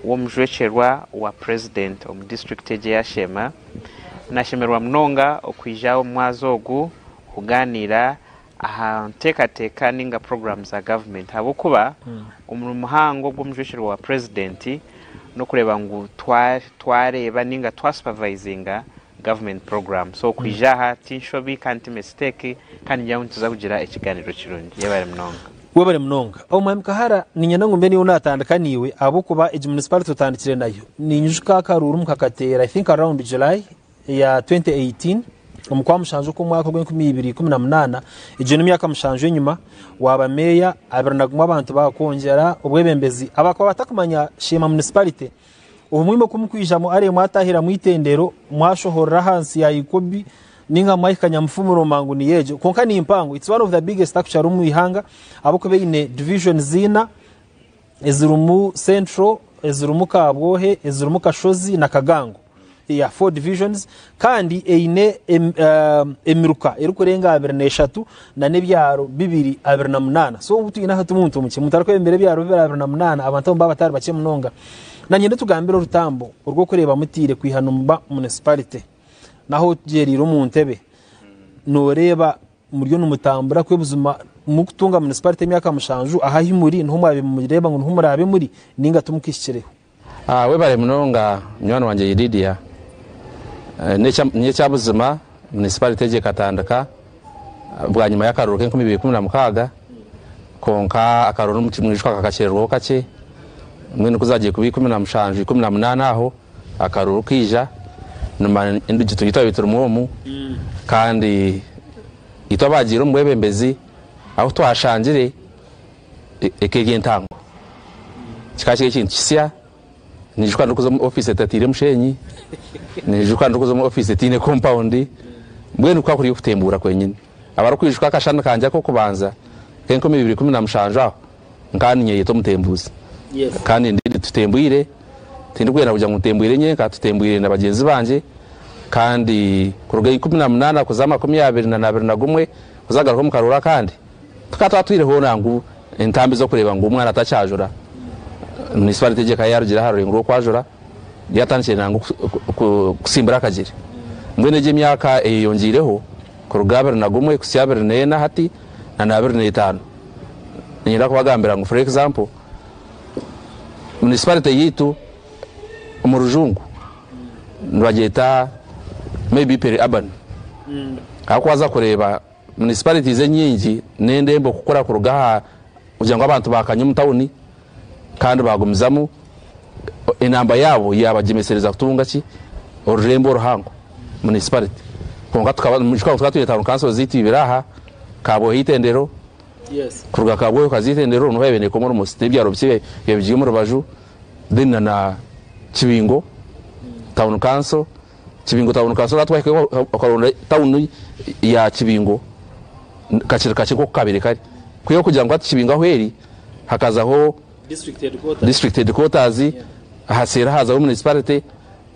W'omujwekyerwa wa Purezidenti omu disiturikiti egi eya Sheema, nashemererwa munonga okwija omu mwazi ogu kugaaniira aha nteekateeka ninga puroguraamu za gavumenti ahabw'okuba omurimo muhango gw'omujwekyerwa wa Purezidenti n'okureeba ngu twareeba ninga twasupavayizinga gavumenti puroguraamu. So okwija aha ti nshobi kandi ti misiteeki kandi ningira ngu nituza kugira ekigaaniiro kirungi. Yebare munonga. Webare munonga. Omwami Kahara, niinyenda ngu mbe niiwe naatandika naiwe ahabw'okuba egi municipality otandikire nayo. Ninyijuka akaruuru mukakateera I think around July ya 2018 omu kwa mushanju okw'omwaka ogw'enkumi ibiri ikumi na munaana, egyo n'emyaka mushanju enyima, waaba meeya, 21 abantu baakwongyera obwebembezi. Abakuba batakumanya Sheema Municipality, Obumwe imwe ku mukwija mware mwatahiramu eitendero, mwashohorera ahansi ya Ikobi ninga mwahika Nyamufumuro mangu niyo egyo. Kwonka ni mpango, it's one of the biggest actually omu ihanga ahabw'okuba eine divisions ina ezirimu Central, ezirimu Kabwohe, ezirimu Kashozi na Kagango. Yeah, four divisions kandi eine emiruka erikurenga 23 n'ebyaro 228. So obu twine hati omuntu mukye, omuntu arikwebembera ebyaro 228 abantu abo nibaba batari bakye munonga. Nanye nitugambira orutambo orw'okureeba mutaire kwiha nimuba municipality n'ahu otugyereire omu ntebe noreeba muriyo nimutambura kwe buzima mukutunga municipality emyaka mushanju ahu ahi muri niho mwabaire nimureeba ngu niho muraabe muri ninga timukahikireho. Webare munonga munywani wangye Lydia. N'ekyabuzima municipality egi ekatandika bwanyima y'akaruuru k'enkumi ibiri ikumi na mukaaga kwonka akaruuru mwijuka kakakyererwaho kakye mbwenu kuzagiye kuba 17, 18 aho akaruuru kaija endugye twabaire turimu omu kandi itwe abagiire omu bwebembezi ahu twashangire eka eri entango. Kikaba kiri ekintu kisya, niijuka ndikuza omu ofiisi etataire musheenyi, niijuka ndikuza omu ofiisi etaine kompawundi, mbwenu kukaba kuri okutembuura kwenyini. Abarikwijuka akashani kangye ak'okubanza ak'enkumi ibiri ikumi na mushanju aho, nkaba niinyeyeta omutembuuzi. Kandi ndi tutembwire, tindikwenda kugira ngu ntembwire nyenka, tutembwire na bagyenzi bangye, kandi kuruga 18 kuza 21 kuza kugaruka omu karuuru akandi, Tukaba twatwire hoona ngu entambi z'okureeba ngu omwana atakyajura, municipality egyo ekaba yaarugire aha rurengo rw'okwajura yaatandikire nangwa kutsimbura akagyere. Mbwenu egyo emyaka eyeyongyeireho kuruga 21 kuhitsya 24 hati na na 25. Niinyenda kubagambira ngu for example, municipality yaitu omu rujungu nibagyeta maybe peri-urban ahabw'okuba waaza kureeba Municipalities enyingi n'endembo kukura kuruga aha kugira ngu abantu baakanya omu tawuni kandi baagumizamu enamba yaabo yaabagyemesereza kutunga ki? Orurembo oruhango, municipality. Kwonka tukaba mwijuka ngu tukaba twine town council zaitu ibiri aha, Kabwohe Itendero, kuruga Kabwohe okaza Itendero niho yaabaire neekoma almost n'ebyaro bikye ebibaire biri omu rubaju then na na Kibingo town council. Kibingo town council hati wahikayo okaronda town ya Kibingo kakiri kakye nkoku kabaire kari kwihaho kugira ngu hati Kibingo ahu eri hakazaho district headquarters ahaseeri hazaho municipality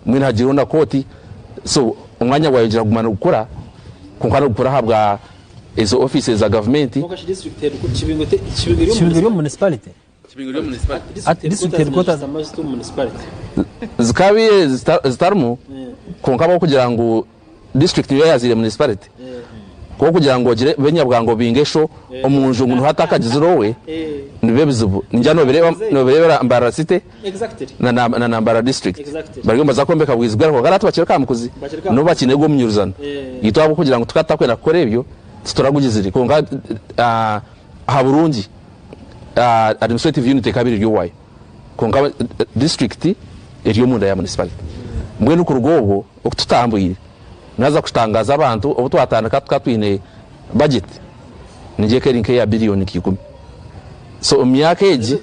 mbwenu hagiireho na kooti so omwanya gwayongyera kuguma nigukura kwonka nigukura ahabwa ezo offices za gavumenti. Kibingo eri omu municipality? At district headquarters. Zikabaire zitarimu kwonka ahabw'okugira ngu district niyo yazaire municipality ku orikugira ngu ogire benyabwanga obinge esho omu nju ngu niho atakagizire owe nibiba ebizibu. Ningira nobireebera Mbarara city na na Mbarara district bariyo nibaza kwombeka Bwizigwera kwonka hati bakiri Kamukuzi nibo bakiine ogwo omunyuruzano. Itwe ahabw'okugira ngu tukaba tutakwenda kukora ebyo tituragugizire kwonka aha burungi. Administrative unit ekaba eri owaayo kwonka district eri omunda ya municipality. Mbwenu kuruga obwo oku tutambwire naaza kutangaaza abantu obu twatandika tukaba twine budget ningira ekaba eri nk'eya billion nka ikumi. So omu myaka egi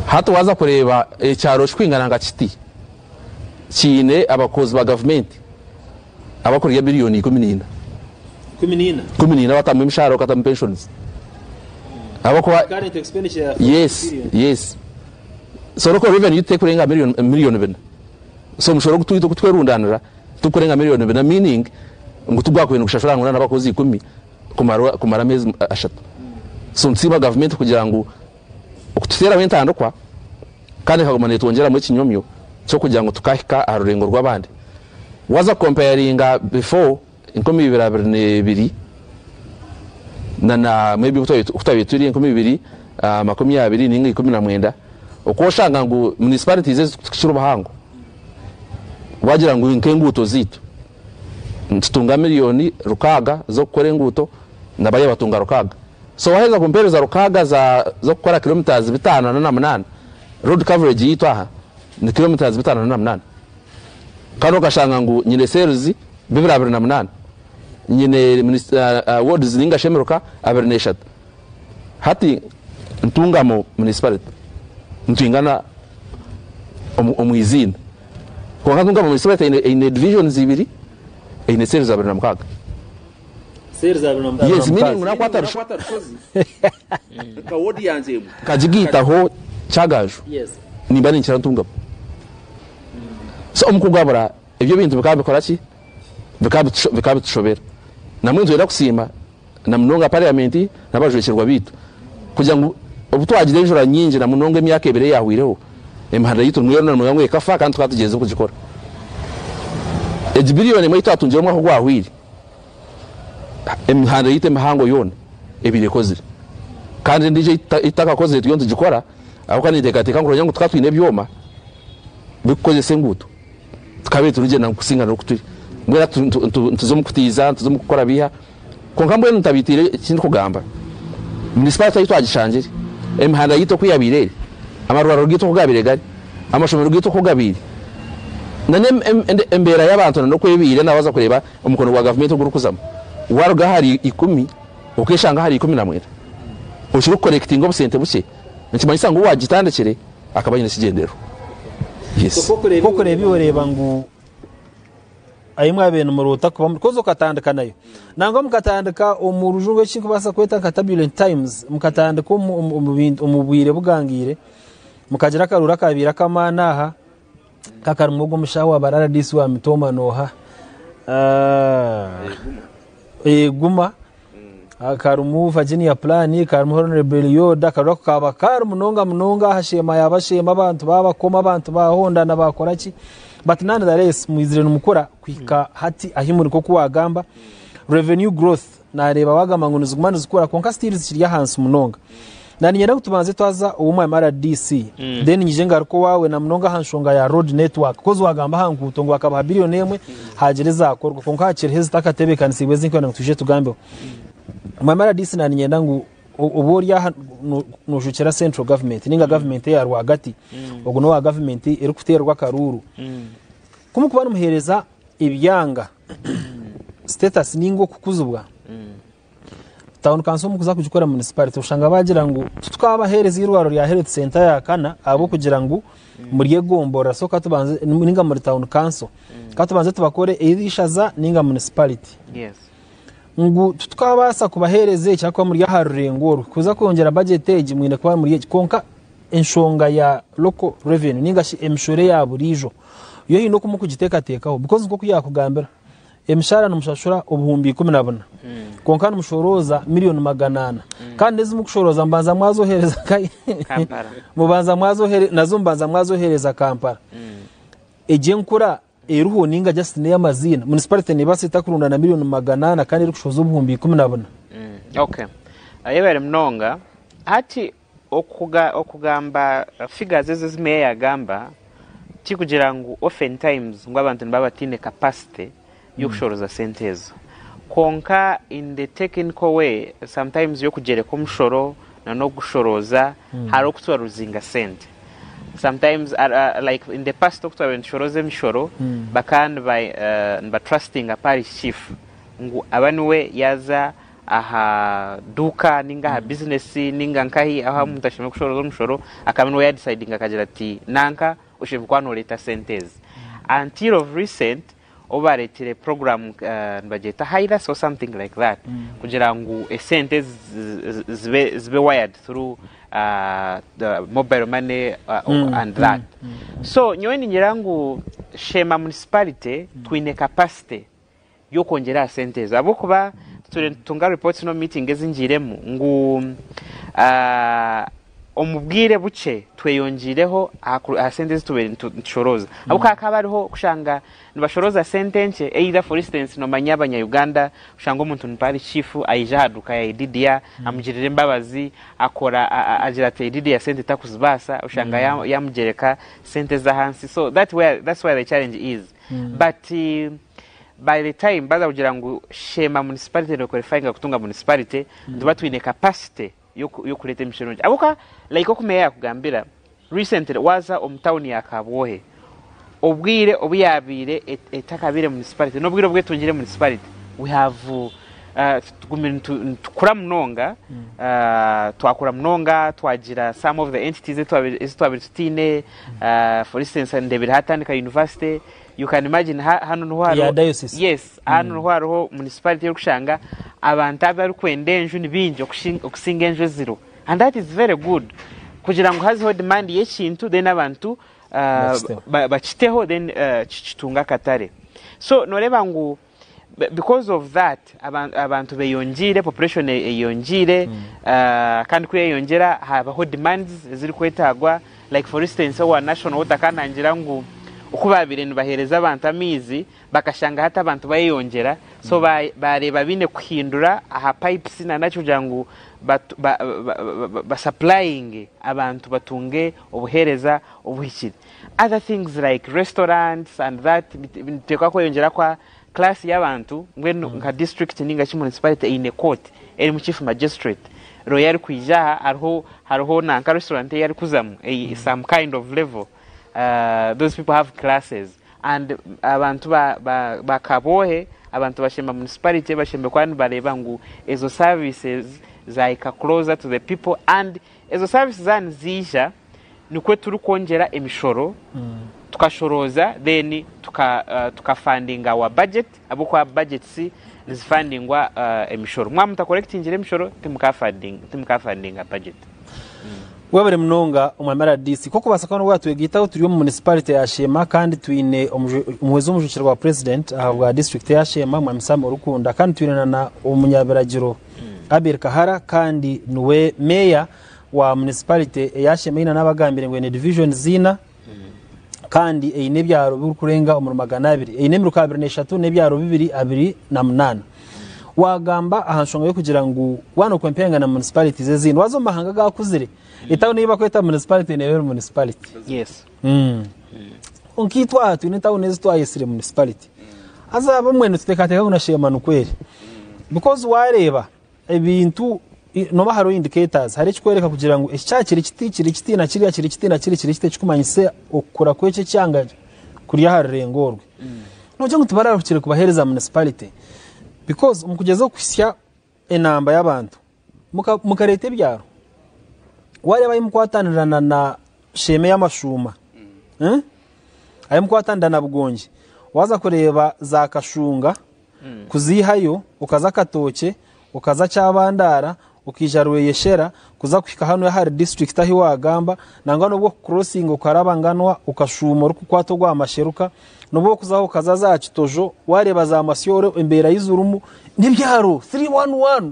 hati waaza kureeba ekyaro kikwingana nka kiti kiine abakozi ba gavumenti abakurya billion 14. 14 watamu emishahara okatamu pensions ahabw'okuba yes yes so local revenue tekurenga million million bina so omushoro ogu twine okutwerundanira tikurenga million bina meaning ngu tigwakubaire nigushashura ngu n'abakozi 10 kumara kumara ameezi ashatu so nitusiima gavumenti kugira ngu. Okututeeraho entandikwa kandi ekaguma netwongyeramu ekinyomyo ky'okugira ngu tukahika aha rurengo rw'abandi. Waaza kukompayaringa before 2022 na na maybe oku twabaire turi 2020 ninga 19 okwoshanga ngu municipalities ezi tukukira obuhango wagira ngu nk'enguuto zaitu nitutunga miriyoni 6 z'okukora enguuto na bariya batunga 6. So waheza kumpereza 6 za z'okukora kilometres 58, road coverage yaitu aha ni kilometres 58. Kandi okashanga ngu nyine cells 228, nyine wards ninga shi emiruka 23. Hati Ntungamo municipality nitwingana omu iziina kwonka Ntungamo municipality eine divisions ibiri, eine cells 26. Yes, meaning ngu nakwata Rushozi nka ward yangye emwe nkagigaitaho Kyagaju nimba ninkira Ntungamo. So omu kugabura ebyo ebintu bikaba bikora ki? Bikaba bitushobera. Nambwenu nitwenda kusiima na munonga parliament n'abajwekyerwa baitu kugira ngu obu twagira enjura nyingi na munonga emyaka ebiri eyahweireho emihanda yaitu nimwo yoona ngu ekafa kandi tukaba tugyerize kugikora. Egi biriyoni emwe ei twatungire omwaka ogwahweire emihanda yaitu emihango yoona ebaire ekozire kandi endiijo ei tutakakozire turiyo nitugikora ahabw'okuba ninteekateeka ngu kugira ngu tukaba twine ebyoma birikukozesa enguuto. Tukabaire turigyenda nkusinga n'oku turi. Mbwenu hati nituza omu kutiiza, nituza omu kukora biiha. Kwonka mbwenu ntabitiire eki ndikugamba, munisipalite ei twagishangire, emihanda yaitu oku yaabaire eri, amarwariro gaitu oku gaabaire gari, amashomero gaitu oku gabaire, n'embeera y'abantu n'oku ebaire na waaza kureeba omukono gwa gavumenti ogurikuzamu, waaruga ahari ikumi okeeshanga ahari 19 okirikukorekitinga obusente bukye, nikimanyisa ngu owaagitandikire akaba aine ekigyendererwa. Yes. Ku okureeba iwe oreeba ngu ahi mwabaire nimuroota kuba muri kozi okatandika nayo nangwa mukatandika omu rujungu eki nkubaasa kweta nka turbulent times mukatandika omu, omu, omu, bintu- omu bwire bugangaire mukagira akaruuru akabaire ak'amaani aha kakarimu ogwo omushaho wa ba RDC wa Mitooma nooha Ah, eh, Guma Karimu Virginia Plan, karimu Honorable Elioda, akaruru ako kaaba kari munonga munonga aha Sheema yaaba Sheema abantu baabakoma abantu baahondana baakora ki but nonetheless mwizire nimukura kuhika hati ahi muri nk'oku waagamba. Revenue growth naareeba waagamba ngu niziguma nizikura kwonka still zikiri ahansi munonga. Naaniinyenda ngu tubanze twaza ow'omwami RDC then nyije ngaruke owaawe na munonga aha nshonga ya road network coz waagamba aha nguuto ngu bakabaha billion emwe haagira ezaakorwa kwonka hakiriho ezitakatebeekanisiibwe ezi ndikwenda ngu twije tugambeho. Omwami RDC naaniinyenda ngu obu ori aha noojwekyera central government ninga government eya rwagati ogu n'owa government erikuteerwa akaruuru. Ku murikuba nimuheereza ebyanga status ninga okukuzibwa, Town Council omu kuza kugikora municipality oshanga bagira ngu titukabahereza eirwariro rya health center ya kana ahabw'okugira ngu muri egomborora so katubanze ninga muri town council katubanze tubakore either ishaza ninga municipality Yes. ngu titukabaasa kubahereza eki ahakuba muri aha rurengo oru kuza kwongyera budget egi mwine kuba muri egi kwonka enshonga ya local revenue ninga shi emishoro eya buriijo yo haine oku mukugiteekateekaho because nk'oku yaakugambira Emishaara nimushashura 14,000 kwonka nimushorooza 400,000,000 kandi n'ezi murikushorooza mubanza mwazohereza nkahi? Kampala. Mubanza mwazohere nazo mubanza mwazohereza Kampala. Egyo enkura eriho ninga just n'eyamaziina? Municipality nebaasa eta kurundana 400,000,000 kandi erikushohoza 14,000? Okay. Yebare munonga. Hati Okuga okugamba figures ezo ezi meeya yagamba tikugira ngu often times ngu abantu nibaba bataine capacity y'okushoroza sente ezo. Kwonka in the technical way sometimes y'okugyereka omushoro na n'okugushoroza hariho oku turaruzinga sente. Sometimes like in the past oku twabaire nitushoroza emishoro bakaba niba niba trustinga parish chief ngu aba niwe yaaza aha duuka ninga aha bizinesi ninga nkahi ahu omuntu ashemereire kushoroza omushoro akaba niwe yadisidinga akagira ati nanka oshemereire kuba noreeta sente ezi. Until of recent obu bareetire program nibagyeta Hilus or something like that kugira ngu esente ezi zibe zibe wired through the mobile money and that. So nyowe ningira ngu Sheema municipality twine capacity y'okwongyera aha sente ezo ahabw'okuba tutwire nitutunga reports n'omu meeting ezi ngiiremu ngu Omu bwire bukye tweyongiireho aha sente ezi tubaire nitushorooza. Ahabw'okuba hakaba hariho kushanga nibashorooza sente nkye either for instance nomanya abanya Uganda oshanga omuntu nipa ari chief aija aha duuka ya Ididia amugirira embabazi akora agira ati Ididia sente takuzibaasa oshanga yamugyereka sente ez'ahansi so that where that's where the challenge is but by the time baza kugira ngu Sheema municipality nequalifyinga kutunga municipality nituba twine capacity y'okureeta emisiri mirungi ahabw'okuba like oku meeya yaakugambira recently waaza omu tawuni ya Kabwohe obwire obu yaabaire etakabaire municipality n'obwire obu etungire municipality we have tugumire nitukura munonga twakura munonga twagira some of the entities ezi twabaire tutaine for instance ndeebire haatandika university You can imagine ha, hanu niho Ya hariho diocese. yes hanu niho hariho municipality erikushanga abantu abarikwenda enju ni baingi okushin- okusinga enju eziriho and that is very good kugira ngu hazeho demand y'ekintu then abantu Bakiteho. bakiteho then kitunge akatare so noreeba ngu Because of that abantu beyongiire, population eyongiire kandi ku eyeyongyera habaho demands ezirikwetagwa like for instance owa National Water akanangira ngu oku babaire nibahereza abantu amaizi bakashanga hati abantu bayeyongyera so bareeba baine kuhindura aha pipes nanaki kugira ngu ba supplyinge abantu batunge obuhereza obuhikire. Other things like restaurants and that nituteekwa kweyongyera kwa class y'abantu mbwenu nka district ninga shi municipality eine court erimu chief magistrate lawyer arikwija aha hariho hariho nanka restaurant ei arikuzamu some kind of level those people have classes and abantu ba ba ba Kabwohe abantu bashemba municipality bashembe kuba nibareeba ngu ezo services zahika closer to the people and ezo services zaaba niziija Nikwo turikwongyera emishoro tukashorooza then tukafandinga our budget ahabw'okuba budgets nizifandingwa emishoro. Mwaba mutakorekitingire emishoro timukafandinga budget. Webare munonga Omwami RDC. Nk'okubaasa kuba nibwo watwegaitaho turi omu municipality ya Sheema kandi twine omuhwezi w'omujwekyerwa wa president ahabwa district ya Sheema Mwami Sam Orikunda kandi twine na omunyabiragiro Abel Kahara kandi niwe meeya wa municipality eya Shemeina nabagambire ngu eine divisions ina kandi eine ebyaro birikurenga omuri 200 eine emiruka 23 n'ebyaro 228. Wagamba aha nshonga y'okugira ngu waaba nokomparinga na municipalities ezindi waaza omu mahanga agakuzire etawuni ei barikweta municipality neeba eri municipality. Yes. Kwonka itwe aha twine etawuni ezi twayetsire municipality haza abamwe nituteekateeka ngu na Sheema nikwo eri because waareeba Ebintu noba hariho indicators hariho ekikworeka kugira ngu eki kyaba kiri kiti kiri kiti na kiriya kiri kiti na kiri kiri kiti ekikumanyisa okukura kw'eki ekyanga kuri aha rurengo orwe. Nogira ngu tibararahukire kubaheereza municipality because omu kugyezaho kuhitsya enamba y'abantu mukareeta ebyaro wareeba ahu mukwatanirana na Sheema ey'amashuuma ahu mukwatanira na Bugongi waaza kureeba za Kashunga Kuziihayo okaza Katookye, okaza Kyabandara, okaija Rweyeshera, kuza kuhika hanu ahari disiturikiti ahu waagamba, nangwa n'obu okukurosinga okaraba nganwa okashuuma orikukwata ogwa Masheruka, n'obu okuzaho okaza za Kitojo, waareeba za Masyoro embeera ei zirimu, n'ebyaro 311,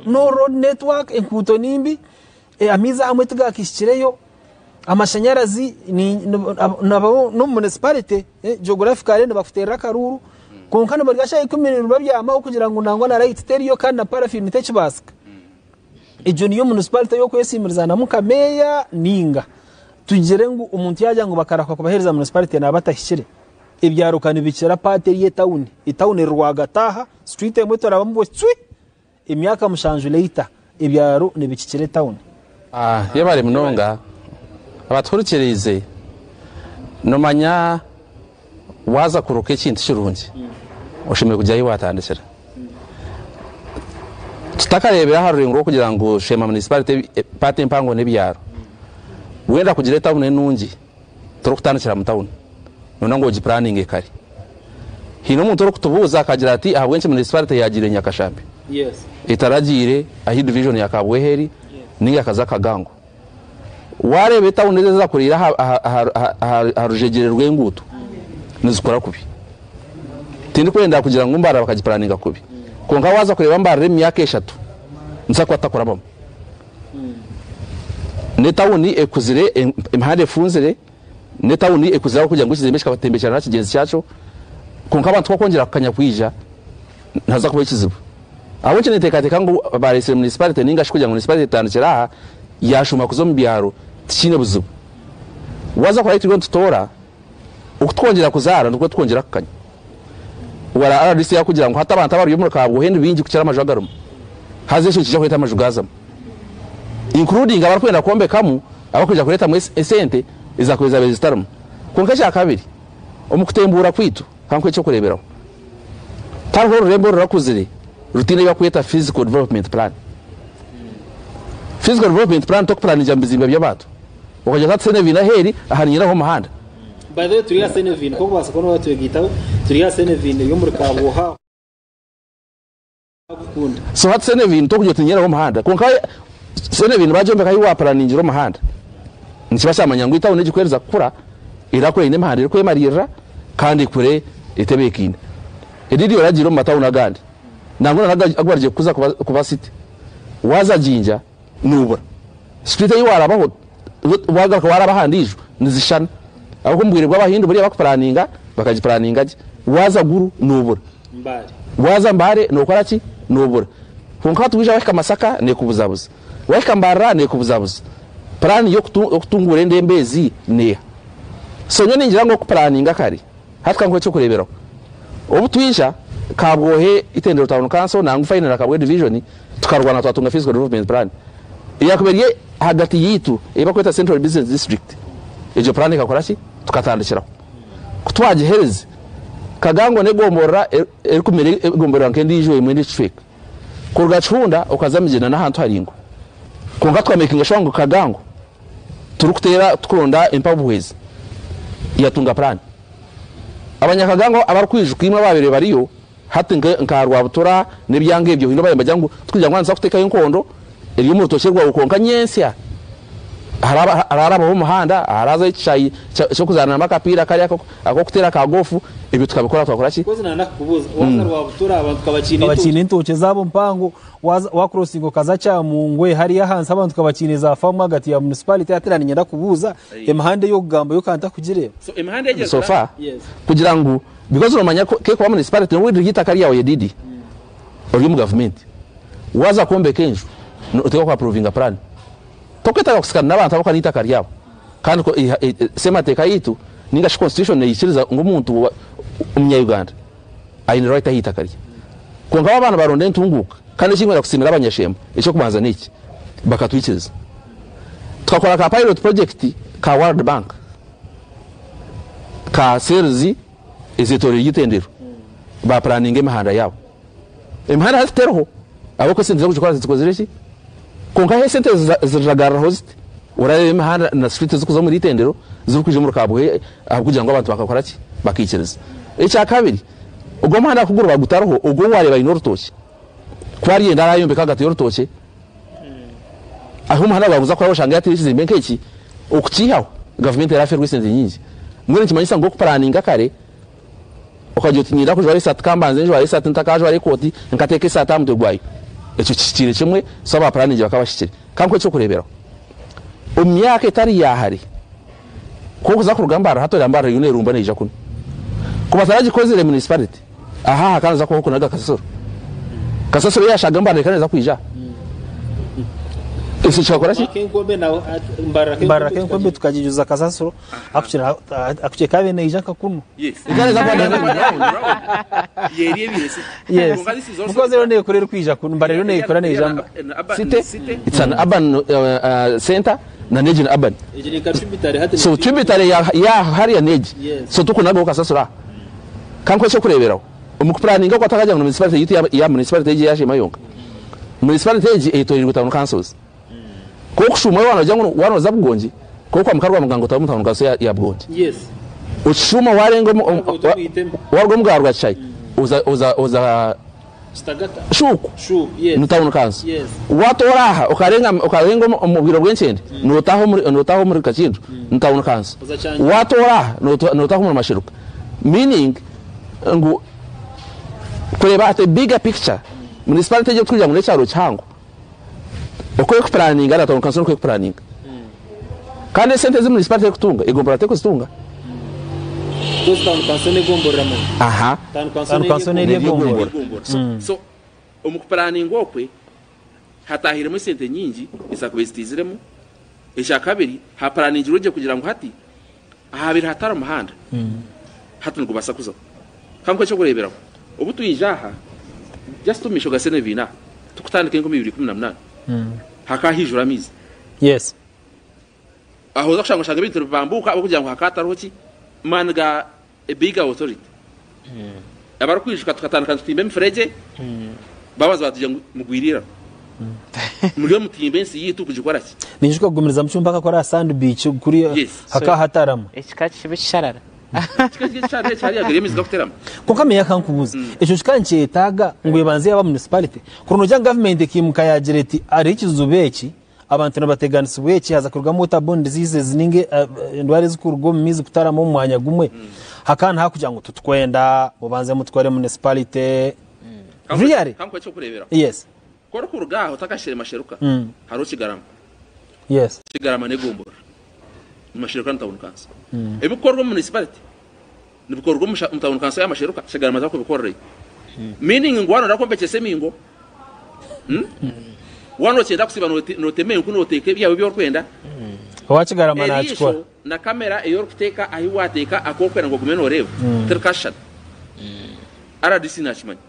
no road network, enkuuto ni mbi, amaizi ahamwe tigakahikireyo, amashanyarazi n'omu municipality geographically nibakuteerera akaruuru kwonka nibarya shaaha ikumi babyamaho kugira ngu nangwa na light teriyo kandi na paraffin tekibaasika. Egyo niyo municipality ei okwesiimirizanamu nka meeya ninga tugire ngu omuntu yaagira ngu bakarahuka kubaheereza municipality naaba atahikire. Ebyaro ka nibikira paati eri etawuni, etawuni eri rwagati aha, street emwe turabamu bwe tswi! Emyaka mushanju later, ebyaro nibikikira etawuni. Yebare munonga abatuhurikiriize nomanya waaza kuruka ekintu kirungi oshemereire kugira ahu watandikira. Tutakareebire aha rurengo rw'okugira ngu Sheema municipality part empango n'ebyaro, wenda kugira etawuni enungi torikutandikira mu tawuni noyenda ngu ogipuraninge kare. Haine omuntu orikutubuuza akagira ati ahabw'enki municipality yaagiire Nyakashambi etaragiire ahu division ya Kabwehe eri ninga ekaza Kagango. Waareeba etawuni ezi ezakuriire aha rujegyere rw'enguuto nizikura kubi. Tindikwenda kugira ngu Mbarara bakagipuraninga kubi kwonka waaza kureeba Mbarara emu myaka eshatu nituza kuba tutakurabamu. N'etawuni ekuzire, emihanda efunzire, n'etawuni ekuzire ahabw'okugira ngu ekizimbe kikatembekyerana na kigyenzi kyakyo. Kwonka abantu ku bakwongyera kukanya kwija, nihaza kubaho ekizibu. Ahabw'enki ninteekateeka ngu bareetsire munisipalite nainga shi kugira ngu munisipalite etandikire aha, yaashuuma kuza omu byaro, tikiine buzibu. Waaza kureba ahu turiyo nitutoora, oku twongyera kuzaara nikwo twongyera kukanya. Wara RDC yaakugira ngu hati abantu abari omuri Kabwohe ni baingi kukira amaju agarimu. Haza ekyo nikiija kureeta amaju gaazamu. Including abarikwenda kwombekamu abarikwija kureetamu esente ezaakubaire zaabaire zitarimu. Kwonka ekya kabiri, omu kutembuura kwaitu, ka nkuhe eky'okureeberaho, tihariho orurembo orurakuzire rutaine ebi barikweta physical development plan. Physical development plan t'okupuraningira mu bizimbe by'abantu. Okagira oti hati Senevine ahu eri, aha niinyenda aho omuhanda. By the way turi aha Senevine ku orikubaasa kuba noba watwegaitaho turi aha Senevine eri omuri Kabwoha kukunda. So hati Senevine tokugira oti niinyenda aho omuhanda kwonka Senevine bagyombeka ahu wapuraningira omuhanda nikiba kyamanya ngu etawuni egi ku eriza kukura erakura eine emihanda erikwemariirira kandi ekure etebeekaine. Eryo oragiire omu matawuni agandi nangwa na n'agu barigye kukuza kuba city waaza Jinja noobura. Street ei waarabaho waagaruka waaraba aha ndiijo nizishushana. Ahabw'okuba omu bwire bw'Abahindi buriya bakupuraninga bakagipuraninga gye. Waaza Gulu noobura. Waaza Mbale nookora ki? Noobura. Kwonka hati waija waahika Masaka neekubuzabuza. Waahika Mbarara neekubuzabuza. Puraani y'okutunguura endembo ezi neeha? So nyowe ningira ngu okupuraninga kare, hati ka nkuhe eky'okureeberaho. Obu twija Kabwohe Itendero Town Council nangwa finally Kabwohe Division, Tukarwana twatunga physical development plan eyakuba eri ahagati yaitu ei barikweta Central Business District. Egyo plan ekakora ki? Tukatandikiraho. Ku twagihereze, Kagango n'egomborora erikumera egomborora nk'endiijo emwe n'ekicweka. Kuruga Kihunda okaza Migyera n'ahantu haraingwa. Kwonka tukamakinga sure ngu Kagango turikuteera tukuronda empabuhwezi yatunga plan. Abanyakagango abarikwijuka imwe abaabaire bariyo, Hati nka Rwabutura n'ebyanga ebyo haine obu nibagira ngu tikugira ngu nituza kuteekayo enkondo eri omu rutookye rwawe kwonka nyentsya haraarabaho omuhanda, haraazaho ekishaayi ky'okuzaaniramu akapiira kariya ak'okuteera ka goofu, ebyo tukabikora twakora ki? Kozi nanakukubuuza, waaza Rwabutura abantu ka bakiine entookye zaabo mpango, wa crossinga okaza Kyamungwe hariya ahansi abantu ka bakiine za faamu ahagati ya municipality hati naniinyenda kubuuza emihanda ei okugamba yo ka ntakugireeba. So far kugira ngu Because nomanya ku kekuba municipality nobu riri eitaka ryawe yedidi ori omu gavumenti waza kwombeka enju notekwa ku approvinga plan tokwetaga kusikana nabantu ahabwokuba neitaka ryabo kandi semateeka yaitu ninga shi constitution neyikiriza ngu omuntu omunya Uganda ayine right aheitaka rye kwonka bo abaana baronda entunguka kandi ekinkwenda kusimira abanyashembo ekyokubanza neki bakatwikiriza tukakora ka pilot project ka world bank. Ka cells ezetoroire eitendero ba planninga emihanda yaabo. Emihanda hati teriho ahabw'okuba esente z'okugikora tizikozire ki? Kwonka ahu esente ziragaruraho ziti orareeba emihanda na street ezirikuza omuri eitendero zirikwija omuri Kabwohe ahabw'okugira ngu abantu bakakora ki? Bakaikiriza. Ekya kabiri, ogwo omuhanda ku guriba gutariho ogwo ou waareeba aine orutookye ku aryenda araayombeka ahagati y'orutookye Ahu omuhanda gwaguza kuraba oshanga yatera ekizimbe nk'eki, okukiihaho gavumenti erafeerwa esente nyingi. Mbwenu nikimanyisa ngu okupuraninga kare okagira oti niinyenda kujwara esaati kambanze njware esaati ntakajwara ekooti nkateeka esaati aha mutwe gwayo, ekyo kihikiire kimwe so abapuraningi bakaba bahikire. Kankuhe ekyokureeberaho, omu myaka etari ya hare, ku orikuza kuruga Mbarara hati oreeba Mbarara eriyo neerumba neija kunu. Ku bataragikozire municipality, aha hakaba nihaza kubaho kunaga kasasiro. Kasasiro eyashaaga Mbarara ekaba neeza kwija aha. Ekyo kikakora ki? Mbarara Kenkombe tukagijuza kasasiro akukira ekaba neija nka kunu. Yes. Because eriyo nekura erikwija kunu, Mbarara eriyo nekura neija. City, it's an urban center. na n'egi ni urban. So tributary ya ya hariya n'egi. So tukunagaho kasasiro aha. Kankuhe ekyokureeberaho. Omu kupuraninga oku atakagira ngu ni municipality yitu ya ya municipality egi eyasheema yonka. Municipality egi eyetoreirwe town councils. Ku okushuuma waaba noogira ngu waaba nooza Bugongi, ku okwamuka Rwamuganga otaaha omu town council ya ya Bugongi. Okishuuma warenga omu omu waruga omu Rwakishayi oza oza oza Shuuku ni town council. Watoora aha okarenga okarenga omu bwire bw'enkyende nootaaha omuri nootaaha omuri Kakindu ni town council. Watoora aha nootaaha omuri Masheruka. Meaning ngu kureeba at a bigger picture municipality egi erikugira ngu n'ekyaro kihango oku erikupuraninga na town council nikwo erikupuraninga. Kandi esente ezi municipality erikutunga, egomborora terikuzitunga. Aha. Town council n'eri egomborora. So omu kupuraninga okwe hatahiremu esente nyingi ezakubaire zitaiziremu. Ekyakabiri, hapuraningirwe gye kugira ngu hati ahabaire hatari omuhanda hati nigubaasa kuzaho. Ka nkuhe eky'okureeberaho, obu twija aha just omu maisho ga Seneviina aha tukutandika 2018 hakaba haijura amaizi. Yes. Aho oza kushanga oshanga ebintu nibibambuuka ahabw'okugira ngu hakaba hatariho ki? Maani ga a big authority. Abarikwijuka tukatandika nitutimba emifuregye, babanza batugira ngu mugwire eiraro. Muriyo mutimba ensi yaitu kugikora ki? Ninyijuka kugumirizamu kimwe mpaka kuri aha Sand Beach kuri Yes. hakaba hatarama. Ekika kiba ekisharara. Kika kiri ekisharara eki hariya gariyo amaizi gakuterama. Kwonka meya kankubuuze, ekyo kikaba nikyetaaga ngu ebanze yaaba municipality? Kuri noogira ngu gavumenti ekaimuka yaagira eti hariho ekizibu eki, Abantu nibateganisibwa eki haza kurugamu waterborne diseases ninga endwara ezikuruga omu maizi kutarama omu mwanya gumwe. Hakaba nihakugira ngu titukwenda mubanze mutware municipality. Really? Kankuhe ekyokureberaho. Yes. Ku orikuruga aha otakahikire Masheruka hariho Kigarama. Yes. Kigarama n'egomborora. Ni Masheruka ni tawuni kanso. Ebikukorwa omu municipality nibikorwa omu tawuni kanso ya Masheruka, Kigarama tibakubikorerayo. Meaning ngu waaba nooyenda kwombekyesa emiingo, waaba nookyenda kusiiba nootema enku nooteeka ebyawe ebi orikwenda, Owa Kigarama naakikora. eriisho na kamera ei orikuteeka ahi waateeka aku orikwenda ngu ogume nooreeba tirikashushana. Rdc naakimanya.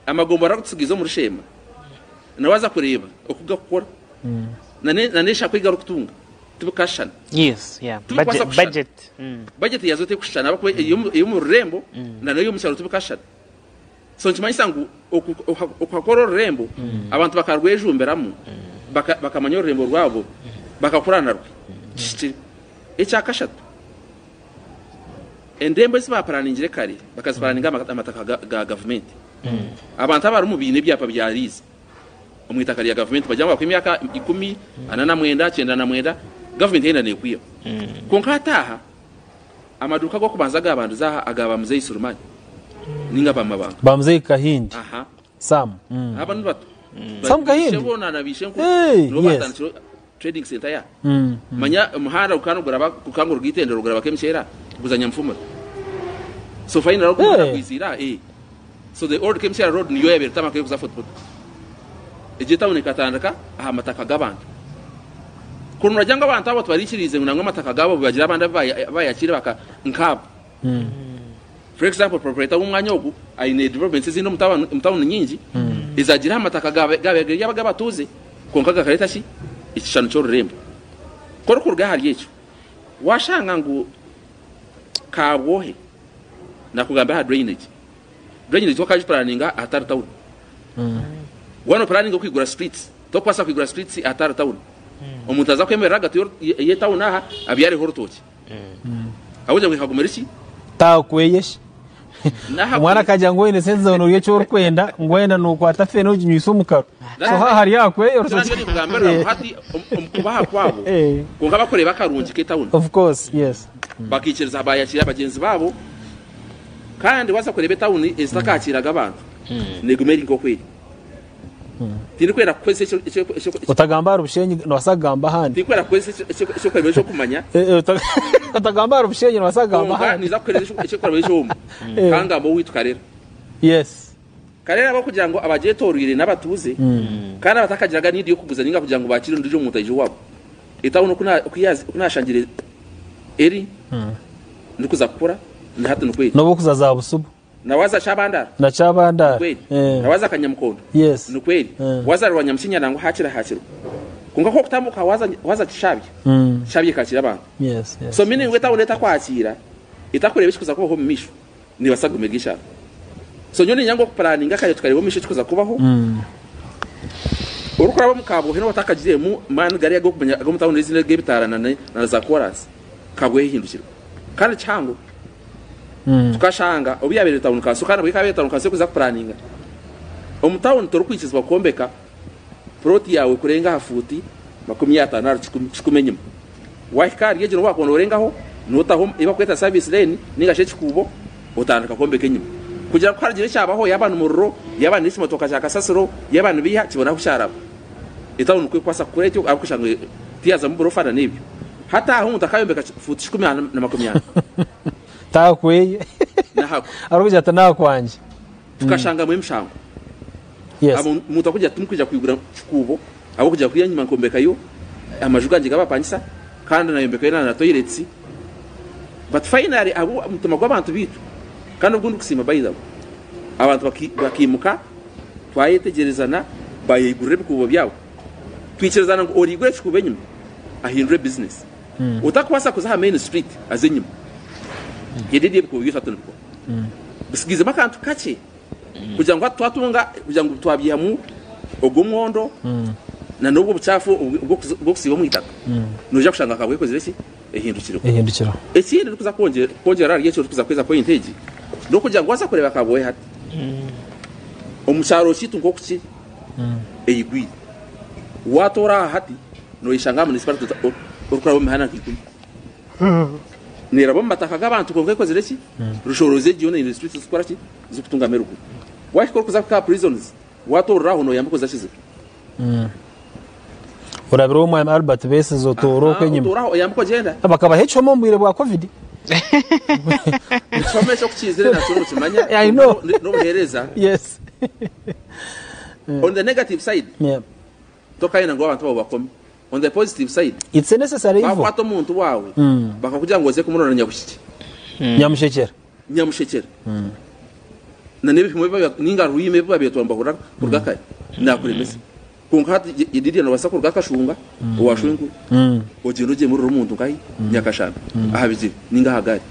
Amagomborora agu tutsigiize omuri Sheema nawe aza kureeba oku garikukora na n'eshaaku ei garikutunga. Tibikashushana. Yes, yeah. Tibikubaasa Budget, kushushana. budget. Budget yaazo terikushushana ahabw'okuba ey'omu rurembo na n'ey'omu kyaro tibikashushana. So nikimanyisa ngu okukora orurembo abantu bakarwejumbiramu bakamanya orurembo rwabo bakakura narwo kihikire. Ekyakashatu, endembo ezi bapuraningire kare bakazipuraninga aha mataka ga gavumenti. Abantu abarimu baine ebyapa bya liizi. omu itaka rya gavumenti bagira ngu bakuhe emyaka ikumi, ana na mwenda, 99, gavumenti yayenda nekwihaho. Kwonka hati aha, amaduuka ag'okubanza agaabandize aha aga ba Muzeeyi Sulumani ninga ba Mabanga. Ba Muzeeyi Kahindi. Aha. Sam. Aba ni bato. Sam Kahindi? Ishebo na na baishenkuru Hey, nibo yes. baatandikire trading centre ya. Manya omuhanda gukaba niguraba gukaba ngu rw'eitendero guraba Kemkyera guza Nyamufumura. So finally ogu muhanda Hey. gwiziire aha eh. So the old Kemkyera road niyo yabaire tarmac erikuza Fort Portal. Egyo etawuni ekatandika aha mataka g'abantu. Kuri nogira ngu abantu abo tibaraikiriize ngu nangwa amataka gaabo bagire abandi abu bayakiire baka nkaabo. For example, proprietor w'omwanya ogu aine developments ezindi omu town omu town nyingi ezagiire aha mataka gaabaire gari ag'abatuuze kwonka gakareeta ki? Ekishushani ky'orurembo. Ku orikuruga ahari ekyo, waashanga ngu Kabwohe nakugambira aha drainage. Drainage wakagipuraninga ahatari town. Waaba nopuraninga okwigura streets, tokubaasa kwigura streets ahatari town. Omuntu aza kwemerera ahagati y'etawuni aha abyareho orutookye. Ahabw'okugira ngu ekaguma eri ki? Taakweyesha. N'aha Omwana akagira ngu oine sente zaawe noorya eki orikwenda, ngu waayenda nookwata feene oginywise omu karo. So haaha hari aha kweya Nikyo orutookye. ninkugambirira ngu hati omu kubaha kwabo kwonka bakureeba akarungi k'etawuni. Of course, yes. Bakaikiriza baayakiira bagyenzi baabo. Kandi waaza kureeba etawuni ezitakakiiraga abantu, neeguma eri nk'oku eri. Tindikwenda kukozesa ekyo ekyo ekyo Otagamba ahari Bushenyi nobaasa kugamba ahandi. Tindikwenda kukozesa ekyo ekyo ekyokureeberaho eky'okumanya. Otagamba ahari Bushenyi nobaasa kugamba Kwonka ahandi. ninza kukuheereza ekyokureeberaho eky'omu. Kangamba owaitu Karera. Yes. Karera ahabw'okugira ngu abagyetooroire n'abatuuze kandi abatakagiraga need y'okuguza ninga kugira ngu baakire ondiijo muntu aije owaabo. Etawuni oku oku naashangire eri ndikuza kukura na hati nikwo eri. N'obu okuza za Busubu. Na waaza Kyabandara? Na Kyabandara. Nikwo eri. Na waaza Kanyamukondo? Yes. Nikwo eri. Waaza Rwanyamukinya nangwa haakira haakirwa. Kwonka ku orikutambuuka waaza waaza Kishabya, Kishabya ekaakira abantu. Yes, yes. So meaning ngu etawuni etakwakiira, etakureeba ekikuza kubaho omu maisho, neebaasa kuguma eri ekyaro. So nyowe niinyanga okupuraninga kare tukareeba omu maisho ekikuza kubaho. Orikuraba omu Kabwohe noba otakagiremu maani gariya ag'okumanya ag'omu tawuni ezindi ag'ebitaara na na za koraasi, Kabwohe ehindukirwe. Kandi kihango. Tukashanga obu yaabaire tawuni kanso kandi nabwo ekaba eri tawuni kanso erikuza kupuraninga. Omu tawuni torikwikirizibwa kwombeka puroti yaawe kurenga aha fuuti 50 ahari kikumi enyima. Waahika ahari egyo nobu waakuba noorengaho, nootaho ei barikweta service lane nainga shi ekikuubo otandika kwombeka enyima. Kugira ngu ku harigira ekyabaho yaaba ni muriro, yaaba n'ekimotoka kya kasasiro, yaaba nibiiha kibone ahu kyaraba. Etawuni nikwo erikubaasa kukora etyo ahabw'okushanga tiyaazamu burofa na n'ebyo. Hati aha omuntu akayombeka fuuti 140. Taakweye. Nahakwe. Arikugira ati nakwangye. Tukashangamu emishango. Yes. Abo omuntu akugira ati timukwija kwigura kikuubo ahabw'okugira kuriya enyima nkombekayo amaju gangye g'abapangisa kandi nayombekayo na toilets. But finally ahabw'omutima gw'abantu baitu kandi ogu ndikusiima by the way, abantu bakaimuka twayetegyerezana bayegurira ebikuubo byabo. Twikirizana ngu oriigura ekikuubo enyima ahindure business. Otakubaasa kuza aha main street aze enyima. Eryo niryo ebikuubo byaitu hati nibikora. Bisigaizemu akantu kakye kugira ngu hati twatunga kugira ngu twabyihamu ogwo mwondo na n'obwo bucaafu obw'okusiiba omu itaka, noija kushanga kabwa ekozire ki? Ehindukireho. Ehindukireho. Ekindi ndikuza kwongyera ahari ekyo ndikuza kuheza point egi, n'okugira ngu waaza kureeba Kabwohe hati, omu kyaro kyaitu nk'oku kiri, eigwire. Waatoora aha hati, noyeshanga aha municipality orikuraba omu mihanda nka ikumi. Neeraba omu mataka g'abantu kwonka ekozire ki? Rushorozi egi yoona eine streets zikukora ki? Zikutungamu eruguru. Waahika orikuza kuhika aha prisons, waatoorera aho nooyambuka oza Kiziba. Orabire omu Albert Besigye otoora okwo enyima. Otoora aho oyambuka ogyenda. Bakabaha ekihoma omu bwire bwa covid. Ekihoma ekyo ku kiizire nakyo nokimanya I know. n'obuheereza. Yes. On the negative side, Yeah. tokayenda ngu abantu abo bakome. On the positive side, It's a necessary evil. bakwata omuntu waawe bakakugira ngu oze kumurora Nyabushikye, Nyamushekyera. Nyamushekyera. Na n'ebipimo ebi babi- ninga rwime ebi babeetwa nibahurira kuruga kare nakuremesa. Kwonka hati Lydia nobaasa kuruga Kashunga owa Shwenkuru ogyende ogyemurire omuntu nkahi Nyakashamba aha bigyere ninga aha gaari.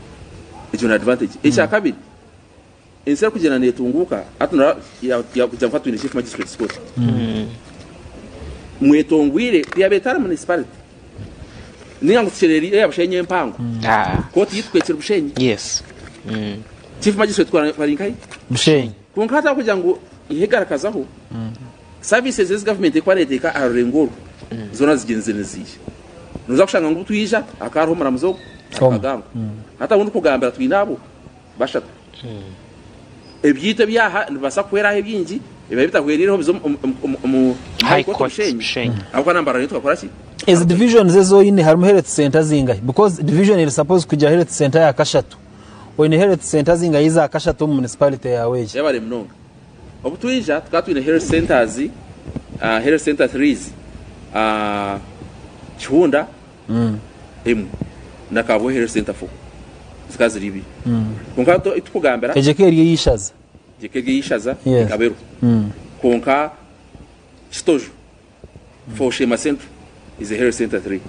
Egyo ni advantage. Ekyakabiri, Ensi erikugyenda netunguuka hati noreeba kugira ngu hati twine Chief Magistrates Court. Mwetongwire ku yabaire etari municipality ninga ngu tukyereire eya Bushenyi empango kooti yaitu kwekiri Bushenyi. Yes. Chief Magistrate ku ari nkahi? Bushenyi. Kwonka hati ahabw'okugira ngu ihe egarakazaho, services ezi gavumenti erikuba neteeka aha rurengo orwo zoona zigyenzire niziija. Noza kushanga ngu twija hakaba hariho omuramuzi ogu Omwe. Kagango. Hati abu ndikugambira twine abo bashatu. Ebyaitu ebyaha nibibaasa kuhweraho ebingi ebibaire bitahwereireho bize omu High High Court Court Bushenyi. Bushenyi. Ahabw'okuba na Mbarara nayo tukakora ki? Ezi divisions ezi oine harimu health center zingahi? Because division eri supposed kugira health center ya kashatu. Oine health center zingahi eza kashatu omu municipality yawe egi? Yebare munonga. Obu twija tukaba twine health centers, health center threes, Kihunda, emwe na Kabwohe Health Centre 4 zikaba ziri ibiri. Kwonka hati tukugambira Egyo eka eri ey'eishaza. egyo eka eri ey'eishaza Yes. ekaba eriho. Kwonka Kitojo for Sheema Central is a health centre 3.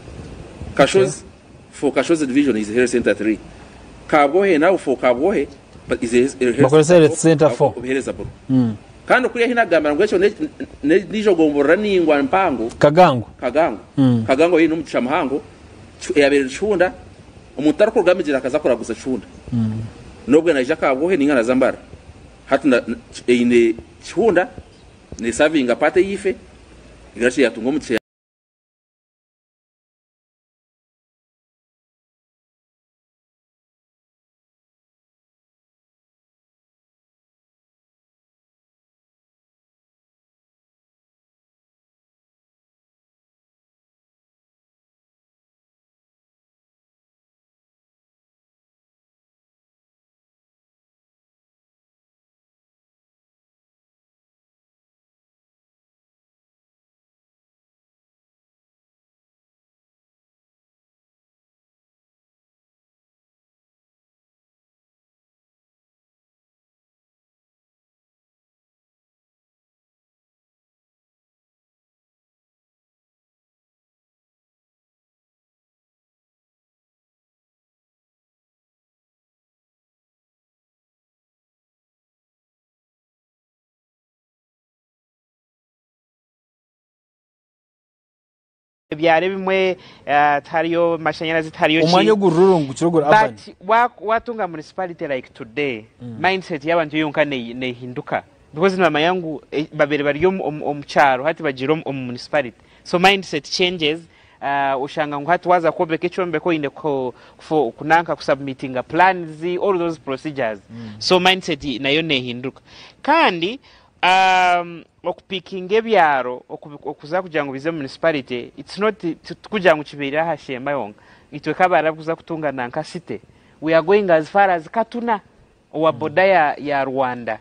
Kashozi for Kashozi division is a health centre 3. Kabwohe naho for Kabwohe but is a health Bakoresa centre health centre 4. Obuheereza buriho. Kandi kuriya ahi naakugambira ngu ekyo n'endiijo gomborora naingwa mpango. Kagango. Kagango. Kagango eine omugisha muhango, eyabaire eri Kihunda, omuntu tarikuruga Migyera akaza kuraguza Kihunda. N'obwe naija Kabwohe nainga naza Mbarara. Hati eine Kihunda nesavinga part eyaife, Gratia yatunga omugisha. Ebyaro ebimwe tihariyo mashanyarazi tihariyo ki. Omwanya oguri rural nigukira oguri urban. But watunga municipality like today, mindset y'abantu yonka nehinduka because nibamanya ngu babaire bari omu kyaro hati bagiire omu municipality. So mindset changes oshanga ngu hati waaza kwombeka ekyombeko oine kunanka kusubmitinga plans all those procedures. So mindset nayo nehinduka. Kandi Okupikinga ebyaro okuza kugira ngu bize omu municipality it's not tikugira ngu kibaire aha Sheema yonka. Itwe nk'abarikuza kutunga nanka city, we are going as far as Katuna owa boda ya, ya Rwanda.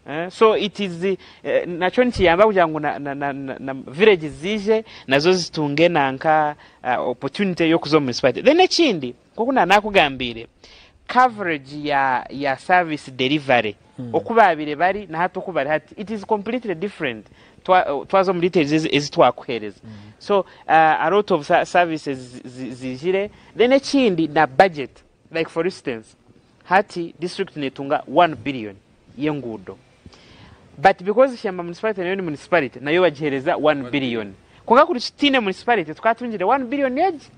Eh, so it is eh, nakyo nikiyamba kugira ngu na, na, na, na, na villages ziije nazo zitunge nanka uh, opportunity y'okuza omu municipality. Then ekindi nk'oku nanakugambiire coverage ya, ya service delivery oku baabire bari na hati oku bari hati it is completely different. Twaza omu details ezi, ezi twakuheereza. So a lot of services ziijire. Then ekindi na budget, like for instance hati district netunga 1 billion y'enguudo, but because Shemba municipality nayo ni municipality, nayo bagiheereza 1 billion. Kwonka kuri tutiine municipality, tukatungire 1 billion egi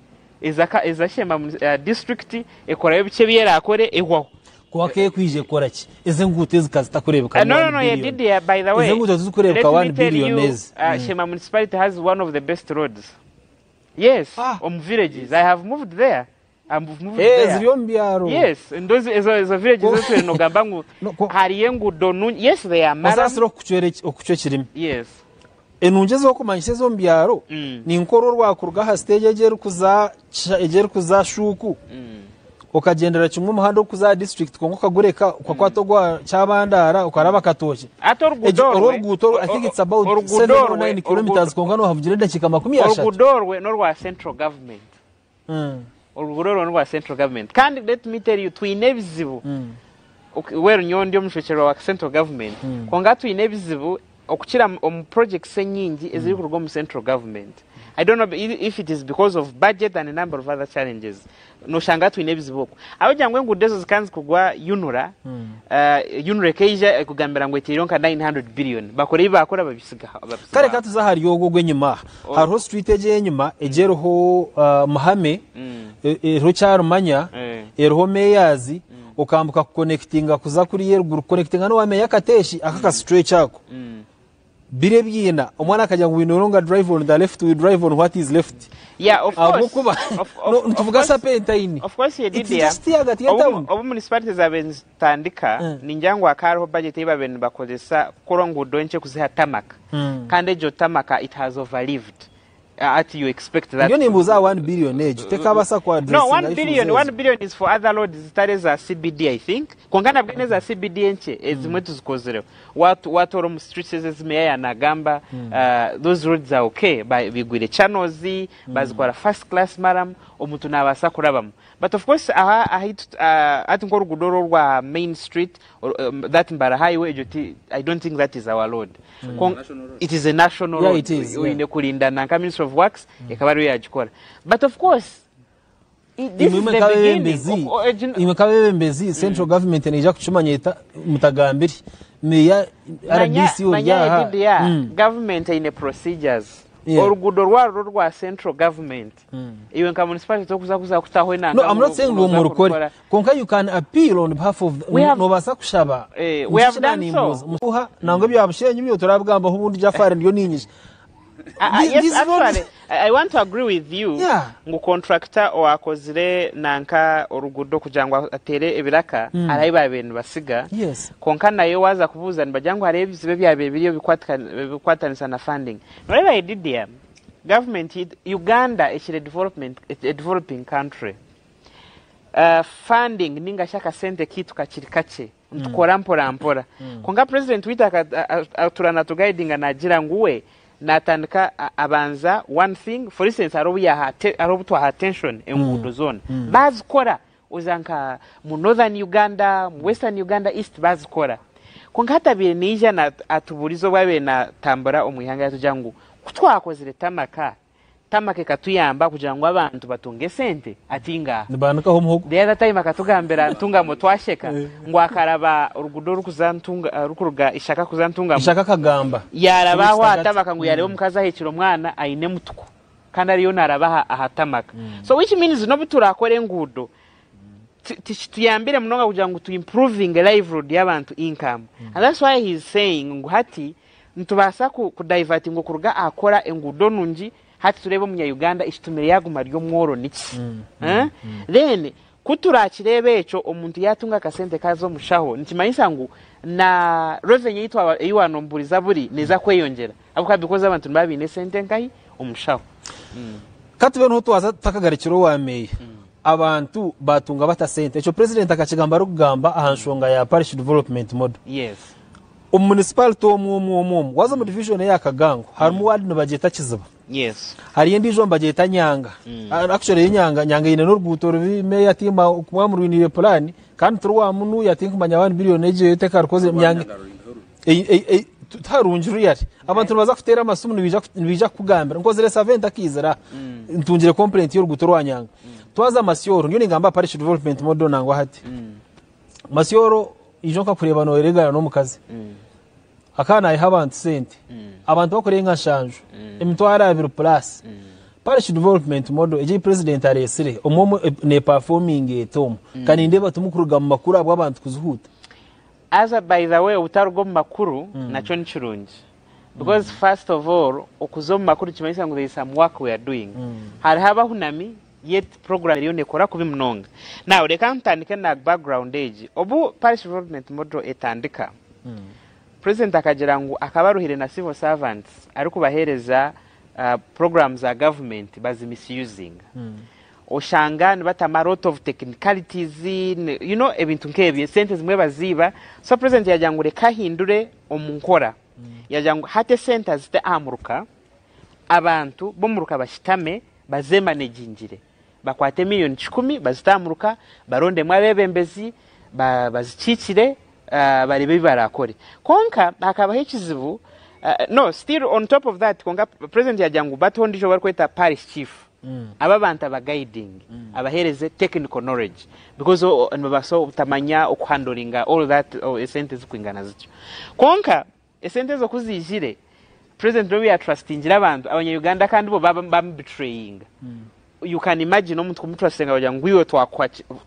eza, eza Shemba district ekorayo bikye ebi erakore ehwaho. Kwonka ekwija ekora ki? Ezi enguuto ezi kazitakureebeka No, no, no, yeah, did yeah, by the way. Ezi enguuto tizikureebeka Let me 1 tell billion you, ezi. Shema municipality has one of the best roads. Yes, omu villages. I have moved there. I've moved Eh, there. ziri omu byaro. Yes, ndozi ezo ezo villages zose nogamba ngu No, hariyo enguudo nungi. Yes, they are murram. Osaasire okukucwera okucwa ekirimi. Yes. Enungi ez'okumanyisa ez'omu byaro ni nk'oru orwakuruga aha siteegi egi erikuza egi erikuza Shuuku okagyendera kimwe omuhanda ogurikuza aha disiturikiti kwonka okagureka okakwata ogwa Kyabandaara okaraba Katookye. Hati oruguuto Egyo orwe orwo oruguuto orwo I think it's about oruguuto 7 or orwe 9 kilometers kwonka noohavugira edakiika 30. Oruguuto orwe n'orwa central government. Oruguuto orwo n'orwa central government. Kandi let me tell you twine ebizibu. Well nyowe ndi omushwekyerwa wa central government kwonka twine ebizibu okukira omu projects enyingi ezirikuruga omu central government. I don't know if it is because of budget and a number of other challenges. Noshanga twine ebizibu okwo. Ahabw'okugira ngu enguudo ezo zikaba nizikugwa UNRA, UNRA ekaija ekugambira ngu eteireho nka 900 billion. Bakora ebi baakora babisiga babisiga Kare aho. ka tuze ahari ogwo ogw'enyima aha. Hariho street egyo ey'enyima egyo eriho Muhame, eriho Kyarumanya, eriho Mayors, okambuka kukonekitinga kuza kuriya eruguru kukonekitinga n'owa meeya Kateeshi aka aka stretch ako. Biri ebiina omwana akagira ngu we no longer drive on the left we drive on what is left. Yeah, of course. Ahabw'okuba Of, of, of nituvuga course, Serpentine. of course It's Yedidia, just ahagati obu, y'etawuni. obu municipality zabaire nizitandika ningira ngu hakaba hariho budget ei babaire nibakozesa kukora enguudo nkye kuziha tarmac. Kandi egyo tarmac it has overlived. Ati you expect that Ndiyo nimbuuza aha 1 billion egyo tekabaasa ku No, addressinga 1 issues billion, ezo? 1 billion is for other roads zitari eza CBD I think. Kwonka nabwo n'eza CBD enkye ezimwe tuzikozireho. Watu watora omu streets ezi ezi meya yanagamba those roads are okay bigwire channels bazikora first class murram omuntu nabaasa kurabamu. But of course aha ahitu hati nk'oruguudo oru orwa main street that Mbara highway egyo ti I don't think that is our road. National road. It is a national Yeah, road. it is, yeah. Oine kurinda nanka Ministry of Works ekaba ariyo yagikora. But of course this Imwe is the beginning. nk'abebembezi Egi imwe nk'abebembezi central government neija kukimanya eta mutagambire meeya Manya RDC ori manya aha. Yedidia government eine procedures. Oruguudo rwarwo rwa central government. Iwe nka municipality tokuza kuza kutaho enanga No, I'm not saying ngu noza murukore. kurukora. Kwonka you can appeal on behalf of We have nobaasa kushaba. we have done so. Muha nangwa ebya Bushenyi byo turabigambaho obundi Jafari ndiyo niinyija. Yes, These roads actually, I want to agree with you Yeah. ngu contractor owakozire nanka oruguudo kugira ngu ateere ebiraka hariho ahi baabaire nibasiga. Yes. Kwonka nayo waaza kubuuza nibagira ngu hariho ebizibu ebyabaire biriyo bikwatanisa na funding. Noreeba Yedidia, government yaitu, Uganda ekiri development, a developing country. Funding ninga shi akasente kaitu kakiri kakye, nitukora mpora mpora. Kwonka president waitu atura natuguidinga naagira ngu we natandika abanza one thing, for instance hariho obu yaha hariho obu twaha attention enguudo zoona. Baazikora oza nka mu northern Uganda, mu western Uganda, east baazikora. Kwonka hati abaire naija atubuuriza obu abaire natambura omu ihanga yatugira ngu ku twakozire tamaka, tamaka ekatuyamba kugira ngu abantu batunge esente, ati ngaaha. Nibaanikaho omuhogo. The other time akatugambira Ntungamo twasheka ngu akaraba oruguudo orukuza Ntunga, orukuruga Ishaka kuza Ntungamo. Ishaka akagamba. Yaraba aho aha Omu tamaka ngu yareeba omukazi ahekire omwana aine emutuku kandi ariyo naraba aha tamaka. So which means n'obu turakora enguudo tikituyambire munonga kugira ngu tu improving livelihood y'abantu income. And that's why he is saying ngu hati nitubaasa ku divertinga okuruga aha kukora enguudo nungi hati tureebe omunya Uganda ekitumire yaguma ari omworo niki. Then ku turakireeba ekyo omuntu yatunga akasente kaza omushaho nikimanyisa ngu na revenue ei wanomburiza buri neeza kweyongyera ahabw'okuba because abantu nibaba baine esente nkahi omushaho. Ka tube niho twaza tutakagarukire owa meeya. Abantu baatunga bata sente? Ekyo Purezidenti akakigamba arikugamba aha nshonga ya Parish Development Model. Yes. Omu munisipalite omwe omwe omwe omwe, waaza omu divijoni eya Kagango harimu waadi nibagyeta Kiziba. Yes. Hariyo endiijo nibagyeta Nyanga. Actually eyo Nyanga, Nyanga eine n'oruguuto rubi meeya tiima oku mwamurwiniire pulaani kandi turi wa munuya tinkumanya 1 billion egyo yo tekarukozire. Nyanga tiharungi really. Abantu nibaza kuteera amasimu nibaija kukugambira. Nkozire survey ntakaizire aha, ntungire complaint y'oruguuto rwa Nyanga. Twaza Masyoro, ndiyo ningamba aha Parish Development Model nangwa hati. Masyoro ijo nkakureeba nooyeregana n'omukazi. Akaba naayiha abantu sente. Abantu bakurenga nshanju, emitwaro abiri plus. Parish Development Model egi ei Purezidenti areetsire, omwe omwe neepafominga eta omu? Ka nindeeba timukuruga mu makuru ahabw'abantu kuzihuuta. Haza by the way obutaruga omu makuru nakyo ni kirungi because first of all okuza omu makuru nikimanyisa ngu there is some work we are doing. Hariho abahunami yet program eriyo nekora kubi munonga. Now reka ntandike na background egi. Obu Parish Development Model etandika, President akagira ngu akaba aruhire na civil servants arikubahereza program za government bazi misusinga. Oshanga nibatama a lot of technicalities, you know ebintu nk'ebyo, esente zimwe baziiba. So President yagira ngu reka ahindure omu nkora. Yagira ngu hati esente azite aha muruka, abantu b'omuruka bashitame bazemanegingire. Bakwate miriyoni kikumi bazite aha muruka, barondemu abeebembezi, bazikiikire, bareebe ebi baraakore. Kwonka hakabaho ekizibu, no still on top of that, kwonka President yaagira ngu bateho ondiijo ou barikweta parish chief, abe abantu abagaidinge, abaheereze technical knowledge because nibabaasa obutamanya okuhandoringa all that esente zirikwingana zityo. Kwonka esente ezo ku ziijire, President n'obu yaatrustingire abantu, abanya-Uganda kandi bo baamubetrayinga. You can imagine omuntu kumutrustinga bagira ngu iwe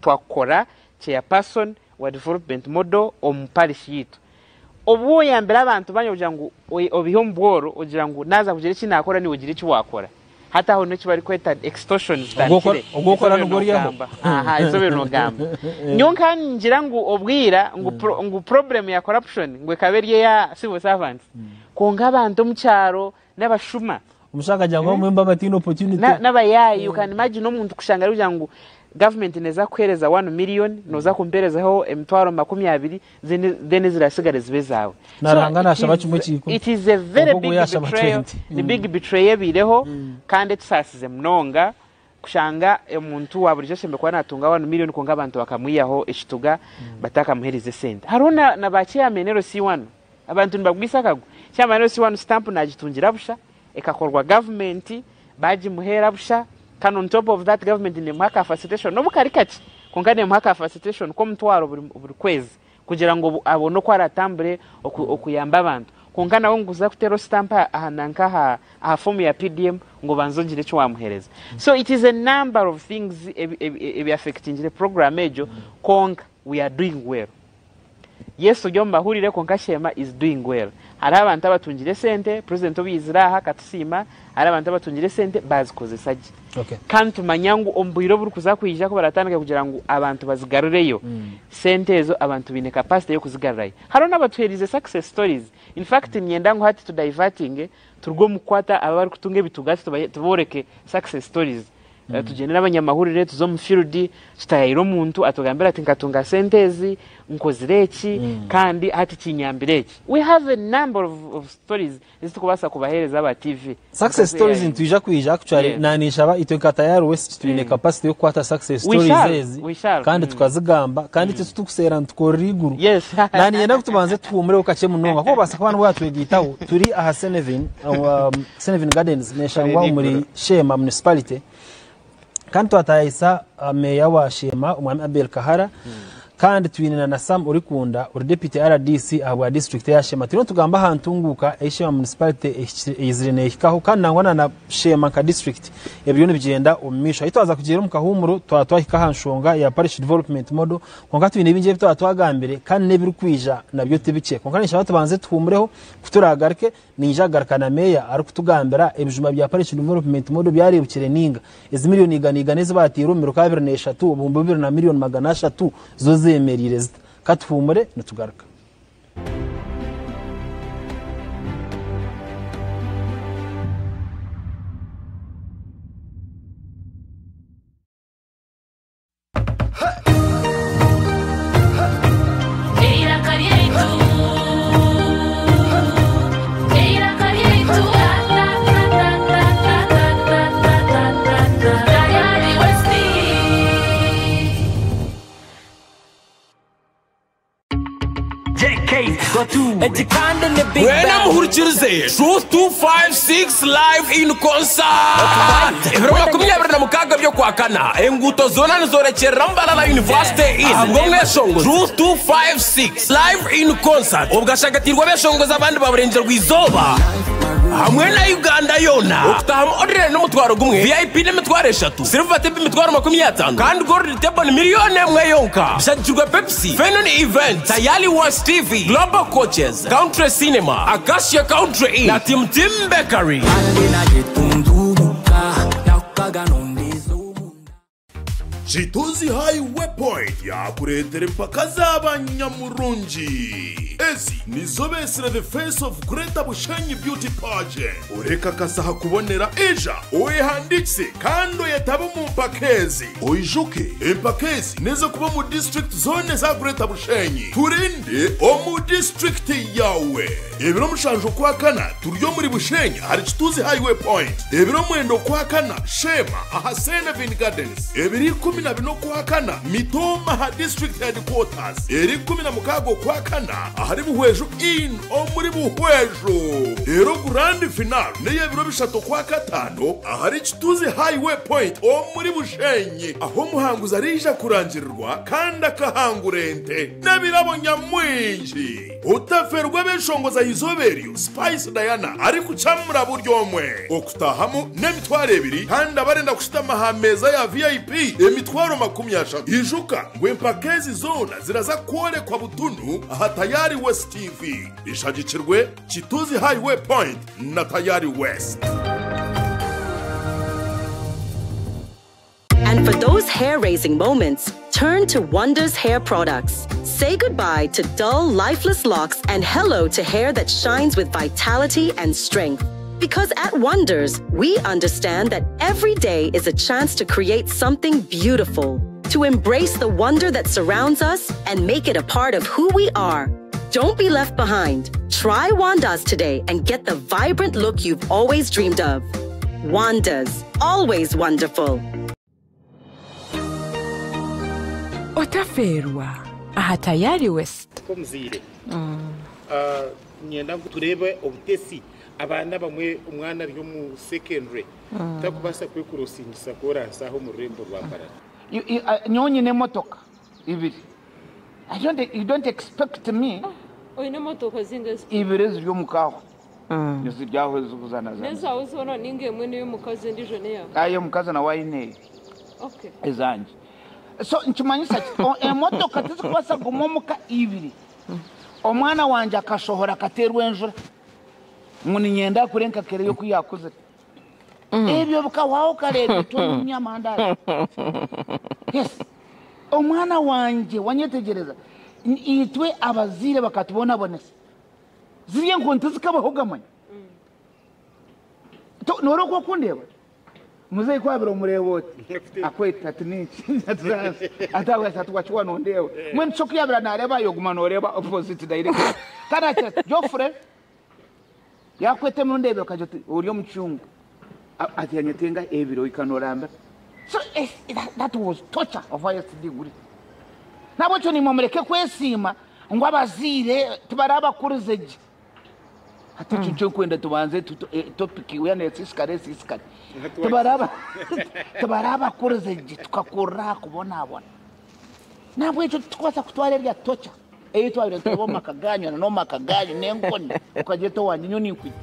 twakukora chairperson wa development model omu parish yaitu. Obu oyambire abantu banyu ogira ngu obihe omu bworo ogira ngu naaza kugira eki naakora naiwe ogira eki waakora. Hati aho n'eki barikweta extortion zitandikire. Ogwo okora nigwo oryaho. Aha, ezo nogamba. Nyowe nkaba ningira ngu obwira ngu, pro, ngu problem ya corruption ngu ekaba eri eya civil servants. Kwonka abantu omu kyaro n'abashuma. Omushaija akagira ngu abamwe nibaba bataine opportunity. N'abayaayi, you can imagine omuntu kushanga arikugira ngu government neeza kukuheereza 1 million, nooza kumpeerezaho emitwaro 20, then ezirasigare zibe ezaawe. Na Ruhanga naashaba kimwe kya ikumi. It is a very Kwonka ogwo big yaashaba betrayal, 20. ni big betrayal ebaireho kandi etusaasize munonga kushanga omuntu wa burijo ashemereire kuba natunga 1 million kwonka abantu bakamwihaho ekituga batakamuheereza esente. Hariho na ba chairman LC1 abantu nibagwisa akagwe. Chairman LC1 stamp nagitungira busha ekakorwa government bagimuheera busha kandi on top of that government nemuha ka facilitation nobu kari kakye kwonka nemuha ka facilitation k'omutwaro buri kwezi kugira ngu abone oku aratambure okuyamba abantu. Kwonka nawe ngu kuza kuteera stamp aha nanka aha fomu ya PDM ngu obanze ogire eki wamuheereza. So it is a number of things ebi affectingire program egyo kwonka we are doing well. Yes ori omu mahurire kwonka Sheema is doing well. Hariho abantu abatungire esente, president obu yaizire aha akatusiima, hariho abantu abatungire esente bazikozesa gye. Okay. Kandi nitumanya ngu omu bwire oburikuza kwija ku baratandika kugira ngu abantu bazigarureyo, sente ezo abantu baine capacity y'okuzigarurayo. Hariho n'abatuheerize success stories. In fact niinyenda ngu hati tudivertinge turuge omu kukwata abo abarikutunga ebituga hati tubooreke success stories. Tugyende n'abanyamahurire tuze omu field tutayayire omuntu atugambire ati nkatunga sente ezi, nkozire eki kandi hati kinyambire eki. We have a number of stories ezi turikubaasa kubaheereza aba TV. Success stories nitwija kwija actually Yes. na ninshaba itwe nka Tayari West twine capacity y'okukwata success We stories shall, ezi we shall. kandi tukazigamba kandi itwe titukuseera nitukorera eiguru. Yes. Na niinyenda ngu tubanze tuhumureho kakye munonga ku obaasa kuba nibwo watwegaitaho turi aha Senevin, Senevin Gardens neshangwa omuri Sheema Municipality kandi twatayayisa meeya wa Sheema Omwami Abel Kahara kandi twine na Sam Orikunda ori Deputy RDC ahabwa district eya Sheema. Turiyo nitugamba aha ntunguuka ei Sheema Municipality eyizire nehikaho kandi nangwa na Sheema nka district ebiriyo nibigyenda omu maisho. Ahi twaza kugyera omu kahuumuro twaba twahika aha nshonga ya Parish Development Model kwonka twine bingi ebi twaba twagambire kandi n'ebirikwija nabyo tibikye. Kwonka ninshaba tubanze tuhuumureho ku turagaruke Naija kugaruka na meeya arikutugambira ebijuma bya Parish Development Model byareebukire ninga ezi miriyoni igana igana ezi baateire omu miruka 23, 2300 zo zemereire zita? Ka tuhuumure nitugaruka. Mwena muhurikirize Truth 256 Live in Concert! Ebiro 26 by'Okwakana, enguuto zoona nizoorekyerera Mbarara University Inn ahabw'omweshongozi Truth 256 Live in Concert obwo ashagatiirwe abeshongozi abandi ba Burengyerwa-izooba hamwe na Uganda yoona. Okutaahamu Ordinary n'omutwaro gumwe, VIP n'emitwaro eshatu, Silver Table emitwaro 50 kandi Gold Table ni miriyoni emwe yonka. Bishagikirwe Pepsi, Fenon Events, Tayali West TV, Global Coaches, Country Cinema, Acacia Country Inn na Tim Tim Bakery. Kituzi Highway Point yakureetera empaka z'abanyamurungi. Ezi nizo beetsire The Face of Greater Bushenyi Beauty Pageant. Orekakasa aha kubonera, ija oyehandiikise kandi oyetabe omu mpaka ezi. Oijuke, empaka ezi n'ez'okuba omu disiturikiti zoona eza Greater Bushenyi. Turinde omu disiturikiti yaawe. Ebiro mushanju Okwakana turi omuri Bushenyi ahari Kituzi Highway Point. Ebiro mwenda Okwakana, Sheema aha Senevin Gardens. Ebiro 14 Okwakana, Mitooma aha District Headquarters. Eri 16 Okwakana ahari Buhweju Inn omuri Buhweju. Reero Grand Final n'ey'ebiro bishatu Okwakataano ahari Kituzi Highway Point omuri Bushenyi ahu omuhanguzi ariija kurangirirwa kandi akahangura ente n'ebirabo nyamwingi. Otaferwa abeshongozi aha izooba eryo Spice Diana arikukyamura buri omwe. Okutahamu n'emitwaro ebiri kandi abarenda kushutama aha meeza ya VIP emitwaro 30. Ijuka ngu empaka ezi zoona ziraza kworekwa butunu aha Tayari West TV. Ishagikirwe Kituzi Highway Point na Tayari West. And for those hair-raising moments, turn to Wonders Hair Products. Say goodbye to dull, lifeless locks and hello to hair that shines with vitality and strength. Because at Wonders, we understand that every day is a chance to create something beautiful, to embrace the wonder that surrounds us and make it a part of who we are. Don't be left behind. Try Wandas today and get the vibrant look you've always dreamed of. Wandas, always wonderful. Otafeerwa aha Tayari West. Nk'omuzaire niinyenda ngu tureebe obutesi abaana abamwe omwana ari omu secondary tarikubaasa kwekurosingisa koransi aha omu rurembo rwa Mbarara. Nyowe nyine emotoka ibiri. I don't, you don't expect me. Oine emotoka zingahi? Ibiri eziri omu ka aho. Niziri aho ezirikuzanazana. N'ezaawe zoona ninga emwe n'ey'omukazi endiijo n'eyaawe? Aye omukazi nawe aine eye. Okay. Ezangye. So nikimanyisa ki? Emotoka tizikubaasa kuguma omuka ibiri. Omwana wangye akashohora akateerwa enjura ngu niinyenda akure nka Kereyo oku yaakuzire. Ebyo bikahwaho kareeba itwe omunya amandazi. Yes. Omwana wangye wanyetegyereza itwe abazaire bakatubonabonesa. Ziriya enkoni tizikabaho gamanya. Noreeba oku okundeeba? Muzeeyi ku abire omureeba oti akweta ati ninki ati ati wakiwa nondeeba. Mbwenu shi oku yabire nareeba yoguma noreeba opposite direction. Kandi akira ati Geoffrey yakweta emirundi ebiri okagira oti ori omucungu. Ati yanyetenga ebiri ohika norambira. So that was torture of highest degree. Nahabwekyo naimwe mureke kwesiima ngu abazaire tibarabakurize gye. Hati ekyo nikyo ndikwenda tubanze topic weena neesiisikara esiisikare. Tibarabakurize gye tukakurira aha kubonabona. Nahabwekyo titukubaasa kutwara erya torture ei twabaire nitureeba omu maka gaanyu na n'omu maka gaanyu n'enkoni okagira oti owangye nyowe ninkwita.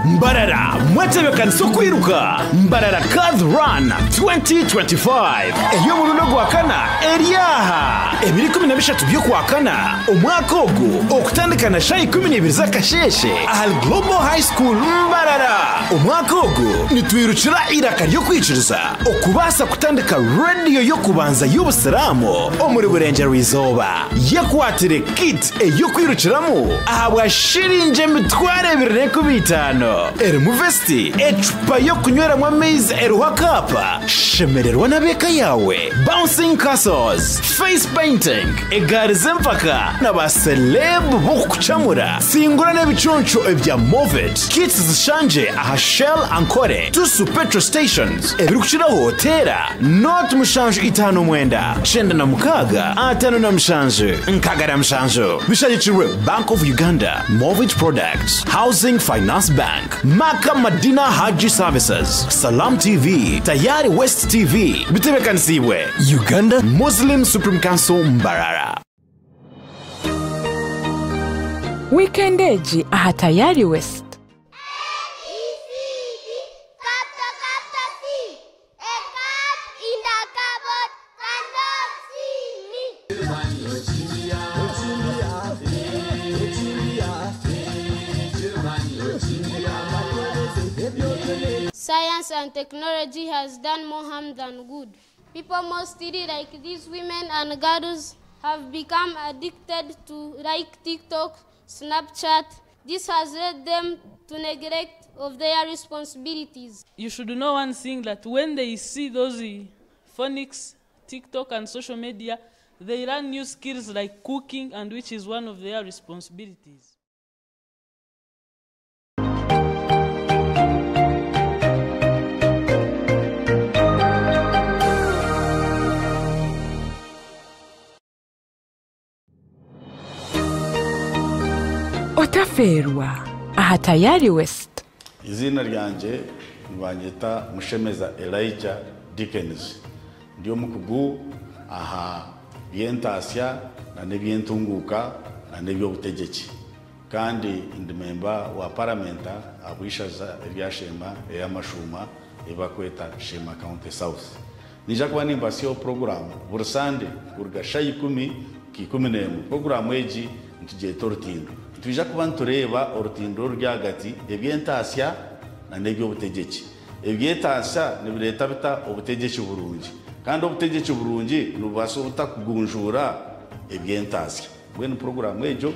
Mbarara mwetebekanise okwiruka Mbarara Cars Run 2025 ey'omurundi ogwakana eri aha ebiro 13 by'okwakana omwaka ogu okutandika na shaaha 12 z'akasheeshe ahari Global High School Mbarara. Omwaka ogu nitwirukira eiraka ry'okwikiriza okubaasa kutandika rediyo y'okubanza y'obusiraamu omuri Burengyerwa-izooba. Yekwatire kit ey'okwirukiramu ahabwa shiringi 25,000. Bundle erimu vesiti, ecupa y'okunyweramu amaizi eriho akaapa, shemererwa n'ab'eka yaawe, bouncing castles, face painting, egaari z'empaka na ba celeb b'okukucamura. Singura n'ebiconco ebya Movit. Kits zishangye aha Shell Ankole, Tusu Petrol Stations. Ebirikukiraho teera nought mushanju itaano mwenda, 96, 57, 67. Bishagikirwe Bank of Uganda, Movit Products, Housing Finance Bank, Makkah Madina Hajji Services, Salam TV, Tayari West TV, bitebeekanisiibwe Uganda Muslim Supreme Council Mbarara. Wiikendi egi aha Tayari West. Science and technology has done more harm than good. People mostly like these women and girls have become addicted to like TikTok, Snapchat. This has led them to neglect of their responsibilities. You should know one thing, that when they see those phonics, TikTok and social media, they learn new skills like cooking, and which is one of their responsibilities. Otafeerwa aha Tayari West. Eiziina ryangye nibanyeta Mushemeza Elijah Dickens. Ndi omukugu aha by'entaasya n'eby'entunguuka n'eby'obutegyeki. Kandi ndi memba wa paramenta ahabw'eishaza erya Sheema ey'amashuuma ei barikweta Sheema County South. Niija kuba nimbasyaho puroguraamu buri Sande kuruga shaaha ikumi kuhika 11. Puroguraamu egi nitugyeta orutindo. Nitwija kuba nitureeba orutindo oruri ahagati eby'entaasya n'eby'obutegyeki. Eby'entaasya nibireeta bita obutegyeki burungi? Kandi obutegyeki burungi nibubaasa buta kugunjuura eby'entaasya? Mbwenu puroguraamu egyo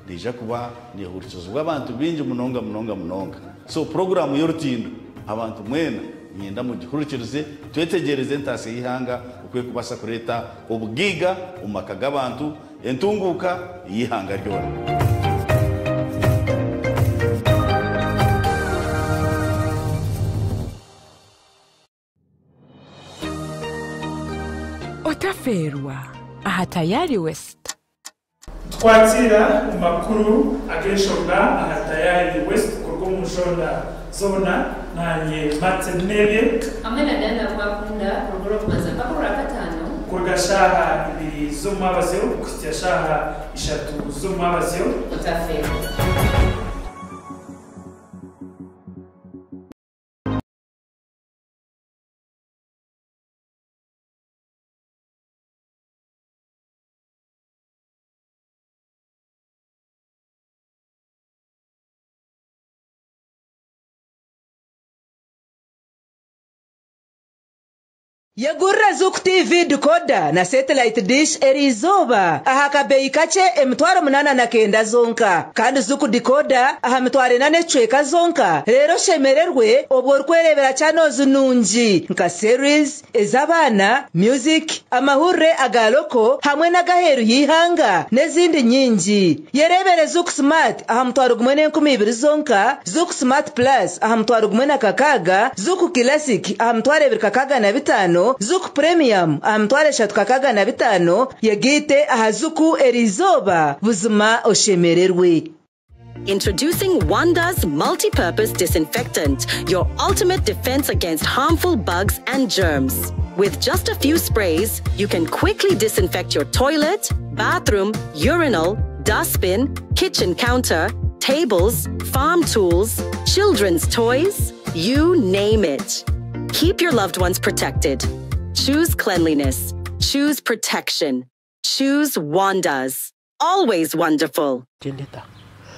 neija kuba neehurikizibwa abantu baingi munonga munonga munonga. So puroguraamu y'orutindo abantu mwena niinyenda mugihurikirize, twetegyereze entaasya y'eihanga oku erikubaasa kureeta obugaiga omu maka g'abantu, entunguuka y'eihanga ryona. Otafeerwa aha Tayari West. Twakiira amakuru ag'enshonga aha Tayari West kuruga omu nshonda zoona. Naanye Martin Nebye. Hamwe na Diana Rwakunda kuruga Orwokubanza mpaka Orwakataano. Kuruga shaaha ibiri z'omumwabazyo kuhitsya shaaha ishatu z'omumwabazyo. Otafeerwa. Yegurira Zuku TV decoder na satellite dish eriizooba aha kabeeyi kakye 809 zonka. Kandi Zuku decoder aha 400 zonka. Reero oshemererwe obwo orikwereebera channels nungi nka series, ez'abaana, music, amahurire aga loko hamwe n'agaheeru y'eihanga n'ezindi nyingi. Yereebere Zuku Smart aha 1,200 zonka, Zuku Smart Plus aha 1,600, Zuku Classic aha 2,605, Zuku Premium aha 3,605, yegiite aha Zuku eriizooba buzima oshemererwe. Introducing Wanda's Multi-Purpose Disinfectant, your ultimate defense against harmful bugs and germs. With just a few sprays, you can quickly disinfect your toilet, bathroom, urinal, dustbin, kitchen counter, tables, farm tools, children's toys, you name it. Keep your loved ones protected. Choose cleanliness. Choose protection. Choose Wanda's. Always wonderful.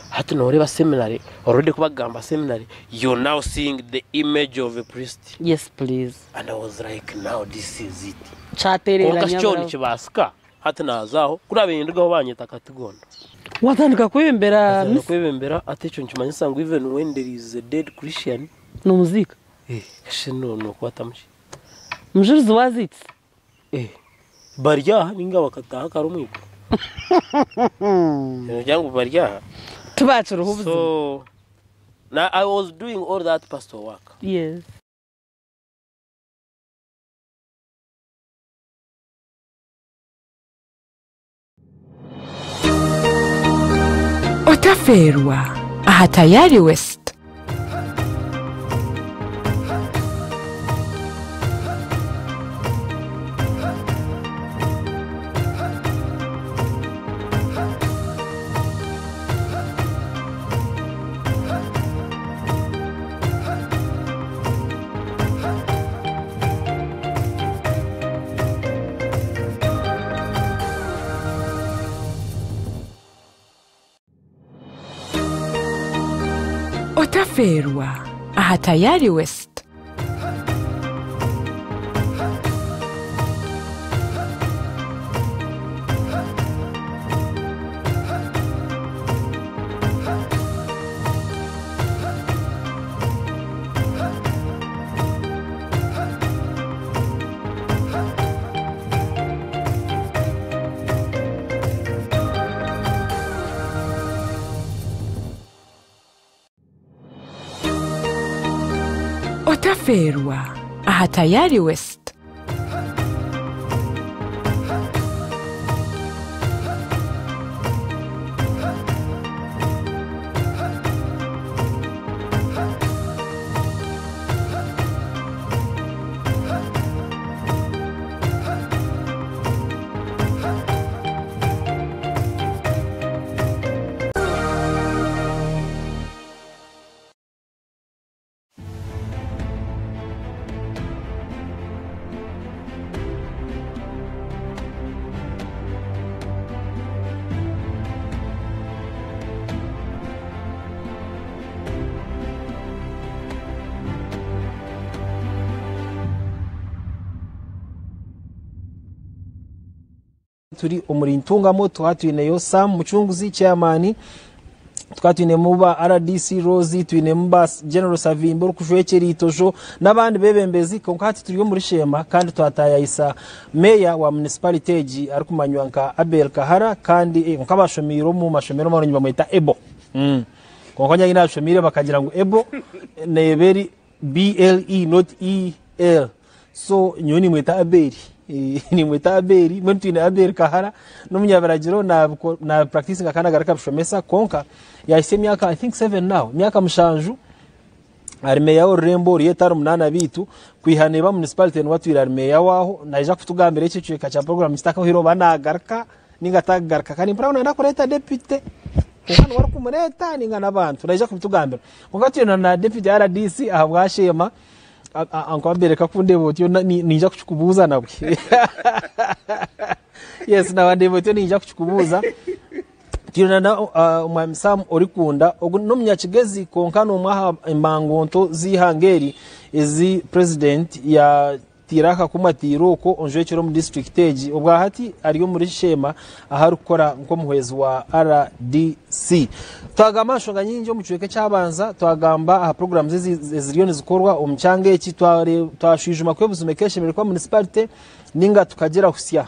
Hati nooreba seminary, already kubagamba seminary, you're now seeing the image of a priest. Yes, please. And I was like, now this is it. Kyateerera Konka nyabura. kyo nikibasika. Hati nazaho, kuri abendigaho banyeta Katigondo. Watandika kwebembera Natandika misa? kwebembera ati ekyo nikimanyisa ngu even when there is a dead Christian Nomuziika? Eh, shi no nokwatamu ki? Mujurizi waziitse? Eh, bari aha ninga bakataaha kare omu iguru. Nogira ngu bari aha? Tibakiriho buzima. So, na I was doing all that pastor work. Yes. Otafeerwa aha Tayari West. Otafeerwa aha Tayari West. Otafeerwa aha Tayari West. Turi omuri Ntungamo tukaba twineyo Sam Mucunguzi chairman, tukaba twinemu ba RDC Rose, twinemu ba General Savimbi orikujwekyera Itojo n'abandi bebembezi. Kwonka hati turi omuri Sheema kandi twatayayisa meya wa municipality egi arikumanywa nka Abel Kahara, kandi kwonka abashomiire omu mashomero marungi bamweta Ebo. Kwonka nyaine abashomiire bakagira ngu Ebo neeba eri BLE not EL. So nyowe nimweta Abeli. Nimweta Abeli, mbwenu twine Abeli Kahara n'omunyabiragiro na practicing kandi agaruka abishomesa, kwonka yahitsya emyaka I think 7 now, emyaka 7 ari meya w'orurembo oru etari 8 biitu kwiha neeba municipality niwe atwire ari meya waaho. Naija kutugambira eki ekicweka kya program kitakahuhire oba nagaruka ninga atagaruka, kandi mpurira ngu nayenda kureeta deputy, kwonka niwe arikumureeta ninga n'abantu, naija kubitugambira. Kwonka twine na deputy RDC ahabwa Sheema. Uncle kakundeeba otyo ninja kukikubuuza nabwe. Yes, nawandeeba otyo ninja kukikubuuza. Twine na omwami Sam Orikunda, ogu n'omunyakigezi kwonka n'omwe aha embangonto z'eihanga eri ezi president yatiire akakumatiira okwo onjwekyere omu district egi. Obwa hati ari omuri Sheema ahu arikukora nk'omuhwezi wa RDC. Twagamba aha nshonga nyingi omu kicweka ekyabanza, twagamba aha programs eziriyo nizikorwa omu kyanga eki, twashwijuma ku ebuzima ekeshemereire kuba municipality ninga tukagira husya.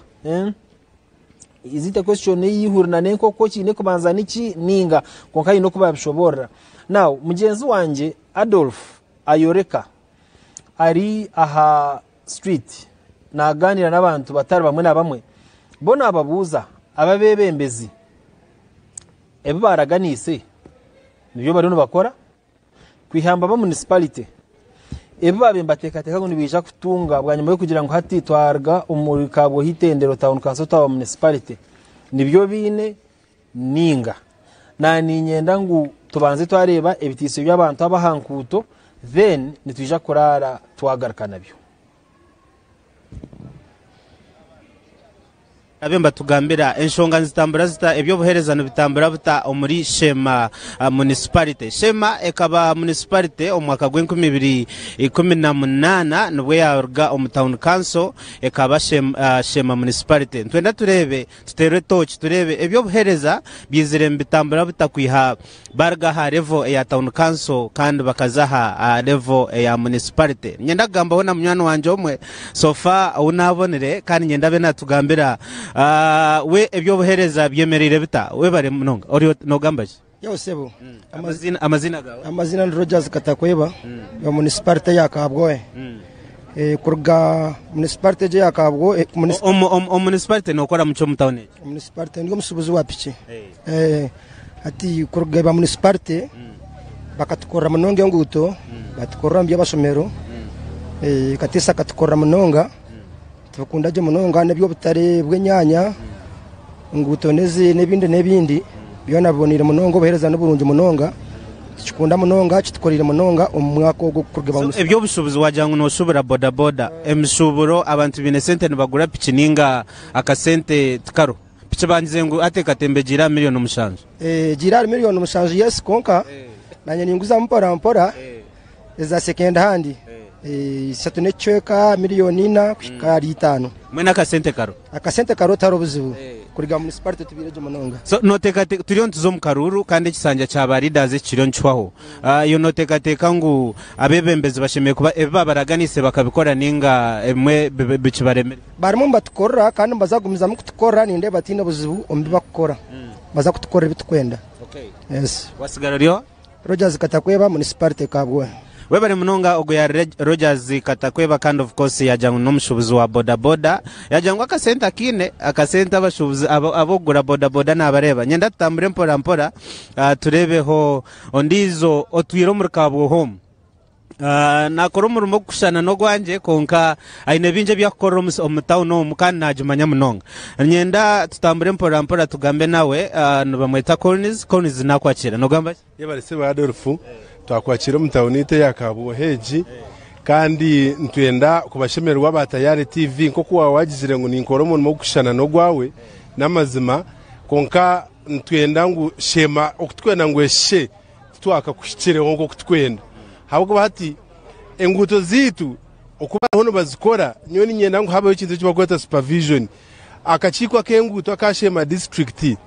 Is it a question eyihurina n'enkoko kiine kubanza niki ninga kwonka haine oku babishoborora. Now mugyenzi wangye Adolf Ayoreka ari aha street naganira n'abantu batari bamwe na bamwe, bo nababuuza ababebembezi ebi baraganiise nibyo bariyo nibakora kwihamba ba municipality ebi babaire nibateekateeka ngu nibaija kutunga bwanyima y'okugira ngu hati twaruga omuri Kabwohe Itendero Town Council twaba municipality nibyo biine ninga. Na niinyenda ngu tubanze twareeba ebitiiso by'abantu ab'aha nkuuto then nitwija kuraara twagaruka nabyo. Abe nibatugambira enshonga nizitambura zita, eby'obuheereza nibitambura buta omuri Sheema Municipality. Sheema ekaba municipality omu mwaka gw'enkumi ibiri 18 nibwo yaaruga omu Town Council ekaba Sheema Municipality. Nitwenda tureebe, tuteerwe tooki tureebe eby'obuheereza byizire nibitambura buta kwiha Baruga aha level eya town council kandi bakaza aha level eya municipality. Niinyenda kugambaho na munywani wangye omwe so far ou naabonire kandi niinyenda abe naatugambira we eby'obuheereza byemereire bita. Webare munonga. Ori ota? Noogamba ki? Yowe sebo. Amaziina, amaziina gaawe? Amaziina ni Rogers Katakweba wa municipality ya Kabwohe. Kuruga municipality egyo eya Kabwohe. Omu municipality nookora muki omu tawuni egyo? Omu municipality ndi omusuubuzi wa piki. Hati kuruga ba municipality bakatukorera munonga enguuto, batukorera omu by'amashomero, Katiisa akatukorera munonga, tubikunda gye munonga n'eby'obutare bw'enyaanya, enguuto n'ebindi n'ebindi byona biboneire munonga obuheereza niburungi munonga, tukikunda munonga kitukoreire munonga omu mwaka ogu kuruga ba So eby'obushuubuzi wagira ngu nooshuubura bodaboda, emishuuburo abantu baine sente nibagura piki nainga akasente tikariho? Piki bangize ngu hati ekatemba egiire aha miriyoni mushanju. Egiire ahari miriyoni mushanju yes kwonka nanye ninguzamu mpora mpora eza second hand ishatu n'ekicweka miriyoni ina kuhika ahari itaano. Mbwenu akasente kariho? Akasente kariho tihariho buzibu kuruga municipality tubaire gye munonga. So noteekateeka turiyo nituza omu karuuru kandi ekisanja kya ba leaders eki kiriyo nikihwaho. Iwe noteekateeka ngu abeebembezi bashemereire kuba ebi baabaraganiise bakabikora nainga ebimwe bikibaremire? Barimu nibatukorera kandi nibaza kugumizamu kutukorera nindeeba tihaine buzibu omu bi barikukora. Nibaza kutukorera ebi turikwenda. Yes. Wasigara ori oha? Rogers Katakweba, Municipality Kabwohe. Webare munonga ogwo yari Rogers Katakweba kandi of course yagira ngu n'omushubuzi wa boda boda yagira ngu akasente akiine akasente abashubuzi ab'okugura boda boda nabareeba nyenda tutambure mpora mpora tureebeho ondiijo otwire omuri Kabwohe omu. Naakora omurimo ogurikushushana n'ogwangye kwonka aine bingi ebi arikukorera omu tawuni omu kandi naagimanya munonga. Niinyenda tutambure mporampora tugambe nawe. Nibamweta Collins. Collins naakwakiira. Noogamba ki? Yebare sebo Adolf, twakwakiira omu tawuni yaitu eya Kabwohe egi kandi nitwenda kubashemererwa aba Tayari TV nk'oku waaba wagizire ngu ninkora omurimo ogurikushushana n'ogwawe n'amazima kwonka nitwenda ngu sheema oku turikwenda ngu eshishe titwakakuhikireho nk'oku turikwenda ahabw'okuba hati enguuto zaitu oku bariho nibazikora nyowe niinyenda ngu habeho ekintu eki barikweta supervision. Akakiiko ak'enguuto aka Sheema disiturikiti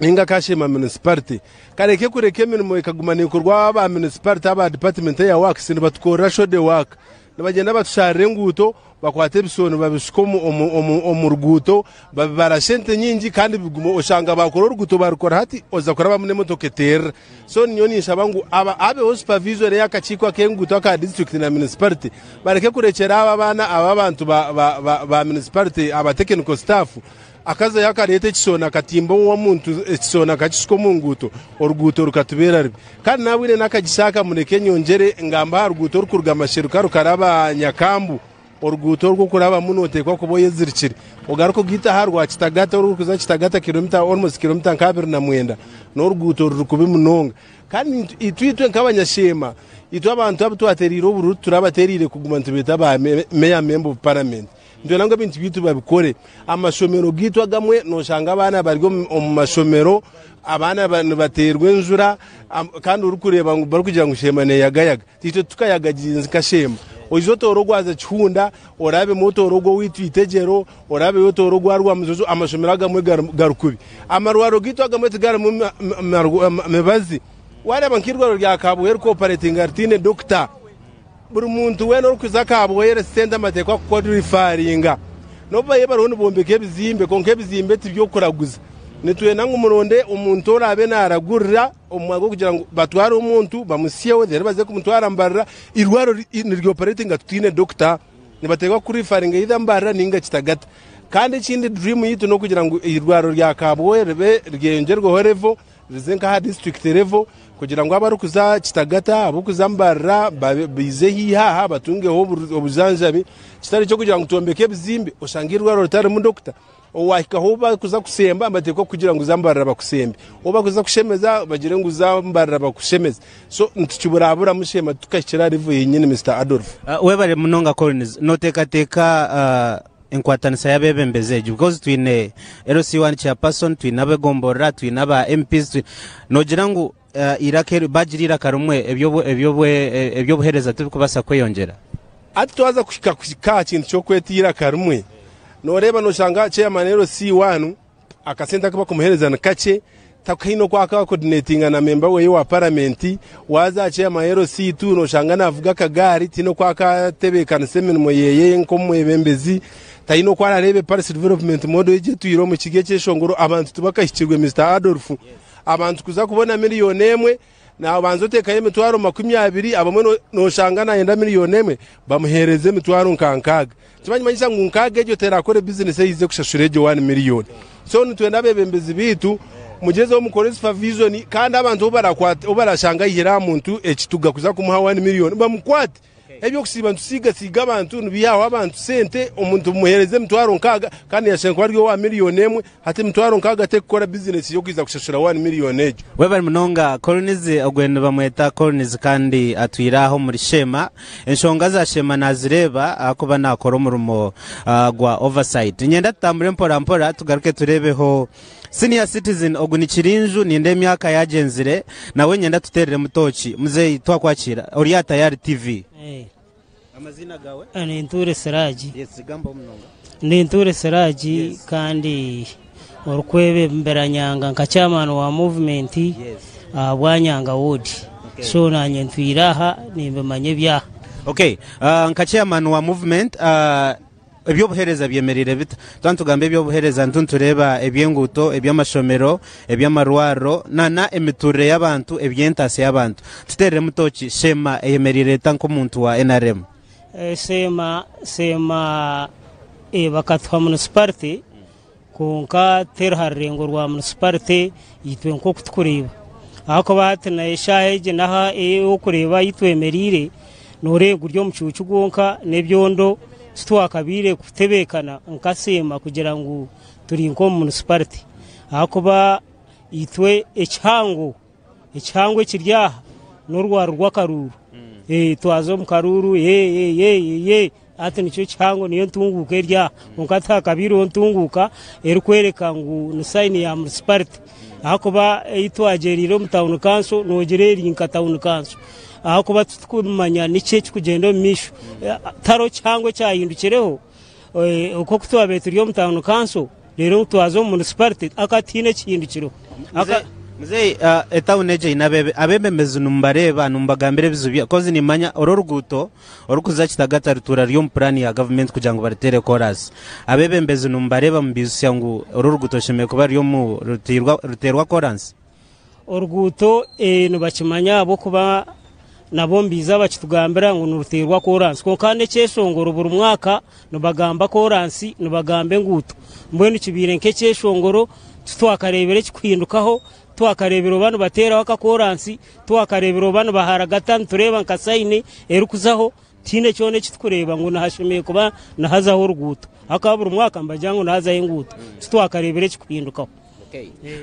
nainga aka Sheema munisiparite kareke kureka emirimo ekaguma neekorwa aba munisiparite aba dipatimenti eya works nibatukorera shoddy work. Nibagyenda batusharira enguuto, bakwata ebisooni babishuka omu ruguuto, babibara shente nyingi kandi biguma oshanga baakora oruguuto barukora hati oza kurabamu n'emotoka eterera. So nyowe ninshaba ngu habeho supervision ey'akakiiko ak'enguuto aka disiturikiti na munisiparite bareke kurekyera aba abaana aba abantu ba munisiparite aba technical staff Akazayo akareeta ekisooni akatimba ow'omuntu ekisooni akakishuka omu nguuto, oruguuto rukatubeera rubi. Kandi naabwine n'akagisha aka mureke nyongyere ngambe aha ruguuto orukuruga Masheruka rukaraba Nyakambu. Oruguuto orwo kurabamu nooteekwa kuba oyezirikire. Ogaruke ogaite aha rwa Kitagata orurikuza Kitagata kilomita almost kilomita nka 29. N'oruguuto ruri kubi munonga. Kandi itwe itwe nk'abanyasheema, itwe abantu abu twateereire obururu titurabateereire kuguma nitubeeta ba meeya member of parliament. Nitwenda ngu ebintu byaitu babikore. Amashomero gaitu agamwe noshanga abaana bari omu mashomero, abaana nibateerwa enjura kandi orikureeba ngu barikugira ngu Sheema neyagayaga. Itwe titukayagaginze nka Sheema. Oije otoore ogwaza Kihunda, orabemu otoore ogw'owaitu Itegyero, orabeyo otoore ogwa Rwamujojo, amashomero agamwe gari kubi. Amarwariro gaitu agamwe tigarimu mibazi. Wareeba nk'eirwariro rya Kabwohe rikoparetinga ritaine dokita. Buri muntu weena orikuza akahabwa health centre amateekwa kukorifaringa. N'obu bariyo bariho nibombeka ebizimbe kwonka ebizimbe tiby'okuraguza. Nitwenda ngu muronde omuntu oraabe naaragurira omu mwanya gw'okugira ngu batware omuntu bamusyeho reero baze kumutwara Mbarara. Eirwariro niryoparetinga tutaine dokita. Nibateekwa kukurifaringa either Mbarara nainga Kitagata. Kandi ekindi dream yaitu n'okugira ngu eirwariro rya Kabwohe ribe ryeyongyerweho level. Rize nk'aha disiturikiti revo kugira ngu abarikuza Kitagata, abarikuza Mbarara baije haihi aha batungeho obujanjabi kitari ky'okugira ngu twombeke ebizimbe oshange eirwariro ritarimu dokita. Owahikaho ou barikuza kusemba nibateekwa kukugira ngu za Mbarara bakusembe, ou barikuza kushemeza bagire ngu za Mbarara bakushemeze. So nitukiburaburamu Sheema tukahikira aha revo yenyini Mister Adolf. Webare munonga Collins. Noteekateeka. enkwatanisa y'abeebembezi egi because twine LC1 chairperson, twine ab'egomborora, twine aba MPs, noogira ngu eiraka eri bagira eiraka rimwe eby'obuheereza tibikubaasa kweyongyera? Hati twaza kuhika kuhika aha kintu ky'okweta eiraka rimwe, nooreeba nooshanga chairman LC1 akasente aku barikumuheereza ni kakye, takaine oku arikukodinatinga na memba we wa paramenti. Waaza aha chairman LC2 nooshanga naavuga akagaari, tihaine oku arikutebeekanisa emirimo ye nk'omwebembezi, taine oku arareebe Parish Development Model egi etwire omu kigo eky'eshongoro. Abantu tibakahikirwe Mister Adolf. Abantu kuza kubona miriyoni emwe, Nabanza otekayo emitwaro 20, abamwe noshanga nayenda miriyoni emwe bamuhereze emitwaro nka 60. Nikimanyisa ngu 60 egyo terakore bizinesi eyize kushashura egyo wani miriyoni. So nitwenda abebembezi bitu mugyezeho mukore supervision kandi abantu obu barashanga ayihire aha muntu ekituga kuza kumuha wani miriyoni bamukwate. Eby'okusiiba nitusiigasiiga abantu nibiihaho abantu sente, omuntu mumuheereza emitwaro 60 kandi yashusha nka ari owa miriyoni emwe, hati emitwaro 60 tekukora bizinesi y'okwija kushashura wani miriyoni egyo. Webare munonga Collins, ogwe nibamweta Collins kandi atwire aha omuri Sheema. Enshonga za Sheema nazireeba ahakuba nakora omurimo gwa oversight. Niinyenda tutambure mpora mpora tugaruke tureebeho Senior citizen ogu ni Kirinju nindeeba emyaka yagyenzire nawe nyenda tutereremu tooki. Muzeeyi twakwakira ori aha Tayari TV. Amaziina gaawe? Nintuura Siraji. Yes, gambaho munonga. Nintuura Siraji kandi orikwebembera Nyanga nka chairman wa movement ahabwa Nyanga ward. So nanye ntwire aha nimbimanya ebyaha. Okay, nka chairman wa movement Eby'obuheereza byemereire bita? Twaba nitugamba eby'obuheereza nitu nitureeba eby'enguuto, eby'amashomero, eby'amarwariro nana emituurire y'abantu, eby'entaasya y'abantu. Tuteereremu tooki, Sheema eyemereire eta nk'omuntu wa nrm? Sheema, Sheema bakatuha munisiparite Kwonka teri ha rurengo rwa munisiparite itwe nk'oku tukureeba. Ahakuba hati n'eshaaha egi n'aha ey'okureeba ahu twemereire, nooreeba guri omucuucu gwonka n'ebyondo titwakabaire kutebeekana nka Seema kugira ngu turi nk'omu munisiparite. Ahakuba itwe ekihango Ekihango ekiri aha n'orwaro rw'akaruuru. Twaza omu karuuru ee hati nikyo kihango niyo ntunguuka eri aha. Kwonka tihakabaireho ntunguuka erikworeka ngu ni sayini ya munisiparite ahakuba ei twagyereire omu tawuni kanso noogira eri nka tawuni kanso ahakuba titurikumanya niki ekirikugyenda omu maisho. Tihariho kihango ekyahindukireho nk'oku twabaire turi omu tawuni kanso. Reero twaza omu munisiparite aka tihaine ekihindukireho. Muzeeyi etawuni egi eine abeebembezi nimubareeba nimubagambira ebizibu byabo kozi nimanya oru oruguuto orurikuza Kitagata rutuura ruri omu puraani ya gavumenti kugira ngu baruteere koraasi. Abeebembezi nimubareeba mubaijutsya ngu oru oruguuto rushemereire kuba ruri omu ruteerwa koraasi? Oruguuto nibakimanya ahabw'okuba nabo nibaija bakitugambira ngu niruteerwa koransi kwonka n'ekyeshongoro buri mwaka nibagamba koransi nibagamba enguuto mbwenu kibaire nk'ekyeshongoro titwakareebire ekikuhindukaho titwakareebire oba nibateeraho akakoransi titwakareebire oba nibaharagata nitureeba nka sayini erikuzaho tihaine kyona eki turikureeba ngu nihashemereire kuba nihazaho oruguuto ahabw'okuba buri mwaka nibagira ngu nihazaho enguuto titwakareebire ekikuhindukaho.